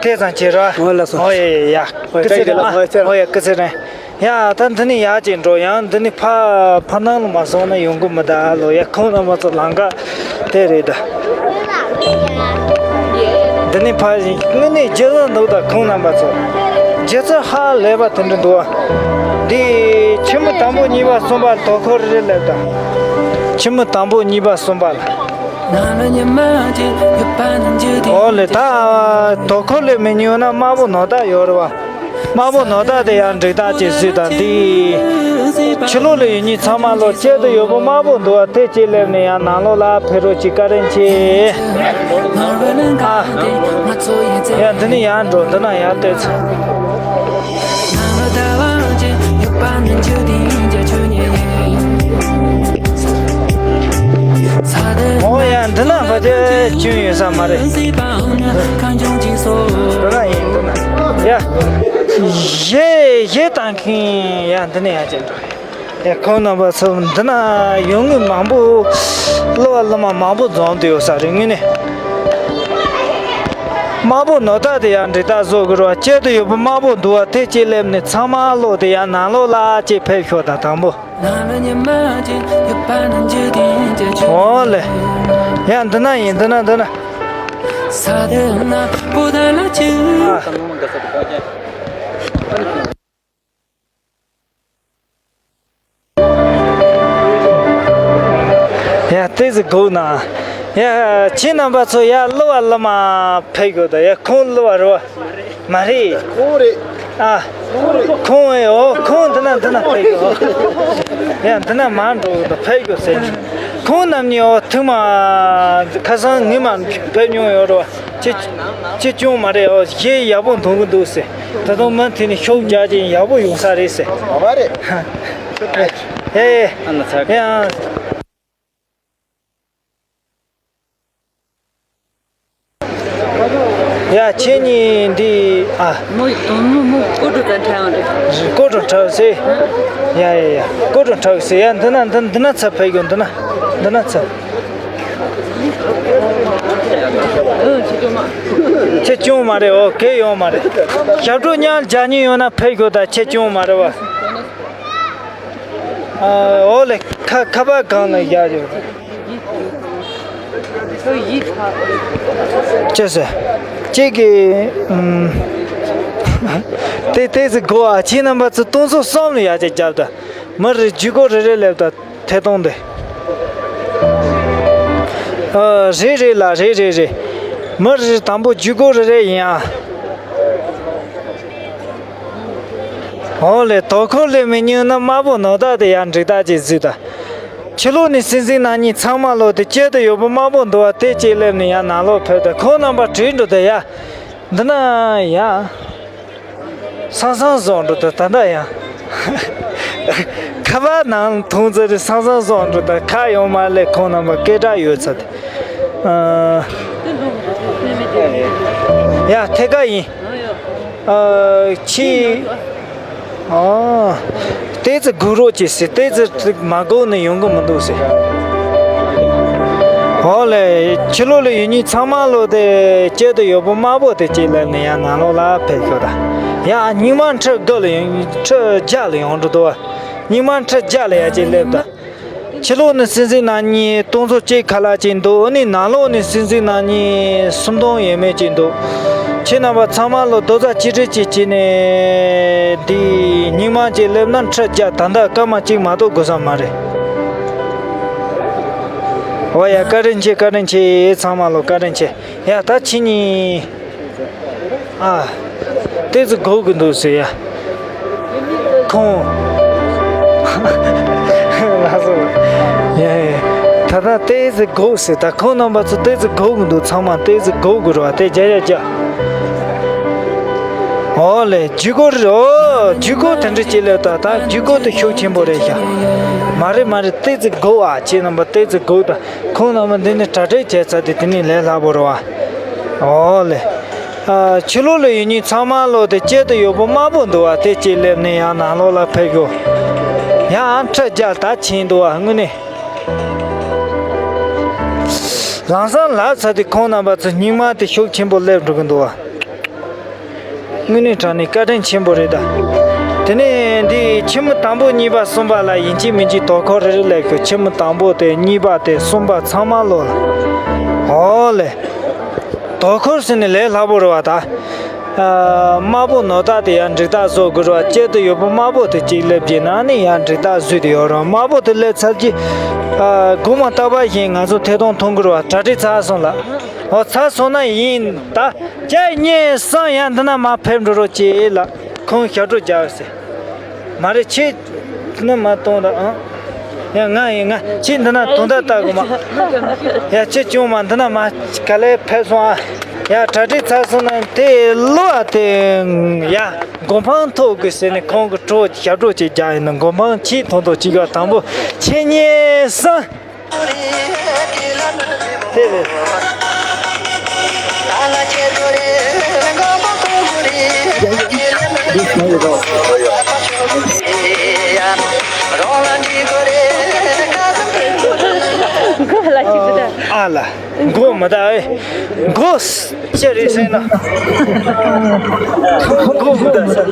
དེ་ཙམ་བྱེད་ར། ཨོ་ལགས་སོ། ཨོ་ཡ་ཡ་ཡ། སྐུ་ཚེ་རིང་ཨ། ཨོ་ཡ་སྐུ་ཚེ་རིང་། ཡ་ད་འདི་ནི་ཡག་ཅིག་འགྲོ། ཡང་འདི་ནི་ཕ་ཕ་ནང་ལ་མ་སོང་ན་ཡོང་གི་མི་གདའ་ལོ། ཡ་ཁོང་རྣམ་པ་ཚོ་ལམ་ཁ་དེ་རེད་ད། འདི་ནི་ཕ་དངོས་གནས་རྒྱུ་ཟ་འདུག་ད་ཁོང་རྣམ་པ་ཚོ། རྒྱུ་ཚ་ཧ་ལས་པ་དེ་འདྲ་འདུག་ཨ། འདི་ཕྱི་མི་དང་པོ་གཉིས་པ་གསུམ་པ་དོ་ཁོར་རེད་ལབ་ད། ཕྱི་མི་དང་པོ་གཉིས་པ་གསུམ་པ་ལ། ཨོ་ལེ་ད། དོ་ཁོར་ལས་མི་ཉུང་ན་དམར་པོ་ནོར་ད་ཡོད་རེད་བ། དམར་པོ་ནོར་ད་དེ་ཡང་འགྲིག་ད་ཅེས་སུས་དང་འདི། ཕྱི་ལོགས་ལ་ཡོད་མཁན་ཚང་མ་ལོ་གཅལ་དུ་ཡོད་པོ་དམར་པོ་འདུག་བ། དེ་གཅིག་སླེབས་ནས་ཡང་ནང་ལོགས་ལ་ཕེབས་རོགས་ཅིག་བཀའ་དྲིན་ཆེ། ཨ། ཡ་འདི་ནས་ཡར་འགྲོ། འདི་ན་ཡར་ལྟོས་ཚེ། ཨོ་ཡ་འདི་ན་ཕ་ཆེ་ཅུང་ཡོད་ས་མ་རེད། འདི་ན་ཡིན་འདི་ན། ཡ། གཞས་གཞས་བཏང་མཁན་ཡ་འདི་ནས་ཡར་ཅིག་འགྲོ། ཡ་ཁོང་རྣམ་པ་ཚོ་འདི་ན་ཡོང་མཁན་མང་པོ། གླུ་བ་གླུ་མ་མང་པོ་འཛོམས་བསྡད་ཡོད་ས་རེད་དངོས་གནས། དམར་པོ་ནོར་ད་དེ་ཡང་འགྲིག་ད་བཟོ་དགོས་རེད་བ། གཅལ་དུ་ཡོད་པོ་དམར་པོ་འདུག་བ། དེ་གཅིག་སླེབས་ནས་ཚང་མ་ལོག་དེ་ཡང་ནང་ལོགས་ལ་གཅིག་ཕེབས་ཤོག་ད་དང་པོ། ཨོ་ལེ། ཡ་འདི་ན་ཡིན་འདི་ན་འདི་ན། ཨ། ཡ་ཏོག་ཙམ་སྒུག་ན། ཡ་ཁྱེད་རྣམ་པ་ཚོ་ཡ་གླུ་བ་གླུ་མ་ཕེབས་དགོས་ད། ཡ་ཁོང་གླུ་བ་རེད་བ། མ་རེད། ཁོང་རེད། ཨ། ཁོང་ཨེ། ཨོ་ཁོང་འདི་ན་འདི་ན་ཕེབས་དགོས། ཡ་འདི་ན་མར་འགྲོ་དགོས་ད། ཕེབས་དགོས་ཟེར། ཁོང་རྣམ་གཉིས་ཨོ་ཐུག་མ་ཁ་སང་ངོ་མ་ཕེབས་མྱོང་ཡོད་རེད་བ། ཅི་ཅི་ཅུང་མ་རེད། ཨོ་གཞས་ཡག་པོ་འདོན་གི་འདུག་ཟེར། ད་དུང་མུ་མཐུད་ནས་ཤུགས་རྒྱག་ཅིང་ཡག་པོ་ཡོང་ས་རེད་ཟེར། ཨ་མ་རེད། ཨེ་ཨེ་ཨ་ན་ཚ། ཨེ་ཨ། ཡ་ཁྱེད་གཉིས་འདི་ཨ། མོ་ཡི་དོན་མོ་མོ་ཀོ་ཀྲུ་དང་འཁྲབ་ཡོང་རེད། ཀོ་ཀྲུ་འཁྲབ་ཟེར། ཡ་ཡ་ཡ་ཀོ་ཀྲུ་འཁྲབ་ཟེར་ཡ། འདི་ན་འདི་འདི་ན་ཚ་ཕེབས་དགོས། འདི་ན་འདི་ན་ཚ། ཁྱེད་སྐྱོན་མ་རེད། ཨོ་གེ་ཡོང་མ་རེད། ཞབས་བྲོ་མཉམ་རྒྱག་མཁན་ཡོང་ན་ཕེབས་དགོས། ད་ཁྱེད་སྐྱོན་མ་རེད་བ། ཨོ་ལེ། ཁ་ཁ་པར་སྒང་ལ་བཞག་ཡོད། ཅི་ཟེར། ཅིག་གི་ཨམ། དེ་དེ་ཟིག་གོ་ཨ། ཁྱེད་རྣམ་པ་ཚོ་སྟོང་ཚོ་གསུམ་ལ་ཡར་ཅིག་རྒྱབ་ད། མི་རེ་ཇུས་འགོད་རེ་རེ་སླེབས་ད། ཐད་གཏོང་དེ། ཨ་རེད་རེད་ལ་རེད་རེད་རེད། མི་རེ་དང་པོ་ཇུས་འགོད་རེ་རེ་ཡིན་ཨ། འོ་ལེ། དོ་ཁུར་ལས་མི་ཉུང་ན་དམར་པོ་ནོར་བདག་དེ་ཡང་འགྲིག་རྟགས་ཅིག་གཟིགས་དང་། ཕྱི་ལོགས་ནས་སྲིད་འཛིན་རྣམ་གཉིས་ཚང་མ་ལོག་དེ་སྐྱེལ་དུ་ཡོད་པོ་དམར་པོ་འདུག་བ། དེ་གཅིག་སླེབས་ནས་ཡང་ནང་ལོག་ཕེབས་དང་། ཁོང་རྣམ་པ་བྲོས་འགྲོ་དེ་ཡ། འདི་ན་ཡ། སང་སང་བཟོ་འགྲོ་དང་ད་ལྟ་ཡང་། ཁ་པར་ནང་མཐོང་ཚེ་རེ་སང་སང་བཟོ་འགྲོ་དང་ཁ་ཡོང་མ་ལས་ཁོང་རྣམ་པ་སྐད་གྲགས་ཡོད་ཚ་དེ། ཨ། ཡ་ཐད་ཀ་ཡིན། ཨ་ཕྱི། ཨོ། ཏོག་ཙི་སྒུག་རོགས་གྱིས་ཟེར། ཏོག་ཙི་མ་སྒུག་ནས་ཡོང་གི་མི་འདུག་ཟེར། ཨོ་ལེ། ཕྱི་ལོགས་ལ་ཡོད་མཁན་ཚང་མ་ལོག་དེ་སྐྱེལ་དུ་ཡོད་པོ་དམར་པོ་དེ་གཅིག་སླེབས་ནས་ཡང་ནང་ལོགས་ལ་ཕེབས་ཤོག་ད། ཡ་རྙིང་མ་ཁྲི་དགུ་ལ་ཡོང་། ཁྲི་བརྒྱ་ལ་ཡོང་འགྲོ་འདུག་བ། རྙིང་མ་ཁྲི་བརྒྱ་ལ་ཡ་གཅིག་སླེབས་ད། ཕྱི་ལོགས་ནས་སྲིད་འཛིན་རྣམ་གཉིས་སྟོང་ཚོ་གཅིག་ཁ་ལག་ཅིག་འདུག་ཨ་ནི་ནང་ལོགས་ནས་སྲིད་འཛིན་རྣམ་གཉིས་སུམ་སྟོང་ཡས་མས་ཅིག་འདུག་ཁྱེད་རྣམ་པ་ཚང་མ་ལོ་རྡོག་རྩ་གཅིག་སྒྲིལ་ཅིག་བྱས་ནས་འདི་རྙིང་མ་ཅིག་སླེབས་ན་ཁྲི་བརྒྱ། ད་ལྟ་སྐར་མ་གཅིག་མ་གཏོགས་དགོས་ས་མ་རེད། འོ་ཡ། བཀའ་དྲིན་ཆེ། བཀའ་དྲིན་ཆེ། ཚང་མ་ལོ་བཀའ་དྲིན་ཆེ། ཡ་ད་ཁྱེད་གཉིས། ཨ། ཏོག་ཙི་སྒུག་གི་འདུག་ཟེར་ཡ། ཁོང་། ལགས་སོ། ཡ་ཡ། ད་ལྟ་ཏོག་ཙི་སྒུག་ཟེར། ད་ཁོང་རྣམ་པ་ཚོ་ཏོག་ཙི་སྒུག་གི་འདུག་ཚང་མ་ཏོག་ཙི་སྒུག་དགོས་རེད་བ། དེ་རྒྱ་ཡ་རྒྱ། ཨོ་ལེ། ཇུས་འགོད་རེད། ཨོ་ཇུས་འགོད་དེ་འདྲ་ཅིག་ལས་ད་ད་ཇུས་འགོད་དེ་ཤུགས་ཆེན་པོ་རེད་ཤག་མ་རེད་མ་རེད། ཏོག་ཙི་སྒུག་ཨ། ཁྱེད་རྣམ་པ་ཏོག་ཙི་སྒུག་ད། ཁོང་རྣམ་པ་འདི་ནས་གྲ་སྒྲིག་བྱས་ཚར་དུས་དེ་ནས་ལས་སླ་པོ་རེད་བ། ཨོ་ལེ། ཨ། ཕྱི་ལོགས་ལ་ཡོད་མཁན་ཚང་མ་ལོག་དེ་སྐྱེལ་དུ་ཡོད་པོ་དམར་པོ་འདུག་བ། དེ་གཅིག་སླེབས་ནས་ཡང་ནང་ལོགས་ལ་ཕེབས་ཤོག་ཡང་ཁྲི་བརྒྱ་ད་ཕྱིན་འདུག་བ། དངོས་གནས། ལམ་སང་ལབ་ཚར་དུས་ཁོང་རྣམ་པ་ཚོ་རྙིང་མ་དེ་ཤུགས་ཆེན་པོ་སླེབས་འགྲོ་གི་འདུག་བ། དངོས་གནས་དྲང་གནས་བཀའ་དྲིན་ཆེན་པོ་རེད་ད། དེ་ནས་འདི་ཁྱིམ་དང་པོ་གཉིས་པ་གསུམ་པ་ལ་ཡིན་གཅིག་མིན་གཅིག་དོ་ཁུར་རེ་རེ་སླེབས་ཤོག་ཁྱིམ་དང་པོ་དེ་གཉིས་པ་དེ་གསུམ་པ་ཚང་མ་ལོག་ལ། ཨོ་ལེ། དོ་ཁུར་ཟེར་ནས་ལས་སླ་པོ་རེད་བ་ད། ཨ། དམར་པོ་ནོར་བདག་དེ་ཡང་འགྲིག་རྟགས་བཟོ་དགོས་རེད་བ། སྐྱེལ་དུ་ཡོད་པོ་དམར་པོ་དེ་གཅིག་སླེབས་རྗེས་ན་ནི་ཡང་འགྲིག་རྟགས་བཟོས་དེ་ཡོད་རེད་བ། དམར་པོ་དེ་སླེབས་ཚར་རྗེས། ཨ། དགོང་མོ་རྟག་པར་བཞིན་ང་ཚོ་ཐད་གཏོང་མཐོང་གི་རེད་བ། གྲ་སྒྲིག་ཚར་སོང་ལ། ཨོ་ཚར་སོང་ན་ཡིན་ད། གཅིག་གཉིས་གསུམ་ཡང་འདི་ན་མར་ཕེབས་འགྲོ་རོགས་གྱིས་ལ། ཁོང་ཞབས་བྲོ་རྒྱག་ཟེར། མ་རེད་ཁྱེད་འདི་ན་མར་གཏོང་ད་ཨང་། ཡ་ང་ཡིན་ང་། ཁྱེད་འདི་ན་དོན་དག་ལྟ་དགོས་མ། ཡ་ཁྱེད་ཅུང་མ་འདི་ན་མར་ག་ལེར་ཕེབས་སོང་ཨ། ཡ་གྲ་སྒྲིག་ཚར་སོང་ན་དེ་ལོ་ཨ་དེ། ཡ་མགོ་འཕང་མཐོ་དགོས་ཟེར་ནས་ཁོང་གི་བྲོ་ཞབས་བྲོ་ཅིག་རྒྱག་ཡིན་ན། མགོ་འཕང་ཆེས་མཐོ་མཐོ་ཅིག་ཡ། དང་པོ་ཁྱེད་གཉིས་གསུམ། དེ་རེད། མགོ་ལ་ཅི་འདུག་ད། ཨ་ལ། མགོ་མི་ད་ཨེ། མགོ་ཅི་རེད་ཟེར་ན། མགོ་མི་ད་ཟེར།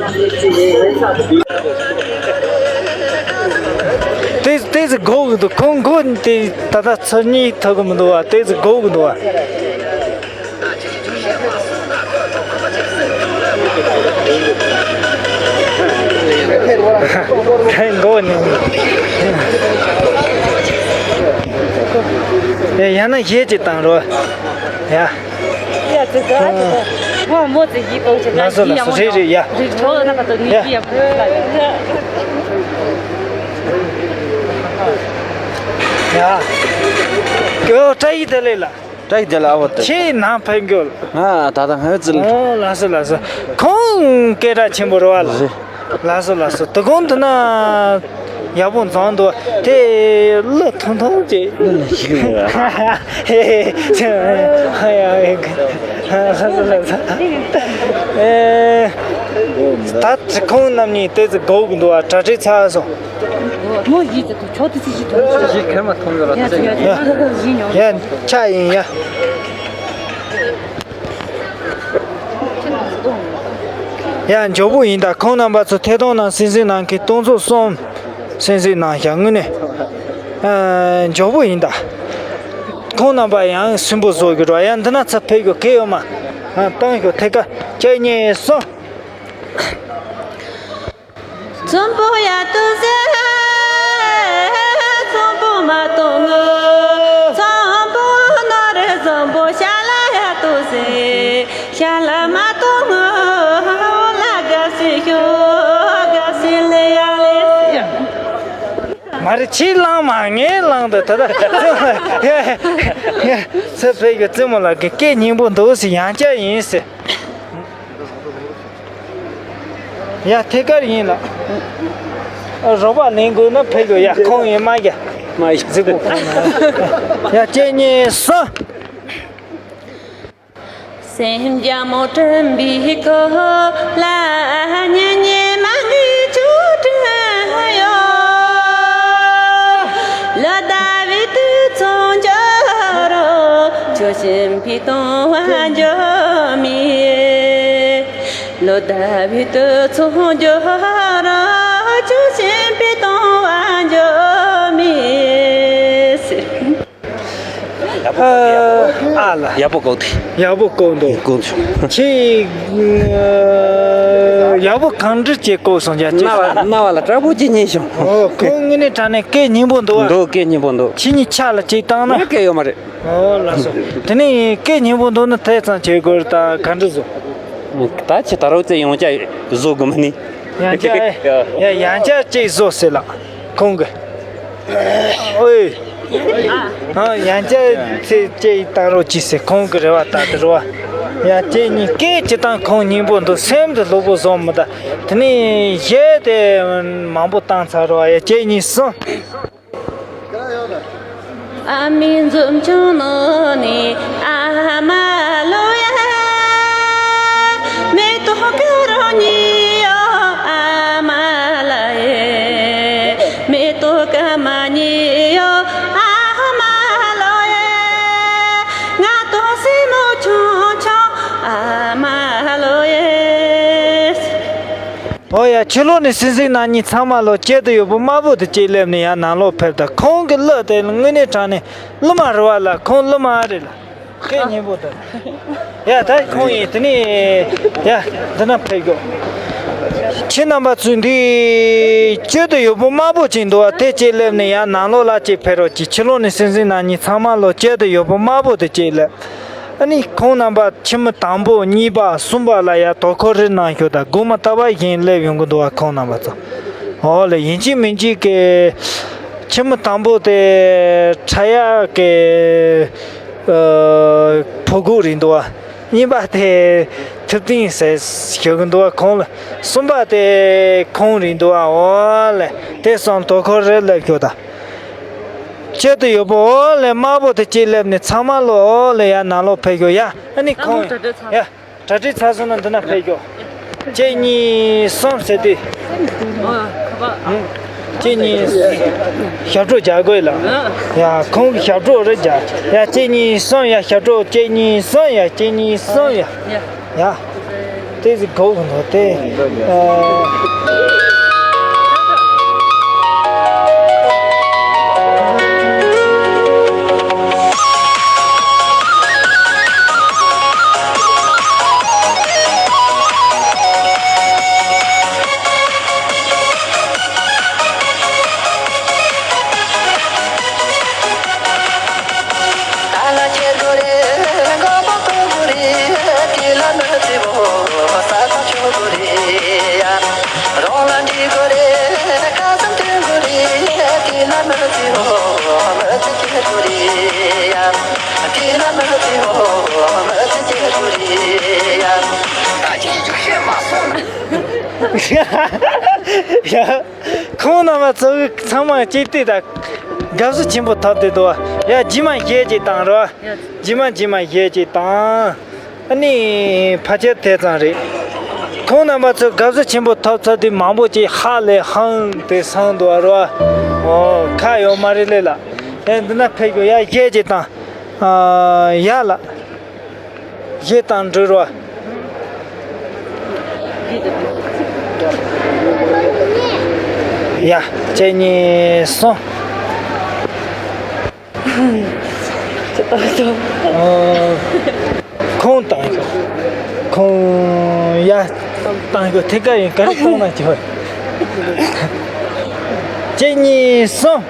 ཏོག་ཙི་སྒུག་གི་འདུག་ཁོང་མགོ་དེ་ད་ལྟ་ཚུར་གཉིད་ཐུབ་གི་མི་འདུག་བ། ཏོག་ཙི་སྒུག་གི་འདུག་བ། མགོ་ནི། ཡ་ཡང་ན་གཞས་ཅིག་བཏང་རོགས། ཡ། ཡ་ཙི་ཙི་ཨ་ཙི་ཙི། ཧོ་མོ་ཙི་ཡི་ཏོང་ཙི། ལགས་སོ་ལགས་སོ། རེད་རེད་ཡ། རིག་ཁྲོ་ན་ཁ་ཏོ་ངི་ཡ། ཡ། ཀྱོ་བཀྲ་ཤིས་བདེ་ལེགས་ལགས། བཀྲ་ཤིས་བདེ་ལེགས་ཨ་བོ་དེ། ཁྱེད་ནང་ཕེབས་མགྱོགས། ང་ད་ལྟ་ང་ཚོ། ཨོ་ལགས་སོ་ལགས་སོ། ཁོང་སྐད་གྲགས་ཆེན་པོ་རེད་བ་ལགས། རེད། ལགས་སོ་ལགས་སོ། དོ་དགོང་དེ་ན། ཡག་པོ་འཛོམས་འདུག་དེ་གླུ་ཐུང་ཐུང་ཅིག་ད་ཁོང་རྣམ་གཉིས་དེ་ཚོ་དགོས་ཀྱི་འདུག་གྲ་སྒྲིག་ཚར་སོང་། མོ་བཞི་ཚོ་ཐུག་ཆོག་དེ་ཚོ་བཞི་ཐུག་ཆོག་བཞི་ཁེར་མ་ཐུག་ཡོད་ར། ཡ་ཡ་ཆ་ཡིན་ཡ། ཡ་མགྱོགས་པོ་ཡིན་ད། ཁོང་རྣམ་པ་ཚོ་ཐད་གཏོང་ནང་གསན་གཟིགས་གནང་མཁན་སྟོང་ཚོ་གསུམ་གསན་གཟིགས་གནང་ཤག་དངོས་གནས་ཨ་མགྱོགས་པོ་ཡིན་ད། ཁོང་རྣམ་པ་ཡང་སུན་པོ་བཟོ་གི་རོ། ཡ་འདི་ན་ཚ་ཕེབས་ཡོད་གལ་ཡོད་མ། ཨ་བཏང་ཤོག་ཐད་ཀ་ཁྱེད་གཉིས་སོང་། ཚོམ་བུ་ཡ་ཏུ་ཟེ། ཚོམ་བུ་མ་གཏོང་ངོ་། ཚོམ་བུ་ནོར་བཟང་པོ་ཤ་ལ་ཡ་ཏུ་ཟེ། ཤ་ལ་མ་གཏོང་ངོ་། ལ་དགའ་སི་ཤོ་དགའ་སི་ལེ་ཡ་ལེ། མ་རེད་ཁྱེད་བླངས་མ་ངས་བླངས་འདུག་ད་ལྟ་ཚེ་ཕེབས་ཀྱི་བཙུན་མོ་ལགས་ཀྱི་སྐད་སྙན་པོ་འདུག་ཟེར། ཡང་བསྐྱར་ཡིན་ཟེར། ཡ་ཐད་ཀར་ཡིན་ལགས། རོགས་པ་ལེན་དགོས་ན་ཕེབས་དགོས། ཡ་ཁོང་ཡིན་མ་རྒྱ། མ་ཡིན་གཟིགས་པོ་ཁོང་ན། ཡ་གཅིག་གཉིས་གསུམ། སེམས་རྒྱ་མོ་དྲན་པའི་སྐོར་ལ་ཉེ་ཉེ་མ་ངའི་ཆུ་དྲན་ཡོད། ལོ་ཟླ་བའི་དུས་ཚོད་འགྱུར་རོ། ཆུ་བཞིན་པའི་སྟོང་བ་འགྱུར་མེད། ལོ་ཟླ་བའི་དུས་ཚོད་འགྱུར་རོ། ཆུ་བཞིན་པའི་སྟོང་བ་འགྱུར་མེད། ཡག་པོ་ཨ་ལ། ཡག་པོ་གོ་དེ། ཡག་པོ་གོ་འདུག་གོ་འདུག་ཁྱེད་ཡག་པོ་གང་འདྲ་བྱེད་གོ་སོང་ཡ། རྣ་བ་རྣ་བ་ལ་དྲག་པོ་ཅིག་ཉན་བྱུང་། ཨོ་ཁོང་དངོས་གནས་དྲང་གནས་སྐད་སྙན་པོ་འདུག་ཨ། འདུག་སྐད་སྙན་པོ་འདུག་ཁྱེད་གཉིས་ཆ་ལ་ཅིག་བཏང་ན། ངས་སྐད་ཡོད་མ་རེད། ཨོ་ལགས་སོ། དེ་ནས་སྐད་སྙན་པོ་འདུག་ན་དེ་ཙམ་བྱེད་དགོས་རེད། ད་ག་འདྲ་བཟོ། ད་ཁྱེད་ད་རོགས་ཚེ་ཡང་བསྐྱར་བཟོ་དགོས་མ་ནི། ཡང་བསྐྱར་ཡ་ཡང་བསྐྱར་ཅིག་བཟོ་ཟེར་ལགས། ཁོང་གི། ཨོའི། ཨ་ཡང་བསྐྱར་ཚེ་སྐྱེ་ཡི་བཏང་རོགས་གྱིས་ཟེར་ཁོང་གི་རེ་བ་ད་དེ་རེད་བ། ཡ་ཁྱེད་གཉིས་སྐད་ཅིག་བཏང་ཁོང་སྙིང་པོ་འདུག་སེམས་དུ་ལྷུག་པོ་བཟོ་མི་ད། དེ་ནས་གཞས་དེ་མང་པོ་བཏང་ཚར་རོགས་ཡ་ཁྱེད་གཉིས་སོང་། ཨ་མའི་འཛུམ་ཆུང་ནང་ནས་ཨ་མ་ལོ་ཡ། མེ་ཏོག་དཀར་རོ་ཉི་ཡོ་ཨ་མ་ལ་ཡེ། མེ་ཏོག་དཀར་མ་ཉི་ཡོ་ཨ་མ་ལོ་ཡེ། ང་དང་སྲས་མོ་ཆུང་ཆུང་ཨ་མ་ལོ་ཡེ། ཨོ་ཡ། ཕྱི་ལོགས་ནས་གསན་གཟིགས་གནང་མཁན་ཚང་མ་ལོ་དཀྱིལ་དུ་ཡོད་པོ་དམར་པོ་དེ་གཅིག་སླེབས་ནས་ཡར་ནང་ལོགས་ཕེབས་དང་། ཁོང་གི་གླུ་དེ་དངོས་གནས་དྲང་གནས་གླུ་མ་རེད་བ་ལ། ཁོང་གླུ་མ་རེད་ལ། སྐད་སྙན་པོ་དང་། ཡ་ད་ཁོང་ཡིན། དེ་ནས་ཡ་འདི་ན་ཕེབས་དགོས། ཁྱེད་རྣམ་པ་ཚོས་འདི་དཀྱིལ་དུ་ཡོད་པོ་དམར་པོ་ཅིག་འདུག་བ། དེ་གཅིག་སླེབས་ནས་ཡར་ནང་ལོགས་ལ་གཅིག་ཕེབས་རོགས་གྱིས། ཕྱི་ལོགས་ནས་གསན་གཟིགས་གནང་མཁན་ཚང་མ་ལོ་དཀྱིལ་དུ་ཡོད་པོ་དམར་པོ་དེ་གཅིག་སླེབས། ཨ་ནི་ཁོང་རྣམ་པ་ཁྱིམ་མི་དང་པོ་གཉིས་པ་གསུམ་པ་ལ་ཡ་དོ་ཁུར་རེ་གནང་ཤོག་ད་དགོང་མོ་རྟ་པ་བཞིན་སླེབས་ཡོང་གི་འདུག་བ། ཁོང་རྣམ་པ་ཚོ། འོ་ལེ། ཡིན་གཅིག་མིན་གཅིག་གི་ཁྱིམ་མི་དང་པོ་དེ་ཁྲ་ཡག་གི་ཨ་ཕོ་རྒོད་རེད་འདུག་བ། གཉིས་པ་དེ་ཐུབ་བསྟན་ཟེར་ཞུ་གི་འདུག་བ། ཁོང་ལ། གསུམ་པ་དེ་ཁོང་རེད་འདུག་བ། འོ་ལེ། དེ་གསུམ་དོ་ཁུར་རེ་སླེབས་ཤོག་ད། དཀྱིལ་དུ་ཡོད་པོ་འོ་ལེ་དམར་པོ་དེ་གཅིག་སླེབས་ནས་ཚང་མ་ལོ་འོ་ལེ་ཡར་ནང་ལོགས་ཕེབས་ཤོག་ཡ། ཨ་ནི་ཁོང་ཡ་གྲ་སྒྲིག་ཚར་སོང་ན་འདི་ན་ཕེབས་ཤོག་གཅིག་གཉིས་གསུམ་ཟེར་དུས། གཅིག་གཉིས། ཞབས་བྲོ་རྒྱག་དགོས་ལ། ཡ་ཁོང་གི་ཞབས་བྲོ་རེ་རྒྱག་ཡ་གཅིག་གཉིས་གསུམ་ཡ། ཞབས་བྲོ་གཅིག་གཉིས་གསུམ་ཡ། གཅིག་གཉིས་གསུམ་ཡ། ཡ། དེ་ཟིག་གོ་གི་འདུག་སྟེ། ཨ། ཡ། ཁོང་རྣམ་པ་ཚོ་ཚང་མ་གཅིག་བལྟས་དང་། དགའ་བསུ་ཆེན་པོ་ཐོབ་བསྡད་འདུག་བ། ཡ། རྗེས་མ་བཞད་ཅིག་བཏང་རོགས། རྗེས་མ་རྗེས་མ་བཞད་ཅིག་བཏང་། ཨ་ནི་ཕལ་ཆེར་དེ་ཙམ་རེད། ཁོང་རྣམ་པ་ཚོས་དགའ་བསུ་ཆེན་པོ་ཐོབ་ཚར་དུས་མང་པོ་ཅིག་ཧ་ལས་ཧང་དེ་སང་འདུག་བ་རོ། འོ། ཁ་ཡོད་མ་རེད་ལེ་ལ། ཨེ། འདི་ན་ཕེབས་དགོས། ཡ། བཞད་ཅིག་བཏང་། ཨ། ཡ་ལ། བཞད་བཏང་འགྲོ་རོ། ཡ། གཅིག་གཉིས་གསུམ། ཅི་ལྟར་སོ། ཨོ། ཁོང་བཏང་ཤོག་ཁོང་ཡ་བཏང་ཤོག་ཐད་ཀར་ཡིན། ག་རེ་བཏང་ན་ཅི་བ། གཅིག་གཉིས་གསུམ།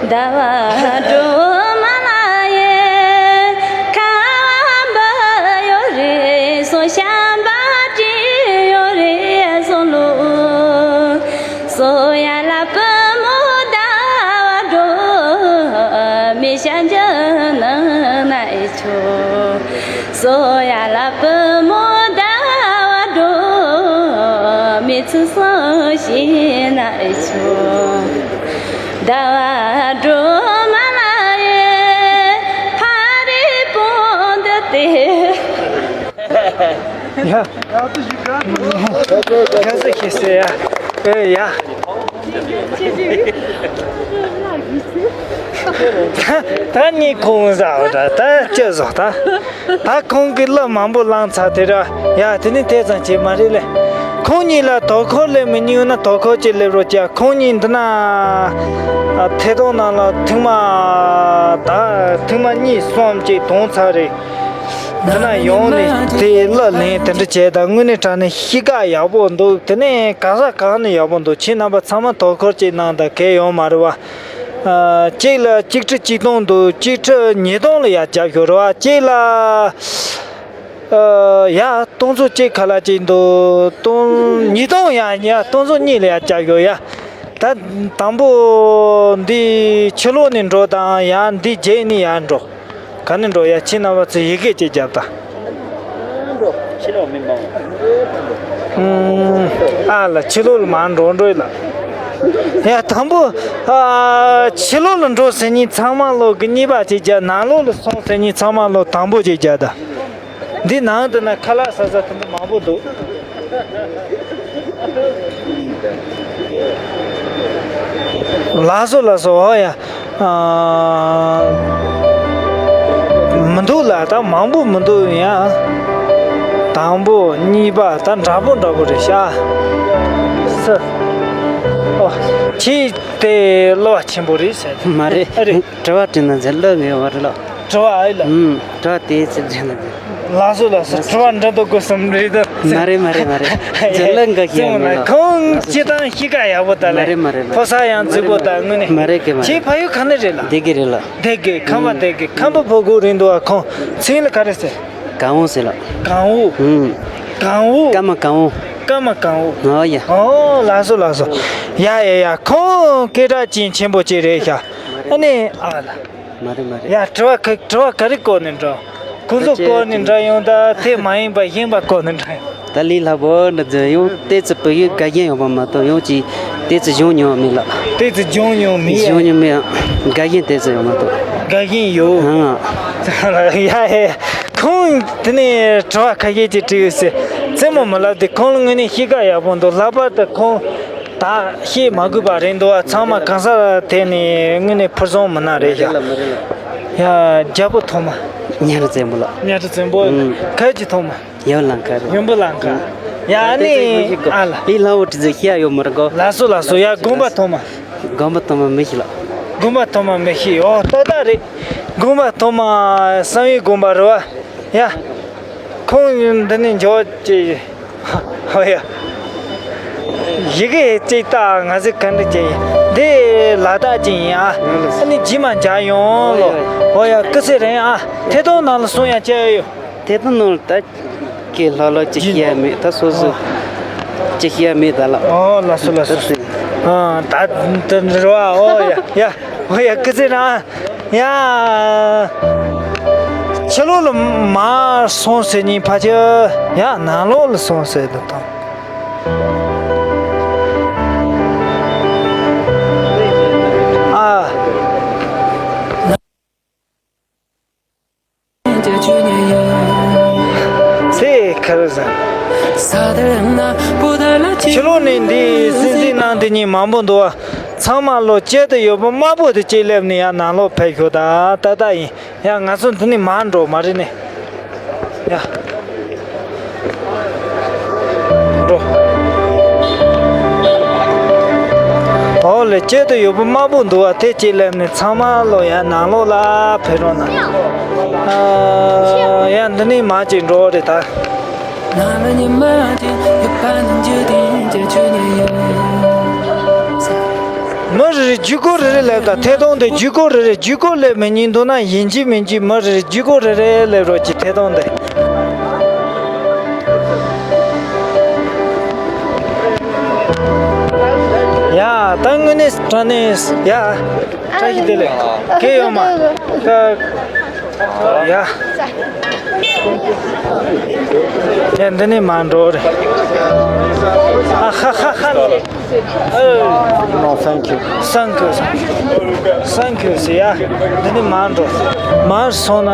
ཟླ་བ་སྒྲོལ་མ་ལ་ཡེ། ཁ་བ་འབབ་ཡོད་རེད་སོ། བྱམས་པ་སྤྲིན་ཡོད་རེད་སོ་ལོ། སོ་ཡ་ལ་བུ་མོ་ཟླ་བ་སྒྲོལ་མའི་ཞབས་འཇུག་གནང་ན་ཨེ་ཆོག་སོ་ཡ་ལ་བུ་མོ་ཟླ་བ་སྒྲོལ་མའི་ཚུལ་བཟུང་ཤེས་ན་ཨེ་ཆོག་ཟླ་བ་སྒྲོལ་མ་ལ་ཡེ། ཕ་རི་སྤུན་ཟླ་དེ། ཡ། དགའ་བསུ་ཞུ་ཟེར་ཡ། ཨེ་ཡ། ད་ནི་ཁོང་ཟ་བ་ད་ད་ཅི་བཟོ་ད། ད་ཁོང་གིས་གླུ་མང་པོ་བླངས་ཚར་དེ་ར། ཡ། དེ་ནི་དེ་ཙམ་བྱེད་མ་རེད་ལེ། ཁོང་གཉིས་ལ་དོ་ཁུར་སླེབས་མི་ཉན་ན་དོ་ཁུར་ཅིག་སླེབས་རོགས་བྱ། ཁོང་གཉིས་འདི་ན་ཐད་གཏོང་ནང་ལ་ཐེངས་མ་ད་ཐེངས་མ་གཉིས་གསུམ་ཅིག་བཏང་ཚར་རེད། འདི་ན་ཡོང་ནས་དེ་གླུ་ལེན་དེ་འདྲ་བྱས། ད་དངོས་གནས་དྲང་གནས་གཤིས་ཀ་ཡག་པོ་འདུག་དེ་ནས་ག་ས་གང་ནས་ཡག་པོ་འདུག་ཁྱེད་རྣམ་པ་ཚང་མ་དོ་ཁུར་ཅིག་གནང་དང་། གལ་ཡོང་མ་རེད་བ། ཨ། གཅིག་ལ་གཅིག་ཁྲི་གཅིག་སྟོང་འདུག་གཅིག་ཁྲི་ཉིས་སྟོང་ལ་ཡར་རྒྱབ་ཤོག་རེད་བ། གཅིག་ལ་ཨ་ཡ་སྟོང་ཚོ་གཅིག་ཁ་ལ་གཅིག་འདུག་སྟོང་ཉིས་སྟོང་ཡ་ཡ་སྟོང་ཚོ་གཉིས་ལ་ཡར་རྒྱབ་ཤོག་ཡ། ད་དང་པོ་འདི་ཕྱི་ལོགས་ནས་འགྲོ་དང་། ཡ། འདི་རྗེས་ནས་ཡར་འགྲོ། ག་ནས་འགྲོ་ཡ། ཁྱེད་རྣམ་པ་ཚོས་ཡི་གེ་གཅིག་རྒྱབ་དང་། ཕྱི་ལོགས་མི་མང་། ཨ་ལ། ཕྱི་ལོགས་ལ་མར་འགྲོ་འགྲོ་ཡ་ལ། ཡ། དང་པོ་ཨ་ཕྱི་ལོགས་ལ་འགྲོ་ཟེར་མཁན་ཚང་མ་ལོ་གི་གཉིས་པ་གཅིག་རྒྱབ། ནང་ལོགས་ལ་སོང་ཟེར་མཁན་ཚང་མ་ལོ་དང་པོ་གཅིག་རྒྱབ་དང་། འདི་ནང་དུ་ན་ཁ་ལག་ཟ་ས་དེ་འདྲ་མང་པོ་འདུག་ལགས་སོ་ལགས་སོ། འོ་ཡ། ཨ། མི་འདུག་ལ། ད་མང་པོ་མི་འདུག་ཡ། དང་པོ་གཉིས་པ་ད་འདྲ་པོ་འདྲ་པོ་རེད་ཤག་སི། ཨོ། ཁྱེད་དེ་གླུ་བ་ཆེན་པོ་རེད་ཟེར། མ་རེད། ཨ་རེད། དྲི་བ་དྲིས་ན་ཟེར་གླུ་ངེས་བ་རེད་ལ། དྲི་བ་ཨེ་ལ། ཨུམ། དྲི་བ་དེ་ཚིག་རྒྱན་ལ་ཟེར། ལགས་སོ་ལགས་སོ། དྲི་བ་འདྲི་འདུག་དགོས་སམ་རེད་ད། མ་རེད་མ་རེད་མ་རེད། ཇོ་ལགས་འགའ་ཤས་ཡང་མེད་ལ། ཁོང་སྤྱི་བཏང་གཤིས་ཀ་ཡག་པོ་ད་ལ། མ་རེད་མ་རེད་མ་རེད། ཕོ་གསར་ཡང་རྫིག་པོ་ད་དངོས་གནས། མ་རེད་གི་མ་རེད། ཁྱེད་ཕ་ཡུལ་ག་ནས་རེད་ལ། སྡེ་དགེ་རེད་ལ། སྡེ་དགེ། ཁམས་པ་སྡེ་དགེ། ཁམས་པ་ཕོ་རྒོད་རེད་འདུག་ཨ། ཁོང་མཚན་ལ་ག་རེ་ཟེར། གང་བོ་ཟེར་ལ། གང་བོ། ཨུམ། གང་བོ། ཀརྨ་གང་བོ། ཀརྨ་གང་བོ། ཨོ་ཡ། ཨོ་ལགས་སོ་ལགས་སོ། ཡ་ཡ་ཡ། ཁོང་སྐད་གྲགས་ཅན་ཆེན་པོ་ཅིག་རེད་ཤག་ཨ་ནི་ཨ་ལ། མ་རེད་མ་རེད། ཡ། དྲི་བ་ག་དྲི་བ་ག་རེ་བཀོད་ནས་འགྲོ། ཁོ་ཚོ་བཀོད་ནས་འགྲོ་ཡོང་ད། དེ་མ་ཡིན་པ་གཞན་པ་བཀོད་ནས་འགྲོ་ཡོང་། ད་ལས་སླ་པོ་འདྲ་ཟེར་ཡོང་། ཏོག་ཙམ་བོད་ཡིག་དགའ་ཞེན་ཡོད་པ་མ་གཏོགས་ཡང་ཅིག་ཏོག་ཙམ་སྦྱོང་མྱོང་མེད་ལ། ཏོག་ཙམ་སྦྱོང་མྱོང་མེད་ཡ། སྦྱོང་མྱོང་མེད་ཡ། དགའ་ཞེན་ཏོག་ཙམ་ཡོད་མ་གཏོགས། དགའ་ཞེན་ཡོད། ཨང་། ཡ་ཧེ། ཁོང་དེ་ནས་དྲི་བ་ཁ་ཤས་ཅིག་དྲིས་ཡོད་ཟེར། རྩེད་མོ་མི་ལབ་དེ། ཁོང་ལ་དངོས་གནས་གཤིས་ཀ་ཡག་པོ་འདུག་ལྷག་པར་དུ་ཁོང་ད་བཤད་མ་དགོས་པ་རེད་འདུག་ཨ། ཚང་མ་གང་ཟག་དེ་ནི་དངོས་གནས་ཕུན་སུམ་མི་ན་རེད་ཤག་ཡ། རྒྱལ་པོ་ཐོག་མ། གཉའ་རི་བཙན་པོ་ལ། གཉའ་རི་བཙན་པོ། ཨང་། ཁ་ཅིག་ཐོག་མ། ཡབ་ལང་ཁ་རེད། ཡོན་པོ་ལང་ཁ། ཡ་ཨ་ནི་ཨ་ལ། ཨི་ལྷ་བོ་ཏི་ཟེར་ཤི་ཡ་ཡོད་མ་རེད་གོ། ལགས་སོ་ལགས་སོ། ཡ་དགོན་པ་ཐོག་མ། དགོན་པ་ཐོག་མ་མི་ཤི་ལ། དགོན་པ་ཐོག་མ་མི་ཤི། ཨོ་ཏག་ཏག་རེད། དགོན་པ་ཐོག་མ་བསམ་ཡས་དགོན་པ་རེད་བ། ཡ། ཁོང་འདི་ནས་འཇོག་ཅེས། ཨོ་ཡ། ཡི་གེ་ཅིག་ལྟ། ང་ཚོས་ག་འདྲ་བྱས་ཡིན། འདི་ལ་དྭགས་ཅིག་ཡིན་ཨ། ཨ་ནི་རྗེས་མ་མཇལ་ཡོང་ལོ། ཨོ་ཡ། སྐུ་ཚེ་རིང་ཨ། ཐད་གཏོང་ནང་ལ་གསུང་ཡ་ཅི་ཡོད། དེ་ད་ནོར་ད་ཀྱི་ལྷག་ལྷག་ཅི་ཤེས་ཡ་མེད། ད་སོ་སོ་ཅི་ཤེས་ཡ་མེད་ད་ལ། ཨོ་ལགས་སོ་ལགས་སོ། ཨ་ད་དེ་འདྲ་བ། ཨོ་ཡ་ཡ། ཨོ་ཡ། སྐུ་ཚེ་རིང་ཡ། ཕྱི་ལོགས་ལ་མར་སོང་ཟེར་ཉིན་ཕལ་ཆེར་ཡ་ནང་ལོགས་ལ་སོང་ཟེར་དུ་དང་། ཨ། སེ་ཁར་ཟ། ཕྱི་ལོགས་ནས་འདི་སྲིད་འཛིན་ནང་དེ་གཉིས་མང་པོ་འདུག་བ། ཚང་མ་ལོ་གཅིག་ཏུ་ཡོད་པ་དམར་པོ་དེ་གཅིག་སླེབས་ནས་ཡར་ནང་ལོགས་ཕེབས་ཤོག་ད། ཏག་ཏག་ཡིན། ཡ། ང་ཚོ་འདི་ནས་མར་འགྲོ་མ་རེད་ནས། ཡ། འགྲོ། ཨོ་ལེ། གཅིག་ཏུ་ཡོད་པ་དམར་པོ་འདུག་བ། དེ་གཅིག་སླེབས་ནས་ཚང་མ་ལོ་ཡར་ནང་ལོགས་ལ་ཕེབས་རོགས་གནང་། ཨ། ཡ། འདི་ནས་མར་ཅིག་འགྲོ་རེད་ད། མི་རེ་རེ་བརྒྱུད་སྐུར་རེ་རེ་སླེབས་དང་། ཐད་གཏོང་དེ་བརྒྱུད་སྐུར་རེ་རེ། བརྒྱུད་སྐུར་སླེབས་མི་ཉན་འདུག་ན་ཡིན་གཅིག་མིན་གཅིག་མི་རེ་རེ་བརྒྱུད་སྐུར་རེ་རེ་སླེབས་རོགས་གྱིས། ཐད་གཏོང་དེ། ཡ། ད་དངོས་གནས་དྲང་གནས་ཡ། བཀྲ་ཤིས་བདེ་ལེགས། ཁྱེད་ཡོང་མ། ཡ། ཡ། འདི་ནས་མར་འགྲོ་རེད། ཨ་ཧ་ཧ་ཧ། No, thank you. Thank you. Thank you ཟེར་ཡ། འདི་ནས་མར་འགྲོ། མར་སོང་ན།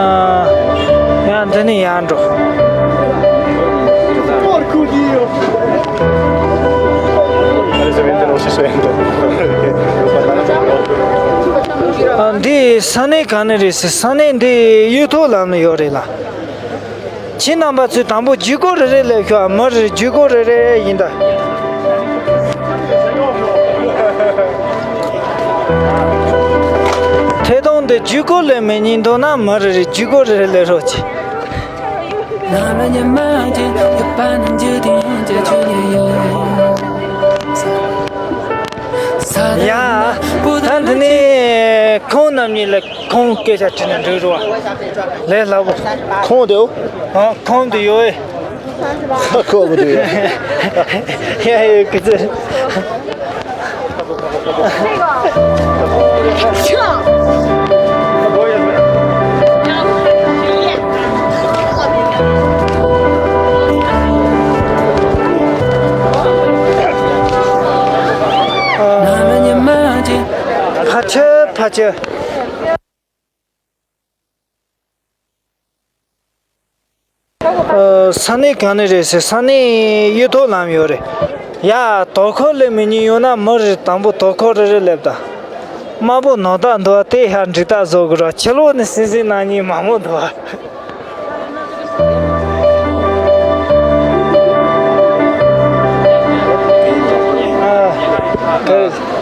ཡ། འདི་ནས་ཡར་འགྲོ། ཨ། འདི་ས་གནས་ག་ནས་རེད་ཟེར། ས་གནས་འདི་གཡུ་ཐོག་ལམ་ལ་ཡོད་རེད་ལ། ཁྱེད་རྣམ་པ་ཚོས་དང་པོ་བརྒྱུད་སྐུར་རེ་རེ་སླེབས་ཤོག་མི་རེ་རེ་བརྒྱུད་སྐུར་རེ་རེ་ཡིན་ད། ཐད་གཏོང་འདི་བརྒྱུད་སྐུར་སླེབས་མི་ཉན་འདུག་ན་མི་རེ་རེ་བརྒྱུད་སྐུར་རེ་རེ་སླེབས་རོགས་གྱིས། ཡ། ད་འདི་ནས་ཁོང་རྣམ་གཉིས་ལ། ཁོང་སྐད་ཆ་དྲིས་ན་འགྲིག་རེད་བ། ལས་སླ་པོ། ཁོང་དེའོ། ཨ། ཁོང་དེ་ཡོད་ཨེ། ཁོ་བོ་དེ་ཡོད། ཡ་ཡོད་ཀི་ཙི། ཕ་ཆེ་ཕ་ཆེ། ཨ། ས་གནས་ག་ནས་རེད་ཟེར། ས་གནས་གཡུ་ཐོག་ལམ་ཡོད་རེད། ཡ། དོ་ཁུར་སླེབས་མི་ཉན་ཡོད་ན་མི་རེ་དང་པོ་དོ་ཁུར་རེ་རེ་སླེབས་དང་། དམར་པོ་ནོར་བདག་འདུག་བ། དེ་ཡར་འགྲིག་རྟགས་བཟོ་དགོས་ར། ཕྱི་ལོགས་ནས་སྲིད་འཛིན་ནང་གཉིས་མང་པོ་འདུག་བ། ཨ། ཨ།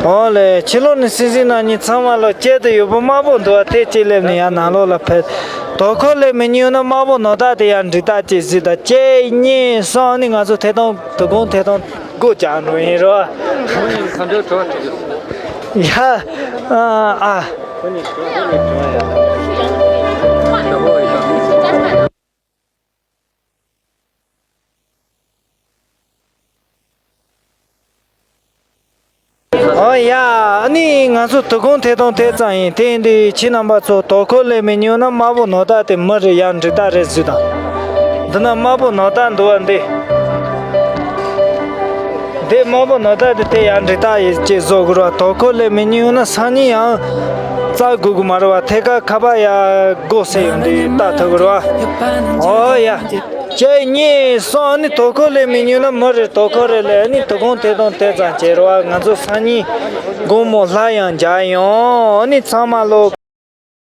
ཨོ་ལེ། ཕྱི་ལོགས་ནས་སྲིད་འཛིན་ནང་གཉིས་ཚང་མ་ལོ་གཅིག་ཏུ་ཡོད་པ་དམར་པོ་འདུག་བ། དེ་གཅིག་སླེབས་ནས་ཡར་ནང་ལོགས་ལ་ཕེབས། དོ་ཁུར་སླེབས་མི་ཉན་ཡོད་ན་དམར་པོ་ནོར་བདག་དེ་ཡར་འགྲིག་རྟགས་གཅིག་གཟིགས་དང་། གཅིག་གཉིས་གསུམ། ཨ་ནི་ང་ཚོ་ཐད་གཏོང་དོ་དགོང་ཐད་གཏོང་སྒོ་རྒྱག་འགྲོ་ཡིན་རོ། ཡ། ཨ། ཨ། ཨོ་ཡ། ཨ་ནི་ང་ཚོ་དོ་དགོང་ཐད་གཏོང་དེ་ཙམ་ཡིན། དེ་ཡིན་དུས་ཁྱེད་རྣམ་པ་ཚོ་དོ་ཁུར་སླེབས་མི་ཉན་ན་དམར་པོ་ནོར་བདག་དེ་མི་རེ་ཡར་འགྲིག་རྟགས་རེ་གཟིགས་དང་། འདི་ན་དམར་པོ་ནོར་བདག་འདུག་བ། འདི། འདི་དམར་པོ་ནོར་བདག་དེ་དེ་ཡར་འགྲིག་རྟགས་ཡིན་ཅེས་བཟོ་དགོས་ར། དོ་ཁུར་སླེབས་མི་ཉན་ན་སང་ཉིན་ཡང་རྩ་དགོས་ཀྱི་མ་རེད་བ། ཐད་ཀར་ཁ་པར་ཡར་སྒོ་ཟེར་ཡོང་དུས་ལྟ་ཐུབ་ཀྱི་རེད་བ། ཨོ་ཡ། གཅིག་གཉིས་གསུམ། ཨ་ནི་དོ་ཁུར་སླེབས་མི་ཉན་ན་མི་རེ་དོ་ཁུར་རེ་སླེབས། ཨ་ནི་དོ་དགོང་ཐད་གཏོང་དེ་ཙམ་བྱེད་རོགས། ང་ཚོ་སང་ཉིན་དགོང་མོ་སླར་ཡང་མཇལ་ཡོང་། ཨ་ནི་ཚང་མ་ལོ།